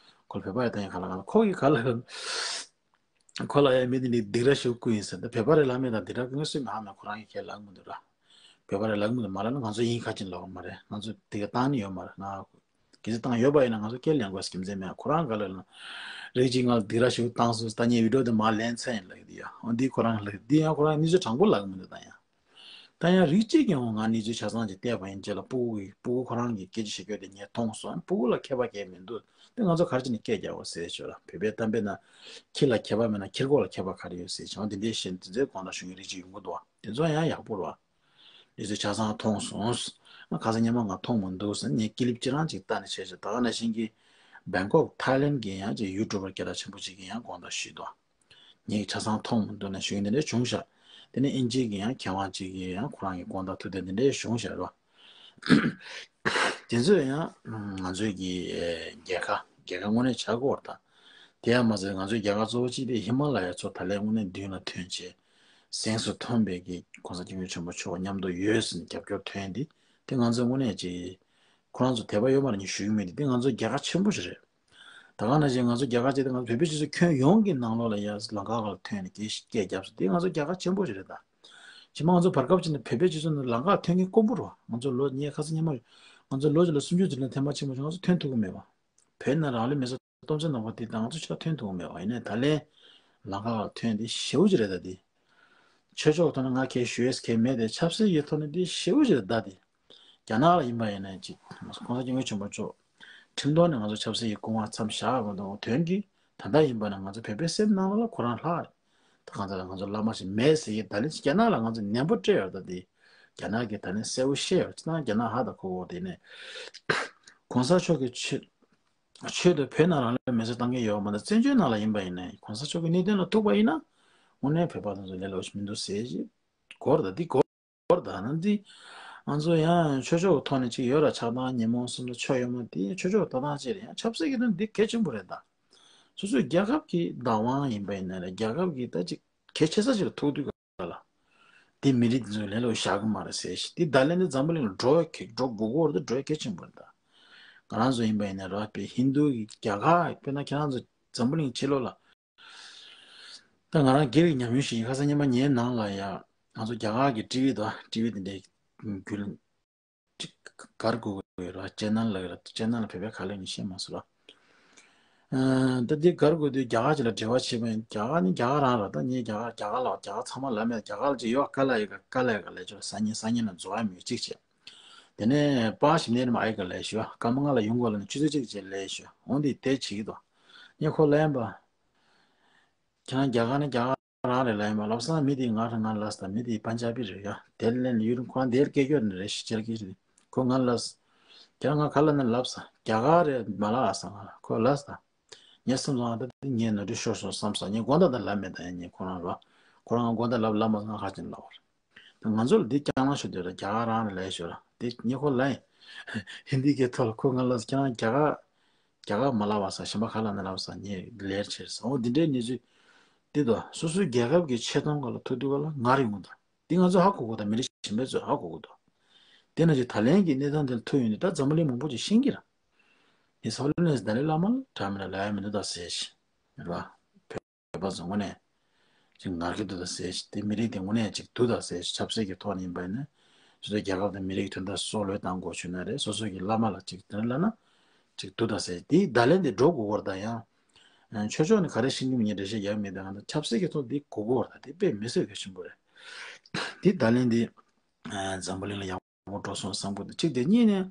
ཁོ་ལ་བོད་པ་ཡ་ད་ཡང་ག་ལ་ག་ལ་ཁོ་གི་ག་ལ་ག་ལ། ཁོ་ལ་ཡང་མི་དེ་འདྲའི་སྡིགས་ར་ཞུ་དགོས་ཡིན་ཟེར། ད་བོད་པ་རེད་ལབ་མེད་ད། སྡིགས་ར་དངོས་སུ་མ་ཧ་མ་ཁོ་རང་གིས་ཁས་ལེན་མི་འདུག་ར། བོད་པ་རེད་ལབ་མི་འདུག་མ་ལབ་ན་ང་ཚོ་ཡིན་ཁ་ཅིག་ལབ་པ་མ་རེད། ང་ཚོ་དེ་ག་བཏང་ནི་ཡོད་མ་རེད། ང་གལ་སྲིད་བཏང་ཡོད་པ་ཡིན་ན་ང་ཚོ་ཁས་ལེན་དགོས་རྒྱུ་མཚན་མེད། ཁོ་རང་ག་ལ་ལབ་ན་རིགས་གཅིག་ང་ལ་སྡིགས་ར་ཞུ་བཏང་སོང་། ད་ངས་བི་ཌིའོ་དེ་མར་ལེན་ཚར་ཡིན་ལབ་ཀྱི་འདུག་ཡ། འོ་འདི་ཁོ་རང་ལབ་འདི་ཡང་ཁོ་རང་གནས་ཚུལ་དྲང་པོ་ལབ་གི་མི་འདུག་ད་ཡང་། ད་ཡང་རིགས་གཅིག་གིས་འོ་ང་གནས་ཚུལ་ཆ་ཚང་ཅིག་བལྟས་པ་ཡིན་རྗེས་ལ་སྤུ་གུ་གི་སྤུ་གུ་ཁོ་རང་གི་སྐད་ཆ་བཤད་རྒྱུ་དེ་ངས་མཐོང་སོང་། སྤུ་གུ་ལ་ཁྱད་པར་གང་ཡང་མི་འདུག་དེ་ང་ཚོ་ག་རེ་བྱས་ནས་སྐད་རྒྱག་དགོས་ཟེར་ཞོར་ལ། བོད་པའི་གཏམ་དཔེ་ན་ཁྱི་ལ་ཁྱད་པར་མེད་ན་ཁྱི་སྒོ་ལ་ཁྱད་པར་ག་རེ་ཡོད་ཟེར་བྱུང་། དེ་འདྲའི་བཤད་དེ་ཚོའི་དགོངས་དག་ཞུ་མཁན་རིགས་གཅིག་ཡོང་གི་འདུག་དེ་ཚོ་ཡང་ཡག་པོ་རེད་བ། དེ་ཚོ་ཆ་ཚང་མཐོང་སོང་། ང་ཁ་སང་ཉི་མ་ང་མཐོང་མི་འདུག་ཟེར་ངས་ཀི་ལིབ་ཅི་རང་ཅིག་བལྟས་ནས་བྱས་བྱས། ད་ག་ནང་བཞིན་གྱི་བེང་ཀོག་ཐའི་ལེན་གྱི་ཡང་ཅིག་ཡུ་ཊུབ་པར་སྐད་གྲགས་ཆེན་པོ་ཅིག་གིས་ཡང་དགོངས་དག་ཞུས་འདུག་ངས་ཆ་ཚང་མཐོང་མི་འདུག་ནས་ཞུ་མཁན་དེ་འདྲ་བྱུང་ཤག་དེ་ནས་དབྱིན་ཇི་གི་ཡང་མཁས་དབང་ཅིག་གིས་ཡང་ཁོ་རང་གི་དགོངས་དག་ཐུགས་གཏན་དེ་འདྲ་བྱུང་ཤག་རེད་བ། དེ་ཚོས་ཡང་ང་ཚོའི་གི་རྒྱལ་ཁ་རྒྱལ་ཁ་དངོས་གནས་ཆགས་ཀྱི་ཡོད་རེད་ད། དེ་ཡང་མ་ཟད་ང་ཚོའི་རྒྱལ་ཁབ་གཙོ་བོ་གཅིག་དེ་ཧི་མ་ལ་ཡ་མཚོ་ད་ལན་དངོས་གནས་མདུན་ལ་ཐོན་བྱས་གཟེངས་སུ་ཐོན་པའི་གི་༸གོང་ས་༸སྐྱབས་མགོན་ཆེན་པོ་མཆོག་མཉམ་དུ་ཡོད་ཟེར་ནས་རྒྱབ་སྐྱོར་ཐོན་དེ་དེ་ང་ཚོས་དངོས་གནས་ཅིག་ཁོ་རང་ཚོ་དད་པ་ཡོད་མ་རེད་ཉིད་ཞུ་གི་མེད་དེ་དེ་ང་ཚོ་རྒྱལ་ཁ་ཆེན་པོ་ཞིག་རེད། ད་ག་ནང་བཞིན་ང་ཚོ་རྒྱལ་ཁ་ཅིག་དེ་ང་ཚོ་བོད་པའི་སྤྱི་ཚོགས་ཁྱོན་ཡོངས་ཀྱི་ནང་ལོགས་ལ་ཡ་ལམ་ཁ་ཁག་ལ་ཐོན་ནས་སྐད་སྐད་བརྒྱབ་སོང་དེ་ང་ཚོ་རྒྱལ་ཁ་ཆེན་པོ་ཞིག་རེད་ད། ཕྱི་མ་ང་ཚོ་བར་སྐབས་ཅིག་ནས་བོད་པའི་སྤྱི་ཚོགས་ནང་ལམ་ཁ་ཐོན་མཁན་དཀོན་པོ་རེད་བ། ང་ཚོ་ལོ་ཉེ་ཁ་སང་སྔོན་མ་ང་ཚོ་ལོ་གཅིག་ལ་སུམ་ཅུ་ཙམ་ལ་ཐེངས་མ་ཆེན་པོ་ཞིག་ང་ཚོ་ཐོན་ཐུབ་ཀྱི་མེད་པ། བོད་ནང་རང་ལུས་མེ་སྲེག་གཏོང་ཚད་ནང་པ་དེ་དང་ང་ཚོ་ཕྱིར་ཐོན་ཐུབ་ཀྱི་མེད་པ། ཡིན་ནའི་ད་ལན་ལམ་ཁ་ཁག་ཐོན་དེ་ཞེ་པོ་ཅིག་རེད་ད་དེ། ཆོས་ཕྱོགས་ཐོག་ནས་ང་གལ་ཞུ་ཡས་གལ་མེད་དེ་ཆབ་སྲིད་ཀྱི་ཐོག་ནས་དེ་ཞེ་པོ་ཅིག་རེད་ད་དེ། རྒྱ་ནག་ལ་ཡིན་པ་ཡིན་ན་ཅིག་༸གོང་ས་༸སྐྱབས་མགོན་ཆེན་པོ་མཆོག་ཁྲིམས་ཐོག་ནས་ང་ཚོ་ཆབ་སྲིད་ཀྱི་སྐུ་དབང་མཚམས་བཞག་དགོས་འདུག་དོན་གྱིས་ད་ལྟ་ཡིན་པ་ན་ང་ཚོ་བོད་པའི་སེམས་ནང་ལ་ཁོ་རང་ལྷག་རེད། ད་གང་ལྟར་ང་ཚོ་བླ་མ་ཞིག་མེད་ཟེར་གྱི་ད་ལན་ཅིག་རྒྱ་ནག་ལ་ང་ཚོ་ནན་པོ་སྤྲད་ཡོད་ད་དེ། རྒྱ་ནག་གིས་ད་ལན་གསལ་པོ་བཤད་ཡོད་ཅི་ན་རྒྱ་ནག་ཧ་ད་གོ་གོ་དེ་ནས་༸གོང་ས་མཆོག་གི་ཆོས་ཆོས་དེ་བོད་ནང་རང་ལུས་མེ་སྲེག་བཏང་མཁན་ཡོད་མ་གཏོགས་བཙན་བྱོལ་ནང་ལ་ཡིན་པ་ཡིན་ན་༸གོང་ས་མཆོག་གི་གནད་དོན་ལ་ཐུག་པ་ཡིན་ན་དངོས་གནས་བོད་པ་དེ་ཚོ་ལས་སླ་པོ་ཞིག་མི་འདུག་ཟེར་ཞིག་གོ་ར་ད་འདི་གོ་ར་ད་ན་འདི་ང་ཚོ་ཡང་ཆོས་ཕྱོགས་ཀྱི་ཐོག་ནས་ཅིག་ཡོད་ར་ཆགས་སྡང་ཉོན་མོངས་སེམས་ལ་ཕྱོགས་ཡོད་མ་དེ་ཆོས་ཕྱོགས་ལྟ་སྟངས་ཅིག་རེད། ཡང་ཆབ་སྲིད་ཀྱི་དོན་འདི་གལ་ཆེན་པོ་རེད་ད། སོ་སོའི་རྒྱལ་ཁབ་ཀྱི་བདག་དབང་ཡིན་པ་ཡིན་ན་རེད། རྒྱལ་ཁབ་ཀྱི་ད་ཅིག་གལ་ཆེ་ས་ཅིག་ལ་ཐུག་དུས་ལ། དེ་མི་རིགས་དེ་ཚོ་ལས་སླ་པོ་བཞག་གི་མ་རེད་ཟེར་ཞིག་དེ་ད་ལན་དེ་འཛམ་བུ་གླིང་ལ་འགྲོ་གི་འགྲོ་དགོས་ཀྱི་རེད་དེ་འགྲོ་གལ་ཆེན་པོ་རེད་ད། ང་རང་ཚོ་ཡིན་པ་ཡིན་ན་ར་བའི་ཧིན་རྡུ་གི་རྒྱ་གར་དཔེར་ན་ཁྱེད་རང་ཚོ་འཛམ་བུ་གླིང་ཕྱི་ལོགས་ལ། ད་ང་རང་སྒེར་གྱི་ཉམས་མྱོང་ཞིག་ཡིན། ཁ་སང་ཉི་མ་ཉལ་ནང་ལ་ཡ་ང་ཚོ་རྒྱ་གར་གྱི་ཊི་ཝི་དང་ཊི་ཝི་དེ་འདྲའི་རྒྱུན་ཅིག་གར་དགོས་ཀྱི་ཡོད་ར། ཅེ་ནལ་ལ་ཡོད་ར། ཅེ་ནལ་ལ་བོད་པའི་ཁ་ལས་ནི་ཤེས་མ་སོང་ར། ཨ་ད་འདི་གར་དགོས་དུས་རྒྱ་གར་ཅིག་ལ་འབྲེལ་བ་བྱེད་པ་ཡིན། རྒྱ་གར་ནི་རྒྱ་གར་རང་ར། ད་ངས་རྒྱ་གར་རྒྱ་གར་ལ་རྒྱ་གར་ཚང་མ་ལབ་མེད། རྒྱ་གར་ལ་ཅིག་ཡོད་ཀ་ལ་ཡོད་ཀ་ཀ་ལ་ཡོད་ཀ་ལས་ཆོག་སང་ཉིན་སང་ཉིན་ལ་འཛོལ་བ་མི་གཅིག་བྱས། དེ་ནས་པ་ཞིམ་ནས་མ་ཨེ་ཀ་ལས་ཞུ་སྐར་མ་ལྔ་ལ་ཡོང་དགོས་ལ་ནི་ཆུ་ཚོད་གཅིག་བྱས་ལས་ཞུ་འོང་དེ་དེ་བྱེད་ཀྱི་འདུག་ངས་ཁོ་ལ་ཡིན་པ། ཁྱེད་རང་རྒྱ་གར་ནས་རྒྱ་གར་རང་རེད་ལབ་ཡིན་པ་ལབ་སང་མི་དེས་ང་རང་ང་ལབ་སྟ། མི་དེ་པན་ཇ་བི་རེད་ཡ། དེ་ལན་ཡུ་རིན་ཁོ་རང་དེར་སྐད་སྐྱོར་ནི་རེད་ཤི་ཅེར་གི་རེད། ཁོ་ང་ལབ། ཁྱེད་རང་ང་ག་ལ་ནི་ལབ་ས་རྒྱ་གར་རེད་མ་ལབ་ཨ་ས་ང་ལ་ཁོ་ལབ་སྟ། ངས་སེམས་སང་ད་དེ་ངས་ནོར་འཁྲུལ་ཤོར་སོང་བསམ་ས་ངས་དགོང་དག་ད་ལབ་མེད་ད་ཡ་ངས་ཁོ་རང་རོ། ཁོ་རང་ང་དགོང་དག་ལབ་ལབ་མ་ང་ཁ་ཅན་ལབ་བར། ད་ང་ཚོ་ལ་འདི་སྐྱང་ལང་ཤོར་དུས་ལ་རྒྱ་གར་རང་ལ་ལས་ཤོར་ར་འདི་ཉེ་ཁོ་ལ་ཡིན། ཧིན་དི་སྐད་ཐོག་ལ་ཁོ་ང་ལ་སྐྱང་རྒྱ་གར་རྒྱ་གར་མ་ལབ་པ་ས་གཞན་པ་ག་ལ་ནི་ལབ་ས་ཉེ་ལེར་ཆེར་ས་འོ་འདི་འདྲའི་གནས་ཚུལ་འདི་དོ་སོ་སོའི་རྒྱལ་ཁབ་ཀྱི་ཆེ་མཐོང་ག་ལ་ཐུག་དུས་ག་ལ་ངར་ཡོང་གི་འདུག་འདི་ང་ཚོ་ཧ་གོ་གོ་དང་མི་རིགས་གཞན་པའི་ཚོས་ཧ་གོ་གོ་འདུག་དེ་ན་ཅིག་ད་ལན་གྱི་གནས་སྟངས་དེ་ལ་ཐུག་ཡོང་དུས་ད་འཛམ་བུ་གླིང་མང་པོ་ཅིག་ཤེས་ཀྱི་ར། ངས་ས་བོ་ལོ་ནས་ད་ལའི་བླ་མ་ལ་གྲ་མི་ལ་ལ་ཡ་མི་འདུག་ད་ཟེར་ཞིག་ར། བོད་པ་ཚོ་དངོས་གནས་ཅིག་ངར་གྱི་འདུག་ད་ཟེར་ཞིག་དེ་མི་རིགས་དེ་དངོས་གནས་ཅིག་འདུག་ད་ཟེར་ཞིག་ཆབ་སྲིད་ཀྱི་ཐོག་ནས་ཡིན་པ་ཡིན་ན། སོ་སོའི་རྒྱལ་ཁབ་དང་མི་རིགས་ཀྱི་དོན་དག་སྲོག་བློས་བཏང་དགོས་བྱུང་ན་རེད། སོ་སོ་གི་བླ་མ་ལ་ཅིག་དེ་འདྲ་ལབ་ན་ཅིག་འདུག་ད་ཟེར་དེའི་བརྡ་ལན་དེ་འགྲོ་དགོས་སྐོར་དང་ཡང་། ཆོས་ཕྱོགས་ནས་ག་རེ་ཤེས་ཀྱི་མིན་ངས་འགྲེལ་བཤད་རྒྱག་མེད་དེ་ང་ཚོ་ཆབ་སྲིད་ཀྱི་ཐོག་འདི་གོ་དགོས་སྐོར་དང་དེ་དཔེ་མི་སྲིད་གལ་ཆེན་པོ་རེད། དེའི་བརྡ་ལན་དེ་འཛམ་བུ་གླིང་ལ་ཡག་པོ་འགྲོ་སོང་བསམ་གྱི་འདུག་གཅིག་དེ་གཉིས་ནས།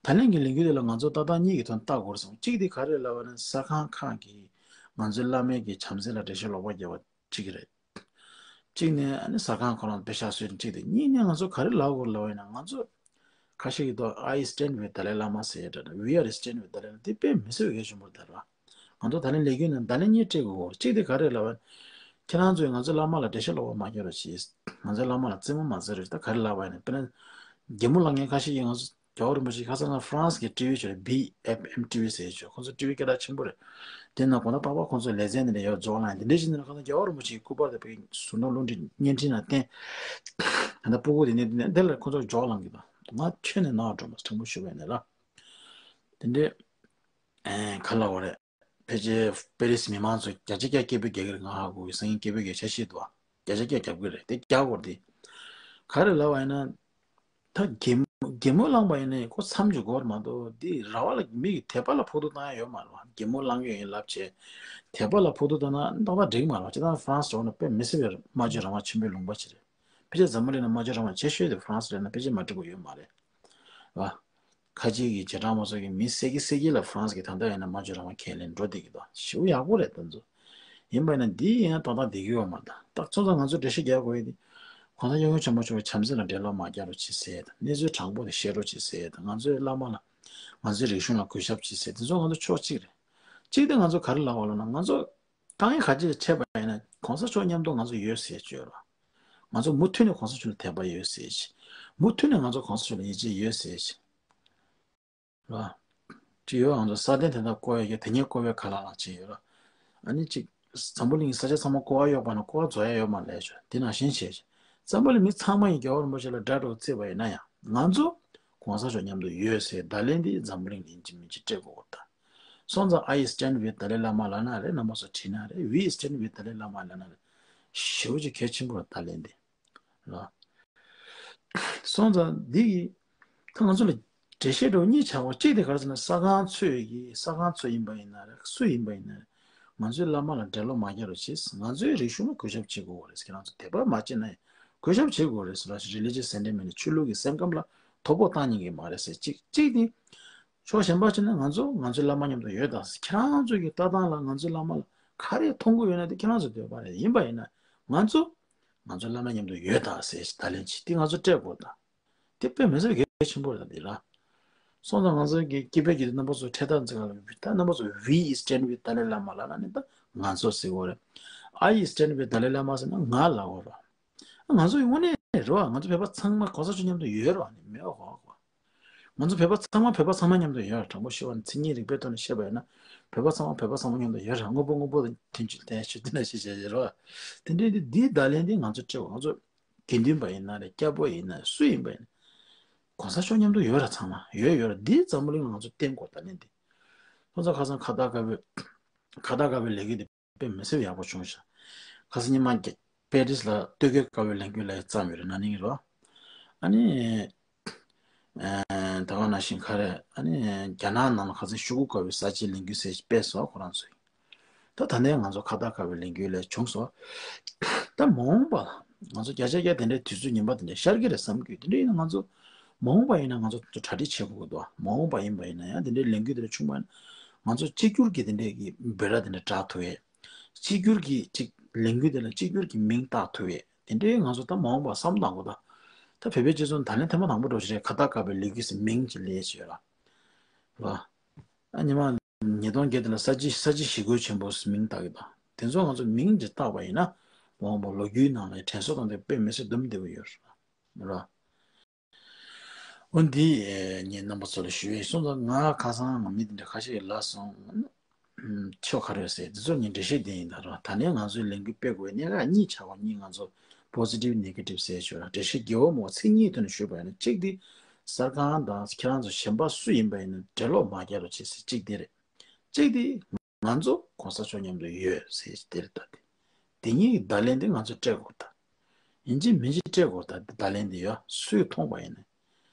ད་ལན་གྱི་ལས་འགུལ་དེ་ལ་ང་ཚོ་ལྟ་སྟངས་གཉིས་ཀྱི་ཐོག་ནས་ལྟ་དགོས་རེད་བསམ། གཅིག་དེ་ག་རེ་ལབ་པ་ན་གསར་ཁང་ཁག་གིས་ང་ཚོའི་བླ་མའི་གི་བྱམས་བརྩེ་ལ་འགྲེལ་བཤད་ལོག་པ་རྒྱབ་པ་གཅིག་རེད། གཅིག་ནས་ཨ་ནི་གསར་ཁང་ཁོ་རང་དཔེ་ཤག་བཟོས་ནས་གཅིག་དེ་གཉིས་ནས་ང་ཚོ་ག་རེ་ལབ་དགོས་ལབ་པ་ཡིན་ན་ང་ཚོ་ཁ་ཤས་ཀྱིས་ད་I stand with Dalai Lama ཟེར་ཡ་འདྲ་ན་We are stand with Dalai Lama དེ་དཔེ་མི་སྲིད་པའི་གལ་ཆེན་པོ་རེད་ད་ར། ང་ཚོ་ད་ལན་ལས་འགུལ་ནང་ད་ལན་གཉིས་སྤྲད་དགོས་གོ་གཅིག་དེ་ག་རེ་ལབ་པ། ཁྱེད་རང་ཚོས་ང་ཚོའི་བླ་མ་ལ་འགྲེལ་བཤད་ལོག་པ་མ་རྒྱག་རོགས་གྱིས། ང་ཚོའི་བླ་མ་ལ་རྩེད་མོ་མ་རྩེ་རོགས་གྱིས། ད་ག་རེ་ལབ་པ་ཡིན་ན་དཔེར་ན། གད་མོ་བླངས་མཁན་ཁ་ཤས་ཀྱིས་ང་ཚོ་རྒྱལ་བ་རིན་པོ་ཆེ་ཁ་སང་ལ་ཧྥ་རན་སི་གི་ཊི་ཝི་ཅིག་རེད། བི་ཨེཕ་ཨེམ་ཊི་ཝི་ཟེར་ཡོད་ཅོ། ཁོང་ཚོ་ཊི་ཝི་སྐད་གྲགས་ཆེན་པོ་རེད། དེ་ན་དགོང་དག་རྟག་པར་ཁོང་ཚོ་ལེ་ཚན་འདི་འདྲ་ཡོད་རྫོགས་ལ་འདི་འདྲ་ཞིག་འདི་ན་ཁ་སང་རྒྱལ་བ་རིན་པོ་ཆེའི་སྐུ་པར་དེ་བོད་ཀྱི་ཟུར་འདོན་རླུང་འཕྲིན་བརྙན་འཕྲིན་ལ་བསྟན། ད་ལྟ་སྤུ་གུ་དེ་ནས་འདི་ནས་འདི་ལ་ཁོང་ཚོ་རྫོགས་ལངས་ཀྱི་འདུག་ང་ཁྱོན་ནས་ནང་འགྲོ་མ་དྲང་པོ་ཞུ་བས་ནས་ལ། དེ་འདྲས་ག་ལ་བ་རེད། ཕལ་ཆེར་པེ་རིས་མི་མང་ཚོ་བརྒྱ་ཆ་བརྒྱ་སྐད་འབོད་རྒྱག་གི་རེད། ང་ཧ་གོ་གི་སང་ཉིན་སྐད་འབོད་རྒྱག་འཆར་གཞི་འདུག་བ། བརྒྱ་ཆ་བརྒྱ་རྒྱབ་གི་རེད། དེ་རྒྱག་དགོས་རེད་དེ། ག་རེ་ལབ་པ་ཡིན་ན། ད་གད་མོ་གད་མོ་བླངས་པ་ཡིན་ནའི་ཁོ་མཚམས་འཇོག་དགོས་རེད་མ་གཏོགས་འདི་ར་བ་ལ་མི་གི་དད་པ་ལ་ཕོག་ཐུག་བཏང་ཡ་ཡོད་མ་རེད་བ། གད་མོ་བླངས་ཡོད་ཡིན་ལབ་བྱས། དད་པ་ལ་ཕོག་ཐུག་བཏང་ན་ཏག་ཏག་འགྲིག་མ་རེད་བ། སྤྱིར་བཏང་ཧྥ་རན་སི་འགྲོ་ན་དཔེ་མི་སྲིད་པའི་སྨྲ་བརྗོད་རང་དབང་ཆེན་པོའི་ལུང་པ་ཞིག་རེད། ཕལ་ཆེར་འཛམ་བུ་གླིང་ན་སྨྲ་བརྗོད་རང་དབང་ཆེ་ཤོས་དེ་ཧྥ་རན་སི་རེད་ན་ཕལ་ཆེར་མ་འགྲིག་པ་ཡོད་མ་རེད་བ། ཁ་ཆེ་གི་རྗེས་འབྲང་མང་ཚོགས་ཀྱི་མི་བསད་ཀྱི་བསད་ཀྱི་ལ་ཧྥ་རན་སི་གི་ད་ལྟ་ཡིན་ན་སྨྲ་བརྗོད་རང་དབང་ཁས་ལེན་འགྲོ་བསྡད་ཀྱི་འདུག་ཞེ་པོ་ཡག་པོ་རེད་ད་ཚོ། ཡིན་པ་ཡིན་ན་འདི་ཡིན་ན་ཏག་ཏག་བསྡད་ཀྱི་ཡོད་མ་རེད་ད། ད་ཚོ་ད་ང་ཚོ་འགྲེལ་བཤད་རྒྱག་དགོས་ཡ་དེ། གོང་ས་སྐྱབས་མགོན་ཆེན་པོ་མཆོག་གི་བྱམས་བརྩེ་ལ་འགྲེལ་ལོག་མ་རྒྱག་རོགས་བྱེད་ཟེར་ཡ་དང་གནས་ཚུལ་དྲང་པོ་དེ་བཤད་རོགས་བྱེད་ཟེར་ཡ་དང་ང་ཚོའི་བླ་མ་ལ་ང་ཚོའི་རིག་གཞུང་ལ་གུས་ཞབས་བྱེད་ཟེར་དེ་ཚོ་ང་ཚོ་ཕྱོགས་གཅིག་རེད། གཅིག་དེ་ང་ཚོ་ག་རེ་ལབ་པ་ལབ་ན་ང་ཚོ། དཀའ་ངལ་ག་ཅི་ཞིག་འཕྲད་པ་ཡིན་ན་གོང་ས་མཆོག་མཉམ་དུ་ང་ཚོ་ཡོད་ཟེར་བརྗོད་རོགས། ང་ཚོ་མུ་མཐུད་ནས་གོང་ས་མཆོག་ལ་དད་པ་ཡོད་ཟེར་ཞིག་མུ་མཐུད་ནས་ང་ཚོ་གོང་ས་མཆོག་ལ་ཡིད་ཆེས་ཡོད་ཟེར་ཞིག་རོགས། ཅི་ཡོད་ང་ཚོ་ས་གདན་དེ་དག་བསྐོར་ཡོད་ཀྱི་དེ་ཉིད་བསྐོར་བའི་ཁ་ལག་ལག་ཅི་ཡོད་རོགས། ཨ་ནི་གཅིག་འཛམ་བུ་གླིང་གི་ས་ཆ་ཚང་མ་ཀོ་བ་གཡོགས་པ་ན་ཀོ་བ་རྫོགས་ཡ་ཡོད་མ་རེད་ཞུ། དེ་ནང་བཞིན་བྱས་ཤིང་། འཛམ་བུ་གླིང་མི་ཚང་མ་ཡིས་རྒྱལ་བ་རིན་པོ་ཆེ་ལ་དགྲ་གྲོགས་བརྩིས་པ་ཡིན་ན་ཡང་ང་ཚོ་གོང་ས་མཆོག་མཉམ་དུ་ཡོད་ཟེར་བརྡ་ལན་འདི་འཛམ་བུ་གླིང་ལ་ཡིན་གཅིག་མིན་གཅིག་སྤྲད་དགོས་ཀྱི་རེད་ད། སོང་ཙང་I stand with Dalai Lama ལབ་ན་རེད། རྣམ་པ་ཚོ་བྲིས་ན་རེད། We stand with Dalai Lama ལབ་ན་རེད། ཞེ་པོ་ཅིག་གལ་ཆེན་པོ་རེད་བརྡ་ལན་འདི། ལ། སོང་ཙང་འདི་གི་ད་ང་ཚོ་ལ་འགྲེལ་བཤད་འདྲ་བོ་གཉིས་ཆགས་པ། གཅིག་དེ་ག་རེ་ཟེར་ན་ས་ཁང་ཚོས་ཀྱི་ས་ཁང་ཚོ་ཡིན་པ་ཡིན་ན་རེད། སུ་ཡིན་པ་ཡིན་ན་རེད། ང་ཚོའི་བླ་མ་ལ་འགྲེལ་ལོ་མ་རྒྱག་རོགས་བྱེད། ང་ཚོའི་རིག་གཞུང་ལ་གུས་ཞབས་བྱེད་དགོས་རེད། ཁྱེད་རང་ཚོ་དད་པ་མ་བྱེད་ན་ཡང་གུས་ཞབས་བྱེད་དགོས་རེད་ཟེར་ལ། Religious sentiment ནི་ཆོས་ལུགས་ཀྱི་སེམས་ཁམས་ལ་དོ་ཕོག་བཏང་ཉན་གྱི་མ་རེད་ཟེར། གཅིག་གཅིག་དེ་ཕྱོགས་གཞན་པ་བྱས་ན་ང་ཚོ་ང་ཚོའི་བླ་མ་མཉམ་དུ་ཡོད་ད་ཟེར། ཁྱེད་རང་ཚོ་གི་ལྟ་སྟངས་ལ་ང་ཚོའི་བླ་མ་ལ་ག་རེ་མཐོང་གི་ཡོད་ན་དེ་ཁྱེད་རང་ཚོ་འདོད་པ་རེད། ཡིན་པ་ཡིན་ན་ང་ཚོ་ང་ཚོའི་བླ་མ་མཉམ་དུ་ཡོད་ད་ཟེར་བརྡ་ལན་ཅིག་དེ་ང་ཚོ་སྤྲད་དགོས་ད། དེ་དཔེ་མི་སྲིད་གལ་ཆེན་པོ་རེད་ད་འདི་ལ། སོང་ཙང་ང་ཚོ་གི་སྐྱེ་འཕེལ་གྱི་རྣམ་པ་ཚོ་འཕྲད་སྟངས་ཚིག་ལ་ད་རྣམ་པ་ཚོ་We stand with Dalai Lama ལབ་ན་ནི་ད་ང་ཚོ་ཟེར་དགོས་རེད། I stand with Dalai Lama ཟེར་ན་ང་ལབ་དགོས་རེད། ང་ཚོ་ཡི་དངོས་གནས་རེད་བ། ང་ཚོ་བོད་པ་ཚང་མ་གོང་ས་མཆོག་མཉམ་དུ་ཡོད་རེད་བ། ནི་མེད་བ་གོ་བ། ང་ཚོ་བོད་པ་ཚང་མ་བོད་པ་ཚང་མ་མཉམ་དུ་ཡོད་རེད། དྲང་པོ་ཤོད་པ་ན་མཚན་ཉིད་རིག་པའི་ཐོག་ནས་བཤད་པ་ཡིན་ན་བོད་པ་ཚང་མ་བོད་པ་ཚང་མ་མཉམ་དུ་ཡོད་རེད། དངོས་པོ་དངོས་པོ་དང་མཐུན་ཕྱོགས་བསྟན་ཕྱོགས་དེ་འདྲ་ཞིག་བྱས་ཡོད་རེད་བ། དེ་འདྲའི་འདི་འདིའི་བརྡ་ལན་འདི་ང་ཚོ་སྤྲད་དགོས། ང་ཚོ་དགེ་འདུན་པ་ཡིན་ན་རེད། སྐྱ་བོ་ཡིན་ན་སུ་ཡིན་པ་ཡིན་ན་གོང་ས་མཆོག་མཉམ་དུ་ཡོད་རེད། ཚང་མ་ཡོད་ཡོད་རེད། འདི་འཛམ་བུ་གླིང་ལ་ང་ཚོ་བསྟན་དགོས་བརྡ་ལན་འདི། ཁོང་ཚོ་ཁ་སང་ཁ་བཏགས་དཀར་པོའི་ཁ་བཏགས་དཀར་པོའི་ལས་འགུལ་འདི་དཔེ་མི་སྲིད་ཡག་པོ་བྱུང་ཤག་ཁ་སང་ཉི་མ་གི་པེ་རིས་ལ་སྟོད་གོས་དཀར་པོའི་ལས་འགུལ་ལ་བརྩམས་ཡོད་རེད། ན་ནིང་རོ། ཨ་ནི། ཨ་ད་ག་ནང་བཞིན་ག་རེ། ཨ་ནི་རྒྱ་ནག་ནང་ལ་ཁ་སང་ཤོག་གུ་དཀར་པོའི་གསར་བརྗེའི་ལས་འགུལ་ཟེར་ཞིག་སྤེལ་སོང་ཁོ་རང་ཚོས། ད་ད་ནས་ང་ཚོ་ཁ་བཏགས་དཀར་པོའི་ལས་འགུལ་ལས་བྱུང་སོང་། ད་མ་འོངས་པ་ལ་ང་ཚོ་བརྒྱ་ཆ་བརྒྱ་དེ་འདྲའི་དུས་ཚོད་ངན་པ་དེ་འདྲ་ཤར་གྱི་རེད་བསམ་གྱི་ཡོད། དེ་འདྲ་ཡིན་ན་ང་ཚོ་མ་འོངས་པ་ཡིན་ན་ང་ཚོ་གྲ་སྒྲིག་བྱེད་དགོས་ཀྱི་འདུག་མ་འོངས་པ་ཡིན་པ་ཡིན་ན་ཡང་དེ་འདྲའི་ལས་འགུལ་དེ་འདྲ་བྱུང་བ་ཡིན་ན་ང་ཚོ་གཅིག་གྱུར་གྱི་དེ་འདྲའི་གི་འབོད་སྒྲ་དེ་འདྲ་བསྒྲགས་ཐུབ་ཡས། གཅིག་གྱུར་གྱི་གཅིག་ལས་འགུལ་དེ་ལ་གཅིག་གྱུར་གྱི་མིང་བཏགས་ཐུབ་ཡས། དེ་འདྲའི་ང་ཚོ་ད་མ་འོངས་པ་བསམ་བཏང་དགོས་ད། ད་བོད་པའི་སྤྱི་ཚོགས་ད་ལན་ཐེངས་མ་དང་པོ་འགྲོ་ཞིག་རེད། ཁ་བཏགས་དཀར་པོའི་ལས་འགུལ་ཟེར་མིང་ཅིག་ལས་བྱས་ར། ར། ཨ་ཉི་མ་ཉིས་སྟོང་བརྒྱད་དེ་ལ་ས་བྱི་ས་བྱི་ཞི་རྒོལ་ཆེན་པོ་ཟེར་མིང་བཏགས་ཀྱི་ད། དེ་ཚོ་ང་ཚོ་མིང་ཅིག་བཏགས་པ་ཡིན་ན་མ་འོངས་པ་ལོ་རྒྱུས་ནང་ལ་དྲན་གསོ་དང་དེ་དཔེ་མི་སྲིད་སྡུག་བདེ་པོ་ཡོད་ར། འོ་འདི་ངས་རྣམ་པ་ཚོ་ལ་ཞུ་ཡས། སོང་ཙང་ང་ཁ་སང་ང་མི་དེ་འདྲ་ཁ་ཤས་ལ་སོང་། ཨུམ། ཆོ་ག་རེ་ཟེར་དེ་ཚོ་ངས་འགྲེལ་བཤད་དེ་ཡིན་ད་རོ། ད་ནས་ང་ཚོའི་ལས་འགུལ་སྤེལ་དགོས་གནད་འགག་གཉིས་ཆགས་པ་གཉིས་ང་ཚོ་positive negative ཟེར་ཆོག་ར། འགྲེལ་བཤད་རྒྱལ་བ་མོ་ཚིག་གཉིས་ཐོག་ནས་ཞུས་པ་ཡིན་ན་གཅིག་དེ་གསར་ཁང་དང་ཁྱེད་རང་ཚོ་གཞན་པ་སུ་ཡིན་པ་ཡིན་ན་འགྲེལ་ལོག་མ་རྒྱག་རོགས་བྱེད་ཟེར་གཅིག་དེ་རེད། གཅིག་དེ་ང་ཚོ་གོང་ས་མཆོག་མཉམ་དུ་ཡོད་ཟེར་དེ་རེད་ད། དེ་དེ་གཉིས་ཀྱི་བརྡ་ལན་དེ་ང་ཚོས་སྤྲད་དགོས་ད། ཡིན་གཅིག་མིན་གཅིག་སྤྲད་དགོས་ད། བརྡ་ལན་དེ་ཡོད་སུས་མཐོང་པ་ཡིན་ན།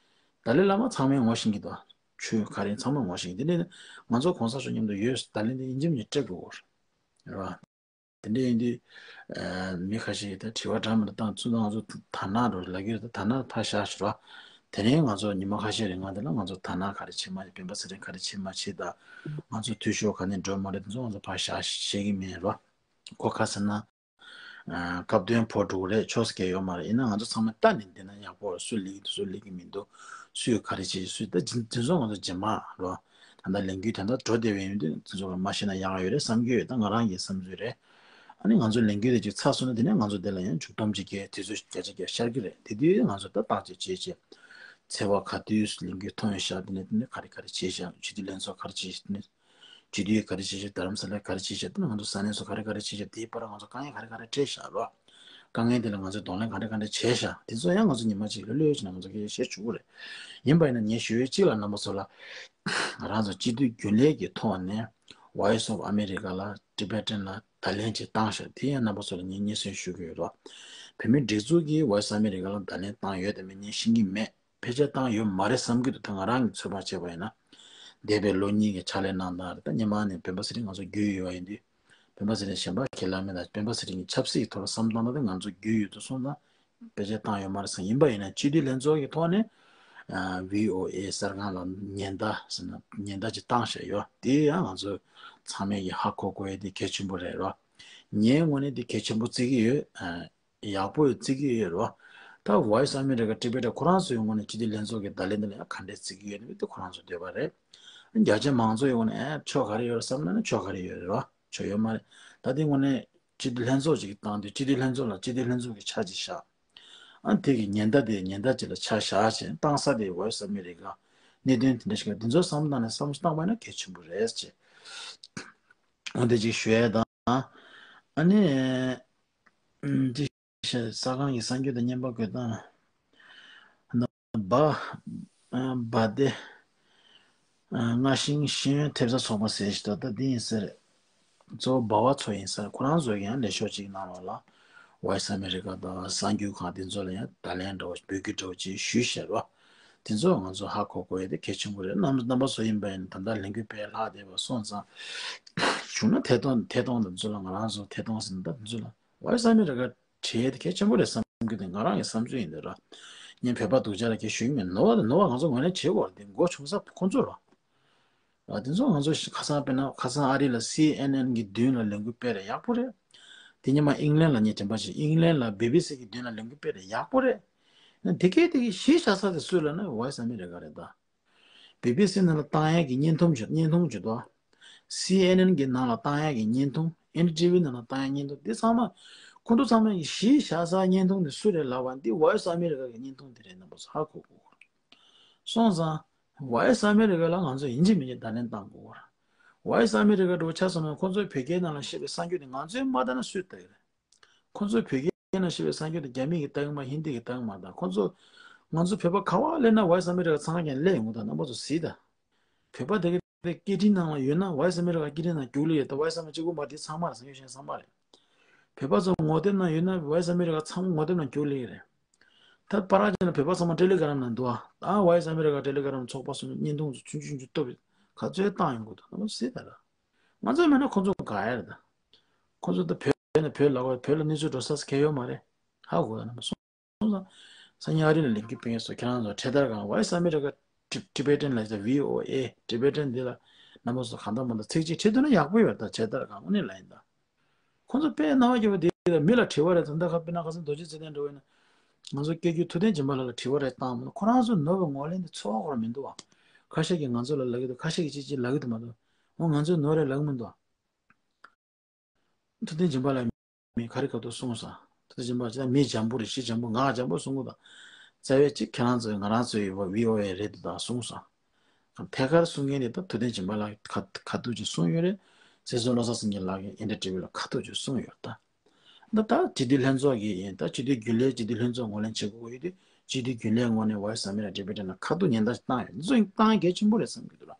ཏཱ་ལའི་བླ་མ་ཚང་མས་ངོ་ཤེས་ཀྱི་འདུག་ཆོས་ག་རེ་ཚང་མས་ངོ་ཤེས་ཀྱི། དེ་ནས་ང་ཚོ་གོང་ས་མཆོག་མཉམ་དུ་ཡོད་བརྡ་ལན་དེ་ཡིན་གཅིག་མིན་གཅིག་སྤྲད་དགོས་རེད་བ། དེ་འདྲ་ཡིན་དུས། ཨ། མི་ཁ་ཤས་ཀྱིས་ད་དྲི་བ་འདྲ་མི་འདྲ་བཏང་། ཚུར་ང་ཚོ་དར་ནག་འགྲོ་ལབ་ཀྱི་རེད། ད་དར་ནག་ཕར་བཞག་ཞུ་རོགས། དེ་རིང་ང་ཚོ་ཉི་མ་ཁ་ཤས་རིང་ང་འདི་ལ་ང་ཚོ་དར་ནག་ག་རེ་བྱེད་མ་བྱེད། སྤེན་པ་ཚེ་རིང་ག་རེ་བྱེད་མ་བྱེད། ད་ང་ཚོ་འཐུས་ཤོར་ག་ནས་འགྲོ་མ་རེད། དེ་ཚོ་ང་ཚོ་ཕར་བཞག་ཤེས་ཀྱི་མེད་རོ། གོ་ག་ཟེར་ན། ཨ། སྐབས་དོན་བོར་འགྲོ་གི་རེད། ཆོས་སྐད་ཡོད་མ་རེད། ཡིན་ན་ང་ཚོ་ཚང་མ་ལྟ་ནས་བསྡད་ན་ཡག་པོ་རེད། སུ་ལེགས་ཀྱི་འདུག་སུ་ལེགས་ཀྱི་མི་འདུག་སུས་ག་རེ་བྱེད། སུས་ད་འདི་ཚོ་ང་ཚོ་རྗེས་མ་རོ། ད་ལྟ་ལས་འགུལ་དེ་འདྲ་འགྲོ་བསྡད་པ་ཡིན་དུས་དེ་ཚོ་མ་ཤེས་ན་ཡག་ཡོད་རེད་བསམ་གྱི་ཡོད། ད་ང་རང་གི་བསམ་ཚུལ་རེད། ཨ་ནི་ང་ཚོ་ལས་འགུལ་དེ་ཅིག་ཚར་སོང་ན་དེ་ནས་ང་ཚོ་དེ་ལ་ཡང་མཇུག་སྡོམ་ཅིག་རྒྱག་དུས་ཚོད་བརྒྱ་ཆ་བརྒྱ་ཤར་གྱི་རེད། དེ་དུས་ང་ཚོ་ད་བརྟག་དཔྱད་བྱེད་བྱེད། ཚེས་པ་ག་དུས་ལས་འགུལ་ཐོན་ཡོད་ཤག་དེ་ནས་དེ་ནས་ག་རེ་ག་རེ་བྱས་ཤག་སྤྱི་འཐུས་ལྷན་ཚོགས་ག་རེ་བྱས་ཤག་དེ་ནས་སྤྱི་འཐུས་ག་རེ་བྱས་ཤག་རྡ་རམ་ས་ལ་ག་རེ་བྱས་ཤག་དེ་ནས་ང་ཚོ་ས་གནས་སུ་ག་རེ་ག་རེ་བྱས་ཤག་དེའི་བར་ང་ཚོ་དཀའ་ངལ་ག་རེ་ག་རེ་འཕྲད་ཤག་རོ། དཀའ་ངལ་དེ་ལ་ང་ཚོས་གདོང་ལེན་ག་འདྲ་ག་འདྲ་བྱས་ཤག་དེ་ཚོ་ཡང་ང་ཚོ་ཉི་མ་གཅིག་ལྷོད་ལྷོད་བྱས་ན་ང་ཚོ་སྐད་ཆ་བཤད་ཆོག་གི་རེད། ཡིན་པ་ཡིན་ན་ངས་ཞུ་ཡས་གཅིག་ལ་རྣམ་པ་ཚོ་ལ། ང་རང་ཚོ་སྤྱི་འཐུས་རྒྱུན་ལས་ཀྱི་ཐོག་ནས་Voice of America ལ་Tibetan ལ་བརྡ་ལན་ཅིག་བཏང་ཤག་དེ་ཡང་རྣམ་པ་ཚོ་ལ་ངས་སྙན་སེང་ཞུ་གི་ཡོད་རོགས། བོད་མིའི་སྒྲིག་འཛུགས་ཀྱིས་Voice of America ལ་བརྡ་ལན་བཏང་ཡོད་དམ་མེད་ངས་ཤེས་ཀྱི་མེད། ཕལ་ཆེར་བཏང་ཡོད་མ་རེད་བསམ་གྱི་འདུག་ད་ང་རང་གི་ཚོད་དཔག་བྱས་པ་ཡིན་ན། འདས་པའི་ལོ་གཉིས་ཀྱི་ཕྱག་ལས་གནང་སྟངས་རེད། ད་སྔོན་མ་ནས་སྤེན་པ་ཚེ་རིང་ང་ཚོ་རྒྱུས་ཡོད་པ་ཡིན་དུས། སྤེན་པ་ཚེ་རིང་གཞན་པ་ཁས་ལེན་མེད་ད། སྤེན་པ་ཚེ་རིང་གི་ཆབ་སྲིད་ཀྱི་ཐོག་ལ་བསམ་སྟངས་ད་ང་ཚོ་རྒྱུས་ཡོད་དུ་སོང་ཙང་། དཔེ་ཆ་བཏང་ཡོད་མ་རེད་བསམ། ཡིན་པ་ཡིན་ན་སྤྱི་འཐུས་ལྷན་ཚོགས་ཀྱི་ཐོག་ནས། ཨ། བྷི་ཨོ་ཨེ་གསར་ཁང་ལ་ཉེན་བརྡ་ཟེར་ན་ཉེན་བརྡ་ཅིག་བཏང་བཞག་ཡོད། དེ་ཡང་ང་ཚོ་ཚང་མས་ཀྱི་ཧ་གོ་དགོས་ཡ་དེ་གལ་ཆེན་པོ་རེད་རོ། ངའི་ངོས་ནས་དེ་གལ་ཆེན་པོ་བརྩི་གི་ཡོད། ཨ། ཡག་པོ་བརྩི་གི་ཡོད་རོ། ད་Voice of America Tibetan ཁོ་རང་ཚོའི་ངོས་ནས་སྤྱི་འཐུས་ལྷན་ཚོགས་ཀྱི་བརྡ་ལན་འདི་ལ་ཡང་ག་འདྲས་བརྩི་གི་ཡོད་ན་དེ་ཁོ་རང་ཚོ་འདོད་པ་རེད། རྒྱ་ཆེ་མང་ཚོགས་ཡོངས་ནས་ཨེ་ཆོ་ག་རེ་ཡོད་རེད་བསམ་ན་ནི་ཆོ་ག་རེ་ཡོད་རེད་རོ། ཆོ་ཡོད་མ་རེད། ད་དེ་ངོས་ནས་སྤྱི་འཐུས་ལྷན་ཚོགས་ཅིག་བཏང་དུས་སྤྱི་འཐུས་ལྷན་ཚོགས་ལ་སྤྱི་འཐུས་ལྷན་ཚོགས་ཀྱི་ཆ་ཅིག་བཞག་ཨ་དེ་གི་ཉེན་བརྡ་དེ་ཉེན་བརྡ་ཅིག་ལ་ཆ་བཞག་བྱས་བཏང་ས་དེ་Voice of America གནད་དོན་དེ་འདྲ་ཞིག་ལ་དེ་ཚོ་བསམ་བཏང་ནས་བསམ་བློ་བཏང་པ་ཡིན་ན་གལ་ཆེན་པོ་རེད་ཅེས། འོ་དེ་ཅིག་ཞུ་ཡས་དང་། ཨ་ནི། ཨམ། ཅི་ཞེས་ས་ཁང་གི་གསར་འགྱུར་དང་བརྙན་པར་བཀོད་སྟངས། ན་བ། ཨ། བ་དེ། ཨ། རྔ་ཤིང་ཤེས་ཡོན་ཐེབས་རྩ་ཚོགས་པ་ཟེར་ཞིག་འདུག་ད་འདི་ཡིན་ཟེར། གཙོ་བོ་སྦ་བ་ཚོ་ཡིན་ཟེར། ཁོ་རང་ཚོ་གིས་ཡང་ལས་ཤོག་ཅིག་གནང་བ་ལ། ཝོ་ཡི་སི་ཨ་མེ་རི་ཀ་དང་གསར་འགྱུར་ཁང་དེ་ཚོ་ལ་ཡང་བརྡ་ལན་འདྲ་བོ་འབོད་སྐུལ་འདྲ་བོ་ཅིག་ཞུས་བཞག་པ། དེ་ཚོ་ང་ཚོ་ཧ་གོ་དགོས་ཡ་དེ་གལ་ཆེན་པོ་རེད། རྣམ་རྣམ་པ་ཚོ་ཡིན་པ་ཡིན་ན་ད་ལྟ་ལས་འགུལ་སྤེལ་ལྷག་བསྡད་པ་སོང་ཙང་། བྱུང་ན་ཐད་གཏོང་ཐད་གཏོང་དང་ཚོ་ལ་ང་རང་ཚོ་ཐད་གཏོང་ཟེར་ན་ད་དེ་ཚོ་ལ་ཝོ་ཡི་སི་ཨ་མེ་རི་ཀ་བྲིས་ཡ་དེ་གལ་ཆེན་པོ་རེད་བསམ་གྱི་འདུག་ང་རང་གི་བསམ་ཚུལ་ཡིན་འདུག་ར། ངས་བོད་པ་སྡུག་ཅག་ལ་གལ་ཞུ་གི་མེད། ནོར་བ་དང་ནོར་བ་ང་ཚོ་ངོས་ལེན་བྱེད་དགོས་རེད། དེ་མགོ་ཆུང་ས་ཁོ་ཚོ་ར། ཨ། དེ་ཚོ་ང་ཚོ་ཁ་སང་དཔེར་ན་ཁ་སང་ཨ་རི་ལ་སི་ཨེན་ཨེན་གི་མདུན་ལ་ལས་འགུལ་སྤེལ་རེད། ཡག་པོ་རེད། དེ་ཉི་མ་ཨིང་ལན་ལ་ངས་དྲན་པ་བྱས། ཨིང་ལན་ལ་བི་བི་སི་གི་མདུན་ལ་ལས་འགུལ་སྤེལ་རེད། ཡག་པོ་རེད། དེ་གས་དེ་གས་གཞི་བཞག་ས་དེ་སུ་ལབ་ན་ཝོ་ཡི་སི་ཨ་མེ་རི་ཀ་རེད་ད། བི་བི་སི་ནང་ལ་བཏང་ཡས་ཀྱི་བརྙན་ཐུང་བརྙན་ཐུང་བརྗོད་དོ། སི་ཨེན་ཨེན་གི་ནང་ལ་བཏང་ཡས་ཀྱི་བརྙན་ཐུང་། ཨེན་ཌི་ཊི་ཝི་ནང་ལ་བཏང་ཡས་བརྙན་ཐུང་། འདི་ཚང་མ་ཁོང་ཚོ་ཚང་མ་གི་གཞི་བཞག་ས་བརྙན་ཐུང་དེ་སུ་རེད་ལབ་པ། འདི་ཝོ་ཡི་སི་ཨ་མེ་རི་ཀ་གི་བརྙན་ཐུང་དེ་རེད། རྣམ་པ་ཚོ་ཧ་གོ་དགོས། སོང་ཙང་། ཝོ་ཡི་སི་ཨ་མེ་རི་ཀ་ལ་ང་ཚོ་ཡིན་གཅིག་མིན་གཅིག་བརྡ་ལན་བཏང་དགོས་རེད། ཝོ་ཡི་སི་ཨ་མེ་རི་ཀ་འདྲ་བོ་ཆ་བཞག་ན་ཁོང་ཚོས་བོད་སྐད་ནང་ལ་བཤད་པའི་གསར་འགྱུར་དེ་ང་ཚོས་མ་བལྟས་ན་སུས་བལྟ་གི་རེད། ཁོང་ཚོས་བོད་སྐད་ནང་བཤད་པའི་གསར་འགྱུར་དེ་རྒྱ་མི་གིས་བལྟ་གི་མ། ཧིན་དི་གིས་བལྟ་གི་མ་རེད། ད་ཁོང་ཚོ། ང་ཚོ་བོད་པ་ག་པར་སླེབས་ན་ཝོ་ཡི་སི་ཨ་མེ་རི་ཀ་ཚང་མ་ཀྱང་སླེབས་ཡོང་གི། ད་རྣམ་པ་ཚོ་གཟིགས་དང་། བོད་པ་དེ་གི་སྐད་འཕྲིན་ནང་ལ་ཡོད་ན་ཝོ་ཡི་སི་ཨ་མེ་རི་ཀ་སྐད་འཕྲིན་ནང་རྒྱུགས་སླེབས་ཡོད། ད་ཝོ་ཡི་སི་ཨ་མེ་རི་ཀ་གཅིག་པུ་མ་རེད། དེ་ཚང་མ་རེད། གསར་འགྱུར་ཤེས་མཁན་ཚང་མ་རེད། བོད་པ་ཚོ་ངོ་དེབ་ནང་ཡོད་ན་ཝོ་ཡི་སི་ཨ་མེ་རི་ཀ་ཚང་མ་ངོ་དེབ་ནང་རྒྱུགས་སླེབས་ཀྱི་རེད། ད་པར་ར་བྱས་ན་བོད་པ་ཚང་མ་ཊེ་ལི་གྷ་རམ་ནང་འདུག་ཨ། ད་ཝོ་ཡི་སི་ཨ་མེ་རི་ཀ་ཊེ་ལི་གྷ་རམ་ཚོགས་པ་སོང་། བརྙན་ཐུང་ཚོ་ཆུང་ཆུང་ཆུང་ཏོག་ཙམ་ག་ཚོད་བཏང་ཡོང་གི་འདུག་རྣམ་པ་གཟིགས་དང་། ང་ཚོ་མེད་ན་ཁོ་ཚོ་དགའ་ཡ་རེད་ད། ཁོ་ཚོ་ད་བོད་ནས་བོད་ལ་བོད་ལ་གནས་ཚུལ་འགྲོ་ས་གང་ཡོད་མ་རེད། ཧ་གོ་ཡ། རྣམ་པ་སོང་ཙང་། སང་ཉིན་ཨ་རི་ལ་ལས་འགུལ་སྤེལ་མཁན་ཚོ་ཁྱེད་རང་ཚོ་འཕྲེད་དར་སྒང་ཝོ་ཡི་སི་ཨ་མེ་རི་ཀ་ཊི་ཊི་བེ་ཊན་ལབ་ཡ། ཝི་ཨོ་ཨེ་ཊི་བེ་ཊན་འདི་ལ་རྣམ་པ་ཚོ་གང་ལྟར་མ་ལྟར་ཚིག་གཅིག་བྲིས་འདུག་ན་ཡག་པོ་ཡོད་ད། འཕྲེད་དར་སྒང་དངོས་གནས་ལ་ཡིན་ད། ཁོང་ཚོ་དཔེ་སྣང་བ་སྐྱིད་པོ་དེ་ལ་མི་ལ་དྲི་བ་རེ་ད་ལྟ་ཁ་དཔེར་ན་ཁ་སང་རྡོ་རྗེ་ཚེ་བརྟན་འདྲ་བོ་ཡིན་ན། ང་ཚོ་སྐད་སྒྱུར་ཐུབ་བསྟན་སྦྱིན་པ་ལགས་ལ་དྲི་བ་རེ་བཏང་མོད། ཁོ་རང་ཚོ་ནོར་བའི་ངོས་ལེན་དེ་ཚོར་བ་ཁོ་རང་མི་འདུག་བ། ཁ་ཤས་ཀྱིས་ང་ཚོ་ལ་ལབ་ཀྱི་འདུག་ཁ་ཤས་ཀྱིས་ཅིག་ཅིག་ལབ་ཀྱི་འདུག་མ་གཏོགས། འོ་ང་ཚོས་ནོར་རེད་ལབ་ཀྱི་མི་འདུག་བ། ཐུབ་བསྟན་སྦྱིན་པ་ལགས་མི་ག་རེ་ག་ཐུག་གསུངས་སོང་། ཐུབ་བསྟན་སྦྱིན་པ་ལགས་ཅིག་མི་འཇམ་པོ་རེད། ཤི་འཇམ་པོ། ངག་འཇམ་པོ་གསུང་གི་འདུག་རྩ་བའི་ཅིག་ཁྱེད་རང་ཚོས་ང་རང་ཚོའི་ཝི་ཨོ་ཨེ་རེད་འདུག་ད་གསུངས་སོང་། ཐད་ཀར་གསུང་མཁན་དེ་ད་ཐུབ་བསྟན་སྦྱིན་པ་ལགས་ཁ་ཁ་ཐུག་ཅིག་གསུངས་ཡོད་རེད། བཙན་བཟུང་བློ་བཟང་སེང་གེ་ལགས་ཀྱིས་ཨེན་ཌི་ཊི་ཝི་ལ་ཁ་ཐུག་ཅིག་གསུངས་ཡོད་ད། ད་ད་སྤྱི་འཐུས་ལྷན་ཚོགས་ཀྱིས་ཡིན། ད་སྤྱི་འཐུས་རྒྱུན་ལས་སྤྱི་འཐུས་ལྷན་ཚོགས་ངོས་ལེན་བྱེད་དགོས་ཡོད་དུས་སྤྱི་འཐུས་རྒྱུན་ལས་ངོས་ནས་ཝོ་ཡི་སི་ཨ་མེ་རི་ཀ་ཊི་བེ་ཊན་ལ་ཁ་ཐུག་ཉེན་བརྡ་བཏང་ཡོད། འདི་ཚོ་བཏང་གལ་ཆེན་པོ་རེད་བསམ་གྱི་འདུག་ལ།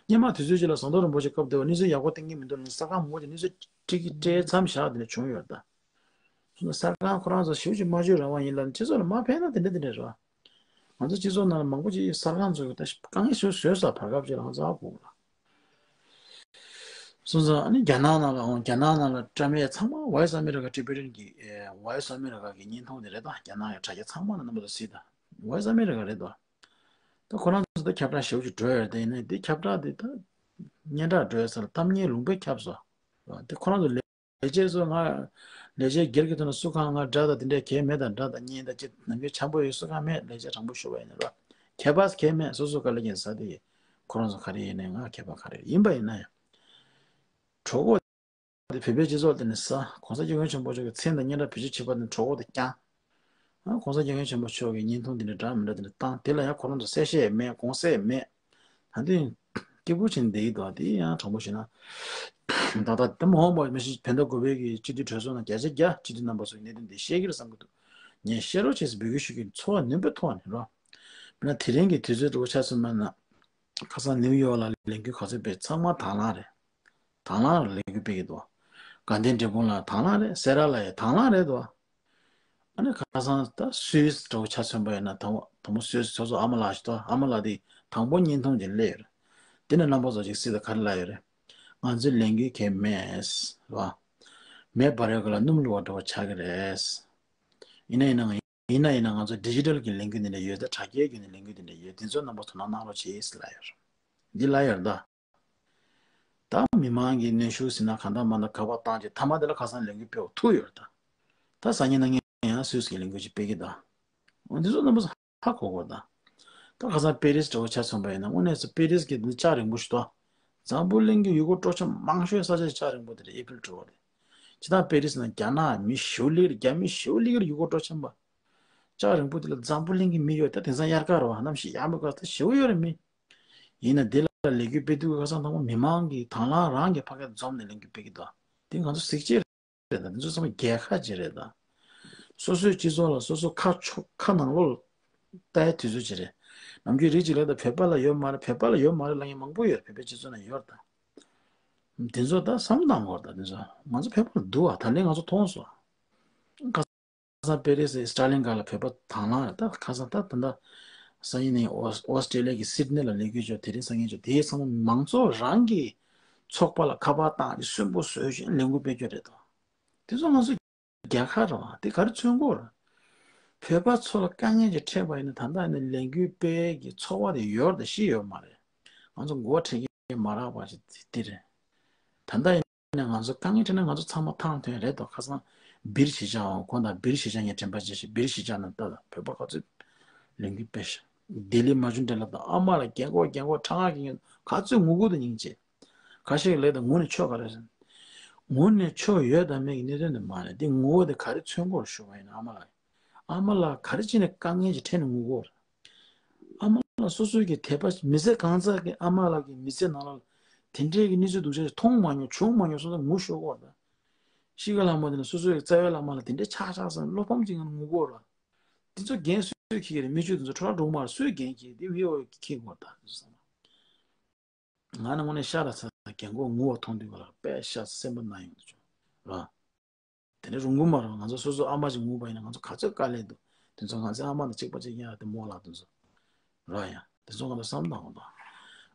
སྔོན་མ་དུས་ཚོད་ཅིག་ལ་ཟམ་གདོང་རིན་པོ་ཆེ་སྐབས་དེ་བ་གནས་ཚུལ་ཡག་པོ་བསྟན་གྱི་མི་འདུག་ལ། གསར་ཁང་མང་པོ་ཅིག་གནས་ཚུལ་སྤྲད་ཀྱི་སྤྲད་མཚམས་བཞག་དེ་ནས་བྱུང་ཡོད་ད། སོང་ཙང་གསར་ཁང་ཁོ་རང་ཚོ་ཞེ་པོ་ཅིག་སྨྲ་བརྗོད་རང་དབང་ཡིན་ལ་སྤྱི་ཚོགས་ལ་མ་ཕན་ན་དེ་འདྲ་དེ་འདྲ་རེད་བ། ང་ཚོ་སྤྱི་ཚོགས་ནང་ལ་མང་པོ་ཅིག་གསར་ཁང་ཚོས་ད་དཀའ་ངལ་ཞིག་བཟོས་ས་བར་སྐབས་ཅིག་ལ་ང་ཚོ་ཧ་གོ་གི་ལ། སོང་ཙང་ཨ་ནི་རྒྱ་ནག་ནང་ལ་འོང་། རྒྱ་ནག་ནང་ལ་བཀྲམ་ཡས་ཚང་མ་ཝོ་ཡི་སི་ཨ་མེ་རི་ཀ་ཊི་བེ་ཊན་གྱི་ཨེ་ཝོ་ཡི་སི་ཨ་མེ་རི་ཀ་གི་བརྙན་ཐུང་དེ་རེད་ད། རྒྱ་ནག་གི་དྲ་རྒྱ་ཚང་མ་ལ་རྣམ་པ་ཚོ་གཟིགས་དང་། ཝོ་ཡི་སི་ཨ་མེ་རི་ཀ་རེད་དོ། ད་ཁོ་རང་ཚོ་ད་ཁྱབ་བསྒྲགས་ཞེ་པོ་ཅིག་འགྲོ་ཡོད་རེད། དེ་ཡིན་ནའི་དེ་ཁྱབ་བསྒྲགས་དེ་ད་སྙན་གྲགས་འགྲོ་ཡས་ས་ལ་གཏམ་སྙན་ལུང་པས་ཁྱབ་སོང་། དེ་ཁོ་རང་ཚོ་ལས་ལས་བྱེད་ཚོ་ང་ལས་བྱེད་སྒེར་གྱི་ཐོག་ནས་སུ་གང་ང་དགྲ་དང་དེ་འདྲ་གལ་མེད་དང་། དགྲ་དང་གཉེན་དང་ཅི་ནམ་རྒྱུན་འཆམ་པོ་ཡོད། སུ་གང་མེད། ལས་བྱེད་དྲང་པོ་ཞུ་བ་ཡིན་ན་རོ། ཁྱད་པར་གལ་མེད། སོ་སོ་དཀའ་ལས་ཀྱིན་ཟ་དེ་ཡིན། ཁོ་རང་ཚོ་ག་རེ་ཡིན་ནའི་ང་ཁྱད་པར་ག་རེ་ཡིན་པ་ཡིན་ན་ཡང་། གྲོགས་པོ་དེ་བོད་པའི་སྤྱི་ཚོགས་དེ་ནས་ཟ། གོང་ས་སྐྱབས་མགོན་ཆེན་པོ་མཆོག་གི་མཚན་དང་སྙན་གྲགས་བེད་སྤྱོད་བྱེད་པ་དེ་གྲོགས་པོ་དེ་རྐྱང་། ཨ། གོང་ས་སྐྱབས་མགོན་ཆེན་པོ་མཆོག་གི་བརྙན་ཐུང་འདི་འདྲ་འདྲ་མི་འདྲ་དེ་འདྲ་བཏང་། དེ་ལ་ཡང་ཁོ་རང་ཚོ་གསལ་བཤད་མེད། དགོངས་སེལ་མེད། ད་དེ་སྐྱིད་པོ་བྱས་ནས་བསྡད་ཀྱི་འདུག་དེ་ཡང་དྲང་པོ་བཤད་ན། ད་ལྟ་དེ་མ་འོངས་པ་མི་ཤེས། བོད་ཟླ་དགུ་པའི་གི་སྤྱི་འཐུས་གྲོས་ཚོགས་ནང་བརྒྱ་ཆ་བརྒྱ་སྤྱི་འཐུས་རྣམ་པ་ཚོས་གནད་དོན་འདི་ཤེས་ཀྱི་རེད་བསམ་གྱི་འདུག་ངས་བཤད་རོགས་བྱེད་ཟེར་འབོད་སྐུལ་ཞུ་གི་ཡིན། ཚོར་བ་ནན་པོའི་ཐོག་ནས་རོ། དཔེར་ན་དེ་རིང་གི་དུས་ཚོད་འདྲ་བོ་ཆ་མཚོན་པ་ན། ཁ་སང་ནིའུ་ཡོག་ལ་ལས་འགུལ་ག་ཚོད་སྤེལ། ཚང་མ་དང་བླངས་རེད། དང་བླངས་ལ་ལས་འགུལ་སྤེལ་གྱི་འདུག་དགའ་ལྡན་འབྲས་སྤུངས་ལ་དང་བླངས་རེད། སེ་ར་ལ་ཡང་དང་བླངས་རེད་འདུག་ཨ་ནི་ཁ་སང་ད་སུད་སི་འདྲ་བོ་ཆ་མཚོན་པ་ཡིན་ན། དང་པོ་དང་པོ་སུད་སི་སོ་སོ་ཨ་མ་ལགས་ཤིག་ཏུ། ཨ་མ་ལགས་དེ་དང་པོ་བརྙན་ཐུང་ཅིག་སླེབས་ཡོད་རེད། དེ་ནས་རྣམ་པ་ཚོ་ཅིག་གཟིགས་དང་། ག་རེ་ལབ་ཡོད་རེད། ང་ཚོའི་ལས་འགུལ་གང་ཡང་མེད་ཟེར་བ། མེ་འབར་བའི་སྒང་ལ་སྣུམ་བླུགས་པ་འདྲ་བོ་ཆགས་ཀྱི་རེད། ཡིན་ན་ཡིན་ན་ཡིན་ན་ཡིན་ན་ང་ཚོ་ཌི་ཇི་ཊལ་གྱི་ལས་འགུལ་འདི་འདྲ་ཡོད། ད་དྲ་རྒྱའི་བརྒྱུད་ནས་ལས་འགུལ་འདི་འདྲ་ཡོད། དེ་ཚོ་རྣམ་པ་དོ་སྣང་གནང་རོགས་བྱེད་ཟེར་ལབ་ཡོད་རེད། འདི་ལབ་ཡོད་རེད་ད། ད་མི་མང་གི་གནོན་ཤུགས་ཟེར་ན་གང་ལྟར་མ་ལྟར་ག་པར་བཏང་བྱས། མཐའ་མ་དེ་ལ་ཁ་སང་ལས་འགུལ་སྤེལ་བ་ཐུག་ཡོད་རེད་ད། ད་སང་ཉིན་གནངས་ཉིན་ཡང་སུད་སི་གི་ལས་འགུལ་ཅིག་སྤེལ་གྱི་ད། འོ་འདི་ཚོ་རྣམ་པ་ཚོ་ཧ་གོ་དགོས་ད། ད་ཁ་སང་པེ་རིས་འདྲ་བོ་ཆ་མཚོན་པ་ཡིན་ན། དངོས་གནས་སུ་པེ་རིས་གི་འདི་ལྕགས་རིང་པོ་ཞིག་འདུག་འཛམ་བུ་གླིང་གི་ཡུལ་སྐོར་སྤྲོ་འཆམ་མང་ཤོས་ས་ཆ་ལྕགས་རིང་པོ་དེ་རེད། ཨེ་ཕིལ་ཊ་ཝར་དེ། སྤྱིར་བཏང་པེ་རིས་ནང་རྒྱ་ནག་མི་ཞེ་པོ་སླེབས་རེད། རྒྱ་མི་ཞེ་པོ་སླེབས་ཀྱི་རེད། ཡུལ་སྐོར་སྤྲོ་འཆམ་པ། ལྕགས་རིང་པོ་དེ་ལ་འཛམ་བུ་གླིང་གི་མི་ཡོད་ད། དེང་སང་དབྱར་ཁ་རེད་བ། གནམ་གཤིས་ཡག་མོད་ཀ་ད་ཞེ་པོ་ཡོད་རེད་མི། ཡིན་ན་དེ་ལ་ལས་འགུལ་སྤེལ་དུས་ཁ་སང་དང་པོ་མི་མང་གིས་དང་བླངས་རང་གི་ཕ་གིར་འཛོམས་ནས་ལས་འགུལ་སྤེལ་གྱི་འདུག་དེ་ང་ཚོ་གཟི་བརྗིད་རེད་ད། དེ་ཚོ་ཚང་མ་རྒྱལ་ཁ་ཅིག་རེད་ད། སོ་སོའི་སྤྱི་ཚོགས་ལ་སོ་སོ་ཁ་ཕྱོགས་ཁ་ནང་ལོགས་ལ་ལྟ་ཡའི་དུས་ཚོད་ཅིག་རེད། ནམ་རྒྱུན་རིགས་ཅིག་ལ་ད་བོད་པ་ལ་ཡོད་མ་རེད། བོད་པ་ལ་ཡོད་མ་རེད་ལབ་མཁན་མང་པོ་ཡོད་རེད། བོད་པའི་སྤྱི་ཚོགས་ནང་ཡོད་རེད་ད། དེ་ཚོ་ད་བསམ་བློ་བཏང་དགོས་རེད་ད། དེ་ཚོ་ང་ཚོ་བོད་པ་ལ་སྡུག་ཨ། ད་ལན་ང་ཚོ་མཐོང་སོང་ཨ། ཁ་སང་པེ་རི་སི་སི་ཊ་ལིང་ག་ལ་བོད་པ་དང་བླངས་རེད་ད། ཁ་སང་ད་ད་ད་སང་ཉིན་ནས་ཨོ་ཨོ་སི་ཀྲེ་ལི་ཡ་གི་སིད་ནི་ལ་ལས་འགུལ་ཕྱོགས་དེ་རིང་སང་ཉིན་ཕྱོགས་དེའི་ཚང་མ་མང་ཚོགས་རང་གི་ཚོགས་པ་ལ་ཁ་པར་བཏང་སྟེ་སུན་པོ་བཟོས་བཞིན་ལས་འགུལ་སྤེལ་རྒྱུ་རེད་དོ། དེ་ཚོ་ང་ཚོ་རྒྱལ་ཁ་རེད་བ། དེ་ག་རེ་མཚོན་གོ་ར། བོད་པ་ཚོ་ལ་དཀའ་ངལ་ཅིག་འཕྲད་པ་ཡིན་ན་ད་ལྟ་ནས་ལས་འགུལ་སྤེལ་གྱི་ཚོར་བ་དེ་ཡོད་རེད་ད། ཤི་ཡོད་མ་རེད། ང་ཚོ་མགོ་ཁྲིད་ཀྱི་མ་རག་པ་ཞིག་དེ་རེད། ད་ལྟ་ཡིན་ན་ང་ཚོ་དཀའ་ངལ་འཕྲད་ན་ང་ཚོ་ཚང་མ་ཐང་ཐོན་རེད་དོ། ཁ་སང་སྦིར་གཞིས་ཆགས་འོང་ཁོང་དང་སྦིར་གཞིས་ཆགས་ངས་དྲན་པ་བརྗེད་ཤིག་སྦིར་གཞིས་ཆགས་ནང་ལྟ་ད་བོད་པ་ག་ཚོད་ལས་འགུལ་སྤེལ་ཤག་ལྡི་ལི་མ་ཆུང་འདྲེ་ལ་དང་ཨ་མ་ལ་རྒན་གོག་རྒན་གོག་ཁྲ་ངག་གི་ངན་ག་ཚོད་ངུ་དགོས་དང་སྙིང་རྗེ། ཁ་ཤས་ལས་དང་ངུ་ནས་ཆོས་ག་རེ་ཟེར། ངུ་ནས་ཆོས་ཡོད་དང་མེད་ཀྱི་གནད་དོན་དེ་མ་རེད། འདི་ངུ་བ་དེ་ག་རེ་མཚོན་གོ་ར་ཞུ་བ་ཡིན་ན་ཨ་མ་ལགས། ཨ་མ་ལགས་ག་རེ་བྱས་ནས་དཀའ་ངལ་ཅིག་འཕྲད་ནས་ངུ་གོ་ར། ཨ་མ་ལགས་སོ་སོའི་གི་དད་པ་མི་ཚེ་གང་ཚ་གི་ཨ་མ་ལགས་ཀྱི་མི་ཚེ་ནང་ལ་དེ་འདྲའི་གི་གནས་ཚུལ་སྡུག་ཅག་ཅིག་མཐོང་མ་མྱོང་བྱུང་མ་མྱོང་སོང་ཙང་ངུ་ཤོར་གོ་ར། ཤི་ཁ་ལ་མ་དེ་ནས་སོ་སོའི་གི་རྩ་བའི་བླ་མ་ལ་དེ་འདྲའི་ཆགས་ཆགས་སོང་བློ་ཕམ་ཅིག་ངང་ངུ་གོ་ར། དེ་ཚོ་འགན་སུས་འཁྱེར་གི་རེད། མི་ཆོས་དེ་ཚོ་ཁྲོ་ར་འགྲོ་གི་མ་རེད། སུས་འགན་འཁྱེར་དེ་བི་ཨོ་ཨེ་འཁྱེར་གོ་ར་ད་དེ་ཚོ་ཚང་མ། ང་ནི་དངོས་གནས་ཤ་ར་ཚ་རྒན་གོག་ངུ་བ་མཐོང་དུས་ག་ལ་དཔེ་ཤ་སེམས་པ་ན་ཡོང་དུ་བྱུང་ར། དེ་ནས་རུང་གུ་མ་ར་ང་ཚོ་སོ་སོ་ཨ་མ་ཞིག་ངུ་བ་ཡིན་ན་ང་ཚོ་ག་ཚོད་དཀའ་ལས་འདུག་དེ་ཚོ་ང་ཚོའི་ཨ་མ་དང་གཅིག་པ་གཅིག་རྐྱང་ར་དེ་མོ་ལགས་དེ་ཚོ་ར་ཡ་དེ་ཚོ་ང་ཚོ་བསམ་བཏང་དགོས་དང་།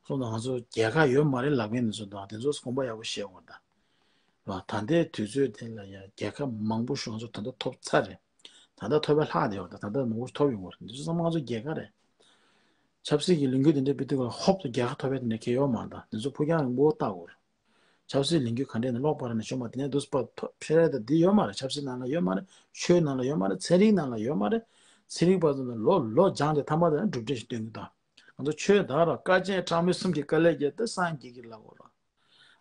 སོང་ཙང་ང་ཚོ་རྒྱལ་ཁ་ཡོད་མ་རེད་ལབ་མཁན་དེ་ཚོ་དང་དེ་ཚོ་དགོངས་པ་ཡག་པོ་བཞེས་དགོས་དང་། ར་ད་ལྟའི་དུས་ཚོད་དེ་ལ་ཡ་རྒྱལ་ཁ་མང་པོ་ཞིག་ང་ཚོ་ད་ལྟ་ཐོབ་ཚར་རེད། ད་ལྟ་ཐོབ་པའི་ལྷག་བསྡད་ཡོད་རེད། ད་ལྟ་མང་པོ་ཐོབ་ཡོང་གི་རེད། འདི་ཚོ་ཚང་མ་ང་ཚོ་རྒྱལ་ཁ་རེད། ཆབ་སྲིད་ཀྱི་ལས་འགུལ་དེ་འདྲ་སྤེལ་དུས་སྐབས་ཧོབ་ཏེ་རྒྱལ་ཁ་ཐོབ་ཡ་དེ་འདྲ་གལ་ཡོད་མ་རེད། ད་འདི་ཚོ་ཕུགས་རྒྱང་རིང་པོ་བལྟ་དགོས་རེད། ཆབ་སྲིད་ལས་འགུལ་ག་འདྲས་ནས་ལོག་པ་རེད་ནས་ཤོད་མ་དེ་ནས་འདུག་པ་ཐོབ་ཕེ་རེད། ད་འདི་ཡོད་མ་རེད། ཆབ་སྲིད་ནང་ལ་ཡོད་མ་རེད། ཆོས་ནང་ལ་ཡོད་མ་རེད། ཚན་རིག་ནང་ལ་ཡོད་མ་རེད། ཚན་རིག་པ་ཚོ་ནས་ལོ་ལོ་སྦྱངས་ཏེ་ཐ་མ་དེ་ནས་གྲུབ་འབྲས་ཤིག་སྟོན་གི་ད། ང་ཚོ་ཆོས་དག་ར་དཀའ་སྤྱད་གྲངས་མེད་གསུམ་གྱི་དཀའ་ལས་བརྒྱབ་སྟེ་སངས་རྒྱས་ཀྱི་ལ་འོ་ར།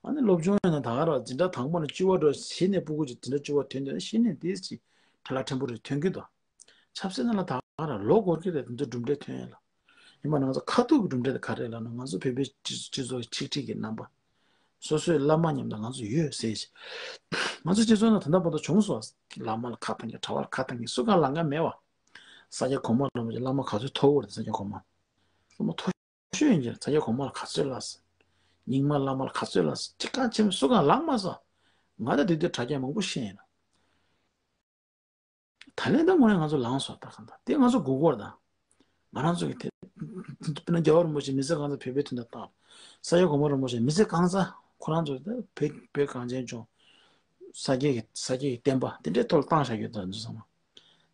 ཨ་ནི་སློབ་སྦྱོང་ཡིན་ན་ད་ག་ར་འཛིན་གྲྭ་དང་པོ་ནས་བཅུ་པ་འགྲོ་ཤི་ནས་སྤུ་གུ་ཅིག་འཛིན་གྲྭ་བཅུ་པ་ཐོན་དུས་ཤི་ནས་འདི་ཅིག་ཁྲ་ལ་ཕྲན་བུ་རེ་ཐོན་གི་འདུག་ཆབ་སྲིད་ནང་ལ་ད་ག་ར་ལོ་འགོར་གི་རེད། འདི་ཚོ་གྲུབ་འབྲས་ཐོན་ཡ་ལ། ཡིན་པ་ན་ང་ཚོ་ཁ་ཐུག་གི་གྲུབ་འབྲས་དེ་ག་རེ་ལབ་ན་ང་ཚོ་བོད་པའི་སྤྱི་སྤྱི་ཚོགས་ཆིག་སྒྲིལ་གྱི་རྣམ་པ། སོ་སོའི་བླ་མ་མཉམ་དུ་ང་ཚོ་ཡོད་ཟེར་ཞིག་ང་ཚོ་སྤྱི་ཚོགས་ནང་ད་ལྟ་བར་དུ་བྱུང་སོང་། བླ་མ་ལ་ཁ་བཏང་གི་གྲྭ་པ་ལ་ཁ་བཏང་གི་སུ་གང་ལ་འགན་མེད་བ། ས་སྐྱ་གོང་མ་རིན་པོ་ཆེ་བླ་མ་ག་ཚོད་མཐོ་བོ་རེད། ས་སྐྱ་གོང་མ་བླ་མ་མཐོ་ཤོས་ཡིན་གྱི་རེད། ས་སྐྱ་གོང་མ་ལ་ག་ཚོད་ལབ་སོང་། རྙིང་མ་བླ་མ་ལ་ག་ཚོད་ལབ་སོང་། ཅི་གང་ཆེན་པོ་སུ་གང་ལངས་མ་སོང་། ང་ད་དེ་དུས་དྲ་རྒྱ་མང་པོ་ཤེས་ཡིན་ན། ད་ལན་ད་དངོས་གནས་ང་ཚོ་ལངས་སོང་ད་གང་ད་དེ་ང་ཚོ་སྒུག་གོ་ར་ད། ང་རང་ཚོ་གི་དེ་དཔེར་ན་རྒྱལ་བ་རིན་པོ་ཆེ་མི་ཚེ་གང་ཚ་བོད་པའི་དོན་དུ་བཏང་། ས་སྐྱ་གོང་མ་རིན་པོ་ཆེ་མི་ཚེ་གང་ཚ་ཁོ་རང་ཚོ་ད་བོད་བོད་གངས་ཅན་ལྗོངས་ས་སྐྱའི་ས་སྐྱའི་བསྟན་པ་དེ་འདྲའི་ཐོག་ལ་བཏང་བཞག་ཡོད་ད་འདི་ཚང་མ།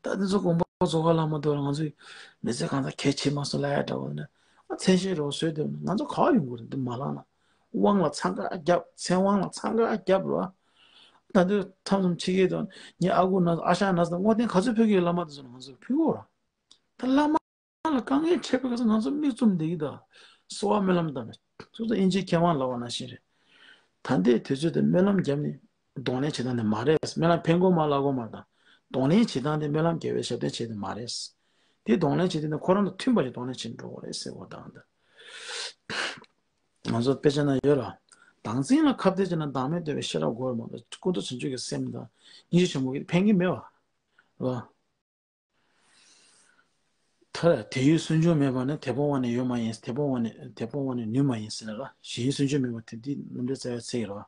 ད་འདི་ཚོ་དགོངས་པ་རྫོགས་ཁ་ལ་མ་ཐོག་ལ་ང་ཚོས་མི་ཚེ་གང་ཚ་གལ་ཆེ་མ་སོང་ལ་ཡ་འདྲ་བོ་ནི་ཨ་མཚན་ཤས་རོགས་བཟོས་དེ་ང་ཚོ་ག་བ་ཡོང་གི་རེད། འདི་མ་ལངས་ན་དབང་ལ་འཚང་ཁ་རྒྱབ་མཚན་དབང་ལ་འཚང་ཁ་རྒྱབ་རོགས། ད་འདི་ཐམ་ཐམ་ཕྱི་རྒྱལ་དང་ངའི་ཨ་ཁུ་ན་ཨ་ཞང་ན་ས་དངོས་བསྟན་ག་ཚོད་ཕུལ་གི་ལ་མ་དེ་ཚོ་ང་ཚོ་ཕུལ་གོ་ར། ད་བླ་མ་ལ་དཀའ་ངལ་འཕྲད་པའི་སྐབས་སུ་ང་ཚོ་མིག་བཙུམ་བསྡད་ཀྱི་འདུག་གསོལ་བ་སྨོན་ལམ་བཏབ་ནས་སོ་སོ་དབྱིན་ཇིའི་མཁས་དབང་ལབ་པ་ནང་བཞིན་རེད། ད་ལྟའི་དུས་ཚོད་དེ་སྨོན་ལམ་བརྒྱབ་ནས་གདོང་ལེན་བྱེད་སྟངས་དེ་མ་རེད། སྨོན་ལམ་ཕན་གོ་མ་ལ་གོ་མ་དང་གདོང་ལེན་བྱེད་སྟངས་དེ་སྨོན་ལམ་རྒྱབ་པའི་ཞབས་བརྟན་བྱེད་དེ་མ་རེད། དེ་གདོང་ལེན་བྱེད་དེ་ནི་ཁོ་རང་དང་མཐུན་པ་ཞིག་གདོང་ལེན་བྱེད་འགྲོ་དགོས་རེད་ཟེར་བ་དང་། ང་ཚོ་དཔེ་ཆ་ན་ཡོད་ལ། བདག་འཛིན་ལ་ཁ་གཏད་བྱས་ན་བདག་མེད་རྟོགས་པའི་ཤེས་རབ་སྒོ་རུ་མ་ལ་ཀུན་ཏུ་བྱང་ཆུབ་ཀྱི་སེམས་དང་སྙིང་རྗེ་ཆེན་པོ་གིས་ཕན་གྱི་མེད་པ། རེད་བ། ད་དེ་ཡུལ་སུན་འབྱིན་མེད་པ་ནི་དེ་སྤོང་བ་ནི་ཡུལ་མ་ཡིན། དེ་སྤོང་བ་ནི་དེ་སྤོང་བ་ནི་ནུས་མ་ཡིན་ཟེར་ལ། གཞན་ཡུལ་སུན་འབྱིན་མེད་པ་དེ་འདི་རྣམ་འགྲེལ་རྩ་བའི་ཚིག་རེད་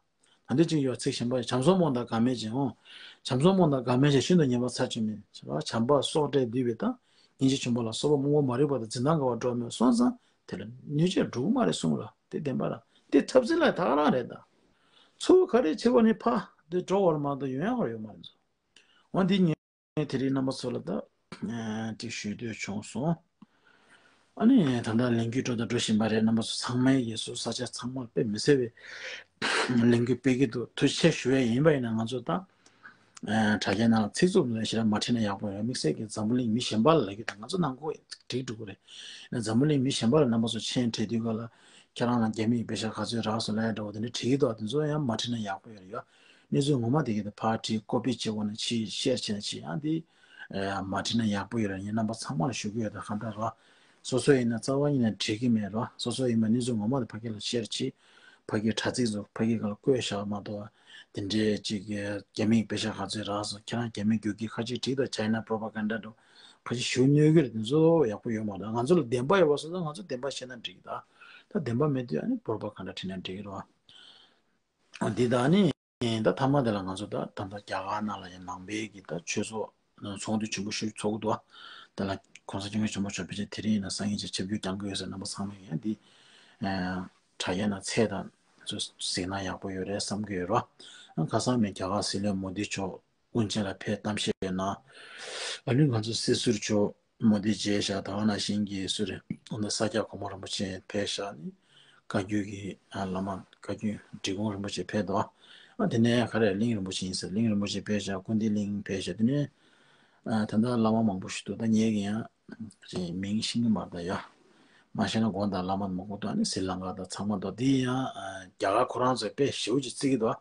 བ། ད་འདི་གཅིག་ཡོད་ཚིག་གཞན་པ་ཡི་བྱམས་སོགས་རྨོངས་དང་དགའ་མེད་ཅིང་འོང་། བྱམས་སོགས་རྨོངས་དང་དགའ་མེད་ཅིང་ཤིན་ཏུ་ཉེས་པ་ཚར་གཅིག་མིན། བྱམས་པ་སོགས་སྒྲས་བསྡུས་པའི་དང་སྙིང་རྗེ་ཆེན་པོ་ལ་སོགས་པ་རྨོངས་པ་མ་རིག་པ་དང་འཛིན་སྟངས་འགལ་བ་འགྲོ་མེད་སོང་ཙང་དེ་ལ་ནུས་ཅན་འགྲུབ་མ་རེད་གསུངས་ལ་དེ་བདེན་པ་ར་དེ་འཐབ་འཛིང་ལ་ད་ག་རང་རེད་ད། ཚུར་ག་རེ་བྱེད་པ་ནི་ཕ་དེ་འགྲོ་བར་མ་གཏོགས་ཡོང་ཡག་ཡོད་མ་རེད་ཚོ། འོ་འདི་ངས་དེ་རིང་རྣམ་པ་ཚོ་ལ་ད་ཅིག་ཞུ་འདོད་བྱུང་སོང་། ཨ་ནི་ད་ལྟ་ལས་འགུལ་འགྲོ་དང་འགྲོ་བཞིན་པ་རེད། རྣམ་པ་ཚོ་ཚང་མས་ཡེ་སུ་ས་ཆ་ཚང་མར་དཔེ་མི་སྲིད་པའི་ལས་འགུལ་སྤེལ་གྱི་འདུག་ཐུགས་རྗེ་ཆེ་ཞུ་ཡས་ཡིན་པ་ཡིན་ན་ང་ཚོ་ད་དྲ་རྒྱའི་ནང་ལ་ཚིག་རྩུབ་ནས་ཞེ་དྲག་མ་བྲིས་ན་ཡག་པོ་ཡོད། དམིགས་བསལ་གྱི་འཛམ་བུ་གླིང་མི་གཞན་པ་ལ་ལབ་ཀྱི་འདུག་ང་ཚོ་ནང་ཁུལ་འགྲིག་འགྲོ་གི་རེད། འཛམ་བུ་གླིང་མི་གཞན་པ་ལ་རྣམ་པ་ཚོ་མཆན་བྲིས་དུས་ག་ལ་ཁྱེད་རང་ལ་རྒྱ་མིས་པེ་ཤ་ག་ཚོད་རག་སོང་ལབ་ཡ་འདྲ་བོ་དེ་འདྲ་བྲིས་ཀྱི་འདུག་དེ་ཚོ་ཡང་མ་བྲིས་ན་ཡག་པོ་ཡོད་རེད་ཡ། གནས་ཚུལ་ངོ་མ་དེ་གི་དེ་ཕར་བྲིས་ཀོ་པི་བྱེད་དགོས་ན་ཕྱིས་ཤེར་བྱས་ན་ཕྱིས་ཡང་དེ་མ་བྲིས་ན་ཡག་པོ་ཡོད་རེད། ངས་རྣམ་པ་ཚང་མ་ལ་ཞུ་གི་ཡོད། ད་གང་ལྟར་ར་སོ་སོ་ཡིན་ན་རྩ་བ་ཉིད་ནས་འགྲིག་གི་མེད་ར། སོ་སོ་ཡིན་པ་གནས་ཚུལ་ངོ་མ་དེ་ཕ་གི་ལ་ཤེར་བྱེད། ཕ་གི་དྲ་ཚིགས་སུ་ཕ་གི་སྒང་ལ་བཀོད་བཞག་མ་གཏོགས་དེ་འདྲའི་ཅིག་རྒྱ་མིའི་པེ་ཤག་ག་ཚོད་རག་སོང་། ཁྱེད་རང་རྒྱ་མི་རྒྱུག་ཁྱི་ཁ་ཅིག་བྲིས་དང་། China propaganda འགྲོ་ཁ་ཅིག་ཞུ་གནོད་གི་རེད། དེ་ཚོ་ཡག་པོ་ཡོད་མ་རེད། ང་ཚོ་ལ་བདེན་པ་ཡོད་པ་སོང་ཙང་ང་ཚོ་བདེན་པ་བཤད་ན་འགྲིག་གི། ད་ད་བདེན་པ་མེད་དུས་ཨ་ནི་propaganda བྲིས་ན་འགྲིག་གི་རེད་བ། འདི་ད་ནི་ད་མཐའ་མ་དེ་ལ་ང་ཚོ་ད་ད་ལྟ་རྒྱ་གར་ནང་ལ་ཡང་ནང་པའི་གི་ད་ཆོས་ཚོགས་ཚོགས་འདུ་ཆེན་པོ་ཞིག་ཚོགས་ཀྱི་འདུག་བ། དེ་ལ་༸གོང་ས་༸སྐྱབས་མགོན་ཆེན་པོ་མཆོག་ཕལ་ཆེར་དེ་རིང་ཡིན་ན་སང་ཉིན་ཅིག་ཆིབས་བསྒྱུར་བསྐྱང་གི་ཡོད་ཟེར། རྣམ་པ་ཚང་མས་ཡང་འདི་དྲ་རྒྱའི་ནང་ཚད་དང་ཚོ་གཟིགས་ན་ཡག་པོ་ཡོད་རེད་བསམ་གྱི་ཡོད་རེད་བ། ཁ་སང་མི་རྒྱ་གར་སྲིད་བློན་མོ་དི་མཆོག་དབུ་འབྱེད་ལ་ཕེབས་གཏམ་བཤད་ཡོད་ན། ཨ་ནི་ང་ཚོ་སྲིད་ཟུར་མཆོག་མོ་དི་མཇལ་བཞག། ད་ག་ནང་བཞིན་གྱི་སུ་རེད། ཨ་ནི་ས་སྐྱ་གོང་མ་རིན་པོ་ཆེ་ཕེབས་བཞག་ནི། བཀའ་བརྒྱུད་ཀྱི་ཨ་བླ་མ་བཀའ་བརྒྱུད་འབྲི་གུང་རིན་པོ་ཆེ་ཕེབས་འདུག་ཨ་དེ་ནས་ག་རེ་གླིང་རིན་པོ་ཆེ་ཡིན་ཟེར། གླིང་རིན་པོ་ཆེ་ཕེབས་བཞག། ཀུན་བདེ་གླིང་ཕེབས་བཞག། དེ་ནས་ཨ་ད་ལྟ་བླ་མ་མང་པོ་ཞིག་འདུག་ད་ངེད་ཀྱི་ཡང་ཅིག་མིང་ཤེས་ཀྱི་མ་རེད་ད་ཡ། མ་ཤེས་ན་དགོངས་དག། བླ་མ་མང་པོ་འདུག་ཨ་ནི་སི་ལང་ཀ་དང་ཚང་མ་འདུག་དེ་ཡང་རྒྱ་གར་ཁོ་རང་ཚོས་དཔེ་ཞེ་པོ་ཅིག་བརྩི་གི་འདུག་ཨ་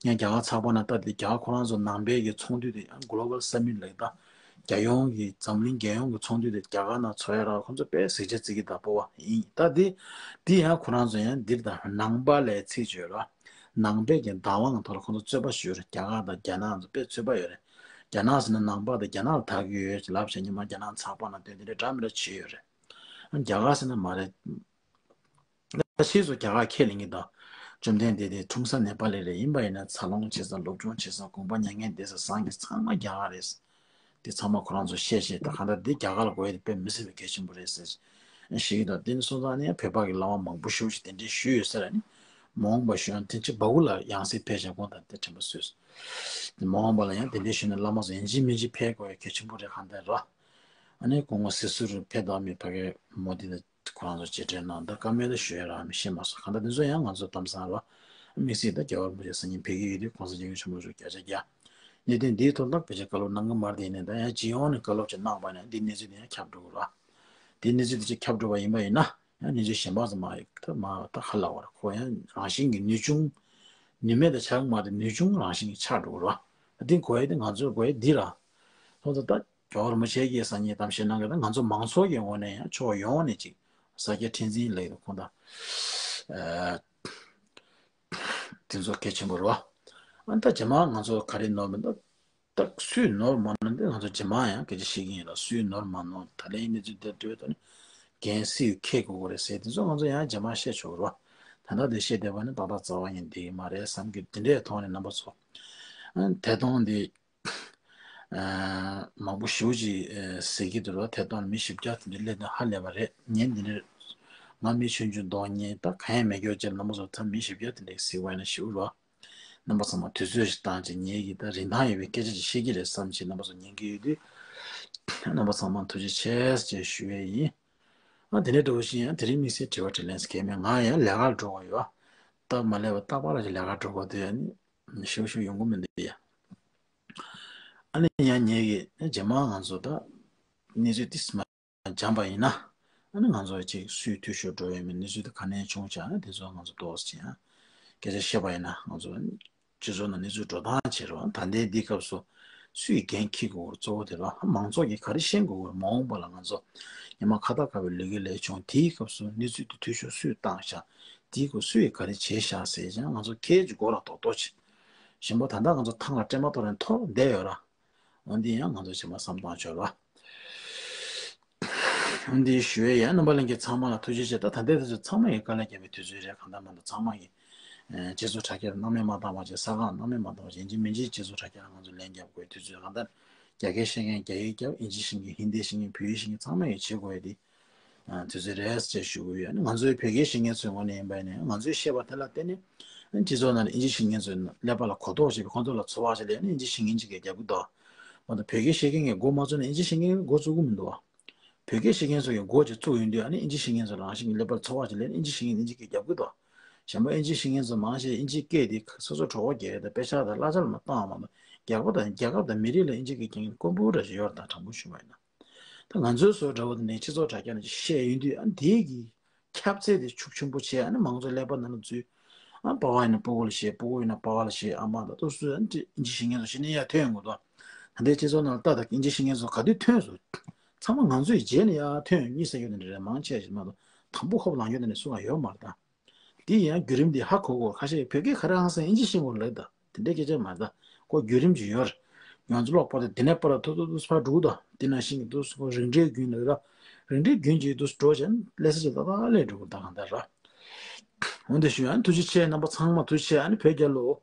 ངས་རྒྱ་གར་ཚགས་པར་ནང་ལྟ་དེ་རྒྱ་གར་ཁོ་རང་ཚོ་ནང་པའི་གི་ཚོགས་འདུ་དེ་global summit ལབ་ཀྱི་འདུག་རྒྱལ་ཡོངས་ཀྱི་འཛམ་གླིང་རྒྱལ་ཡོངས་ཀྱི་ཚོགས་འདུ་དེ་རྒྱ་གར་ནང་ཚོགས་ཡ་ར་ཁོ་ཚོ་དཔེ་གཟི་བརྗིད་བརྩི་གི་འདུག་སྤོབས་པ་ཡིན། ད་དེ་དེ་ཡང་ཁོ་རང་ཚོ་ཡང་འདིར་དང་ནང་པ་ལབ་ཚིག་བརྗོད་ར། ནང་པའི་གི་བདག་དབང་གི་ཐོག་ལ་ཁོ་ཚོ་རྩོད་པ་ཞུ་ར། རྒྱ་གར་དང་རྒྱ་ནག་ཚོ་དཔེ་རྩོད་པ་ཡོད་རེད། རྒྱ་ནག་ཟེར་ན་ནང་པ་དང་རྒྱ་ནག་ལ་དག་གི་ཡོད་ཅེས་ལབ་བྱས། ཉི་མ་རྒྱ་ནག་ཚགས་པར་ནང་བཏོན་དེ་འདྲ་འདྲ་མི་འདྲ་བྱས་ཡོད་རེད། རྒྱ་གར་ཟེར་ན་མ་རེད། ད་ཕྱིས་སུ་རྒྱ་གར་ཁས་ལེན་གྱི་འདུག་བཅོམ་ལྡན་འདས་དེ་འཁྲུངས་ས་ནེ་པ་ལི་རེད། ཡིན་པ་ཡིན་ན་འཚར་ལོངས་བྱེད་ས་སློབ་སྦྱོང་བྱེད་ས་དགོན་པ་མྱ་ངན་འདས་ས་བཟང་གི་ཚང་མ་རྒྱ་གར་རེད། དེ་ཚང་མ་ཁོ་རང་ཚོ་བཤད་བཤད་ད་གང་ལྟར་འདི་རྒྱ་གར་ལ་དགོས་ཡ་དེ་དཔེ་མི་སྲིད་པའི་གལ་ཆེན་པོ་རེད་ཟེར་ཞིག་གི་འདུག་དེ་ནི་སོང་ཙང་ནི་བོད་པ་གི་བླ་མ་མང་པོ་ཞེ་པོ་ཅིག་དེ་འདྲའི་ཞུས་ཡོད་ས་རེད། ནི་མ་འོངས་པ་ཞུ་ཡང་དེ་ཕྱིར་སྦ་ཁུག་ལ་ཡང་སྲིད་ཕེབས་ཤག་དགོངས་དག་དེ་དྲན་པ་གསོས། དེ་མ་འོངས་པ་ལ་ཡང་དེ་འདྲའི་ཞུས་ན་བླ་མ་ཚོ་ཡིན་གཅིག་མིན་གཅིག་ཕེབས་དགོས་ཡ་གལ་ཆེན་པོ་རེད། གང་ལྟར་རོ། ཨ་ནི་སྐུ་ངོ་སྲིད་ཟུར་ཕེབས་དོགས་མེད་ཕ་གི་མོ་དི་དང་ཁོ་རང་ཚོ་མཇལ་འཕྲད་གནང་། ད་བཀའ་མོལ་ད་ཞུ་ཡ་རག་མི་ཤེས་མ་སོང་། གང་ལྟར་དེ་ཚོ་ཡང་ང་ཚོ་གཏམ་བཟང་རོ། དམིགས་བསལ་ད་རྒྱལ་བ་རིན་པོ་ཆེ་སང་ཉིན་ཕེབས་ཀྱི་ཡོད་དུས་༸གོང་ས་༸སྐྱབས་མགོན་ཆེན་པོ་མཆོག་བརྒྱ་ཆ་བརྒྱ། གནད་དོན་འདིའི་ཐོག་ལ་ཕལ་ཆེར་བཀའ་སློབ་གནང་གི་མ་རེད། དེ་ཡིན་ནའི་ད་ཡང་སྤྱི་ཡོངས་ནས་བཀའ་སློབ་ཅིག་གནང་པ་ཡིན་ན་འདི་གནས་ཚུལ་དེ་ཡང་ཁྱབ་འགྲོ་གི་རེད། དེ་གནས་ཚུལ་དེ་ཅིག་ཁྱབ་འགྲོ་བ་ཡིན་པ་ཡིན་ན་ཡང་གནས་ཚུལ་གཞན་པ་ཚོ་མ་ཡིན་ད་མ་ད་ཧ་ལ་བ་རེད། ཁོ་ཡང་རང་བཞིན་གྱི་ནུས་ཆུང་ནུས་མེད་དུ་ཆགས་ཀྱི་མ་རེད། ནུས་ཆུང་རང་བཞིན་གྱི་ཆགས་འགྲོ་གི་རེད། དེ་དགོས་ཡ་དེ་ང་ཚོར་དགོས་ཡ་འདི་ར། ཐོག་ཏུ་ད་རྒྱལ་བ་རིན་པོ་ཆེ་གིས་སང་ཉིན་གཏམ་བཤད་གནང་གི་ད་ང་ཚོ་མང་ཚོགས་ཀྱི་ངོས་ནས་ཡང་ཕྱོགས་ཡོངས་ནས་ཅིག་ས་སྐྱ་ཁྲི་འཛིན་ལགས་དང་ཁོང་དང་དེ་ཚོ་གལ་ཆེན་པོ་རེད་བ། ཨ་ད་རྗེས་མ་ང་ཚོ་ག་རེ་ནོར་མེད་ད། ད་སུས་ནོར་མ་ནོར་འདི་ང་ཚོ་རྗེས་མ་ཡང་སྐད་ཆ་བཤད་ཀྱི་ཡིན་ལ། སུས་ནོར་མ་ནོར་ད་ལན་གནས་ཚུལ་དེ་འགྲོ་བའི་ཐོག་ནས་འགན་སུས་འཁྱེར་དགོས་ཀྱི་རེད་ཟེར་དེ་ཚོ་ང་ཚོ་ཡང་རྗེས་མ་བཤད་ཆོག་གི་རེད་བ། ད་ལྟ་དེ་བཤད་བསྡད་པ་ནི་ཏག་ཏག་རྩ་བ་ཉིད་འགྲིག་གི་མ་རེད་བསམ་གི། དེ་འདྲའི་ཐོག་ནས་རྣམ་པ་ཚོ་ཨ་ཐད་གཏོང་འདི་མང་པོ་ཞེ་པོ་ཅིག་ཟེར་གྱི་འདུག་ར། ཐད་གཏོང་ལ་མི་བཞི་བརྒྱ་དེ་འདྲ་སླེབས་ན་ཧ་ལས་པ་རེད། ངས་འདི་འདྲ་ང་མི་ཆུང་ཆུང་གདོང་ཉེས་ད་གང་ཡང་མེད་སྐྱོ་ཅེས་རྣམ་པ་ཚོ་ད་མི་བཞི་བརྒྱ་དེ་འདྲ་ཟེར་བ་ཡིན་ན་ཞེ་པོ་ར། རྣམ་པ་ཚང་མ་དུས་ཚོད་ཞིག་བཏང་བྱས་ངེད་ཀྱིས་ད་རིན་ཐང་ཡོད་པའི་སྐད་ཆ་ཅིག་བཤད་ཀྱི་རེད་བསམ་བྱས་རྣམ་པ་ཚོ་ཉན་གྱི་ཡོད་དུས། རྣམ་པ་ཚང་མ་ཐུགས་རྗེ་ཆེ་ཞེས་ཞུ་ཡས་ཡིན། ཨ་དེ་ནས་འགྲོ་བཞིན་ཡང་དེ་རིང་དམིགས་བསལ་དྲི་བ་དྲིས་ལན་ཟེར་མཁན་མེད། ང་ཡང་ལས་ཀར་འགྲོ་བ་ཡོད། སྟབས་མ་ལེགས་པ་རྟག་པར་ལ་ཅིག་ལས་ཀར་འགྲོ་དགོས་དུས་ཨ་ནི་ཞེ་པོ་ཞེ་པོ་ཡོང་གི་མི་འདུག་ཡ། ཨ་ནི་ཡང་ངེད་ཀྱིས་རྗེས་མ་ང་ཚོ་ད་གནས་ཚུལ་ཏིས་མ་འཇམ་པ་ཡིན་ན། ཨ་ནི་ང་ཚོ་ཅིག་སུས་འཐུས་ཤོར་འགྲོ་ཡོད་མེད་གནས་ཚུལ་དེ་ག་ནས་བྱུང་བྱ་ཨ་ནི་དེ་ཚོ་ང་ཚོ་ཏོག་ཙམ་ཅིག་ཨ་སྐད་ཆ་བཤད་པ་ཡིན་ན་ང་ཚོ་སྤྱི་ཚོགས་ནང་གནས་ཚུལ་འགྲོ་སྟངས་བྱེད་རོགས། ད་ལྟའི་འདི་སྐབས་སུ་སུས་འགན་འཁྱེར་དགོས་གཙོ་བོ་དེ་རོགས། མང་ཚོགས་ཀྱིས་ག་རེ་ཤེས་དགོས་གོ་མ་འོངས་པ་ལ་ང་ཚོ་ཉི་མ་ཁ་ཏ་ཁ་བའི་ལས་འགུལ་ལས་བྱུང་དེའི་སྐབས་སུ་གནས་ཚུལ་དེ་འཐུས་ཤོར་སུས་བཏང་བྱ་དེའི་སྐོར་སུས་ག་རེ་བྱས་བཞག་ཟེར་ཀྱང་ང་ཚོ་ཁྱེད་ཀྱི་མགོ་ལ་རྡོག་རྡོག་བྱེད། གཞན་པ་ད་ལྟ་ང་ཚོ་ཐང་ལ་སྤྲད་མ་གཏོགས་རན་ཐོར་བསྡད་ཡོད་ར། འོན་ཏེ་ཡང་ང་ཚོ་ཕྱི་མ་བསམ་སྟངས་འཆོལ་བ། འོན་ཏེ་ཞུ་ཡས་ཡང་རྣམ་པ་ལྷན་རྒྱས་ཚང་མ་ལ་ཐུགས་རྗེ་ཆེ། ད་ད་ལྟའི་དུས་ཚོད་ཚང་མ་ཡི་དཀའ་ལས་བརྒྱབ་པའི་དུས་ཚོད་རེད། གང་ལྟར་མ་གཏོགས་ཚང་མ་ཡི་སྤྱི་ཚོགས་དྲ་རྒྱ་སྣང་མེད་མ་བཏང་བ་བྱས། ས་ཁང་སྣང་མེད་མ་བཏང་བ་བྱས། ཡིན་གཅིག་མིན་གཅིག་སྤྱི་ཚོགས་དྲ་རྒྱ་ལ་ང་ཚོ་ལན་རྒྱབ་དགོས་དུས་ཚོད། གང་ལྟར་རྒྱ་སྐད་ཤེས་མཁན་རྒྱ་སྐད་རྒྱབ། ཨིན་ཇི་ཤེས་མཁན་ཧིན་དི་ཤེས་མཁན་བོད་ཡིག་ཤེས་མཁན་ཚང་མ་ཡི་བྱེད་དགོས་ཡ་དེ། དུས་ཚོད་རེད་ཅེས་ཞུ་གི་ཡོད། ང་ཚོའི་བོད་སྐད་ཤེས་མཁན་ཚོའི་ངོས་ནས་ཡིན་པ་ཡིན་ན་ང་ཚོའི་བཤད་པ་དེ་ལ་བརྟེན་ནས་སྤྱི་ཚོགས་ནང་ལ་ཨིན་ཇི་ཤེས་མཁན་ཚོའི་ཀླད་པ་ལ་གོ་རྟོགས་བྱེད་པའི་ཁོང་ཚོ་ལ་ཚོར་བ་ཞིག་སླེབས་ནས་ཨིན་ཇི་ཤེས་མཁན་ཅིག་གིས་རྒྱབ་ཀྱི་འདུག་མ་གཏོགས་བོད་སྐད་ཤེས་མཁན་གྱིས་འགོ་མ་བཙུགས་ན་ཨིན་ཇི་ཤེས་མཁན་གྱིས་འགོ་བཙུགས་ཀྱི་མི་འདུག་བོད་སྐད་ཤེས་མཁན་ཚོ་གིས་འགོ་ཅིག་བཙུགས་ཡོང་དུས་ཨ་ནི་ཨིན་ཇི་ཤེས་མཁན་ཚོ་རང་བཞིན་གྱི་ཀླད་པ་ལ་ཚོར་བ་ཞིག་སླེབས་ནས་ཨིན་ཇི་ཤེས་མཁན་ཨིན་ཇི་གིས་རྒྱབ་ཀྱི་འདུག་གཞན་པ་ཨིན་ཇི་ཤེས་མཁན་ཚོ་མང་ཆེ་ཨིན་ཇི་སྐད་དེ་སོ་སོ་གྲོད་ཁོག་བརྒྱབ་ཡས་དང་དཔེ་ཆ་དང་གླ་ཆ་ལ་མ་བཏང་བ་མ་གཏོགས་རྒྱལ་ཁབ་དང་རྒྱལ་ཁབ་དང་མི་རིགས་ལ་ཨིན་ཇི་སྐད་སྐྱོན་མཁན་དཀོན་པོ་འདྲ་ཞིག་ཡོད་རེད། ད་དྲང་པོ་ཞུ་བ་ཡིན་ན། ད་ང་ཚོའི་བཟོ་འདྲ་བོ་དེ་ནས་སྤྱི་ཚོགས་དྲ་རྒྱ་ནས་བཤད་ཡོང་དུས་ཨ་དེའི་གི་ཁྱབ་ཚད་དེ་ཤུགས་ཆེན་པོ་བྱས། ཨ་ནི་མང་ཚོགས་ཀླད་པ་ནང་ལ་འཛུལ། ཨ་པ་ཕ་ཡིན་ན་སྤུ་གུ་ལ་བཤད། སྤུ་གུ་ཡིན་ན་པ་ཕ་ལ་བཤད། ཨ་མ་དང་ཏོ་སུ་ཨ་ནི་ཨིན་ཇི་ཤེས་མཁན་ཚོ་ཤེས་ནས་ཡར་ཐོན་ཡོང་གི་འདུག་ད་ལྟའི་སྤྱི་ཚོགས་ནང་ལ་ལྟ་ད་ཨིན་ཇི་ཤེས་མཁན་ཚོ་ག་དུས་ཐོན་སོང་། ཚང་མ་ང་ཚོའི་རྗེས་ནས་ཡར་ཐོན་ཡོང་གཉིད་སད་ཡོད་དེ་འདྲ་རེད། མང་ཆེ་ཞིག་མ་གཏོགས་དང་པོ་ཁོ་པ་ལངས་ཡོད་དེ་འདྲ་སུ་གང་ཡོད་མ་རེད་ད། དེ་ཡང་བརྒྱུད་རིམ་འདི་ཧ་གོ་དགོས། ཁ་ཤས་བོད་སྐད་ག་རེ་ཧང་སང་ཨིན་ཇི་ཤེས་དགོས་ལབ་ད། དེ་འདྲའི་སྐད་ཆ་མ་རེད་ད། ཁོ་བརྒྱུད་རིམ་ཅིག་ཡོད་རེད། ང་ཚོ་ཀློག་པ་དང་དེ་ནས་པར་ཐོ་ཐོ་ཐོ་ཕར་འགྲོ་གི་ད། དེ་ནང་བཞིན་གྱི་འདུག་སེ་ཁོ་རིང་བསྲེལ་རྒྱུན་ལ་ར། རིང་བསྲེལ་རྒྱུན་གྱི་འདུག་སེ་འགྲོ་བྱས་ནས་ལས་ས་ཅིག་ཏག་ཏག་ལས་འགྲོ་གི་ད་གང་ལྟར་ར། འོན་ཏེ་ཞུ་ཡང་ཐུགས་རྗེ་ཆེ། རྣམ་པ་ཚང་མ་ཐུགས་རྗེ་ཆེ། ཨ་ནི་བོད་རྒྱལ་ལོ།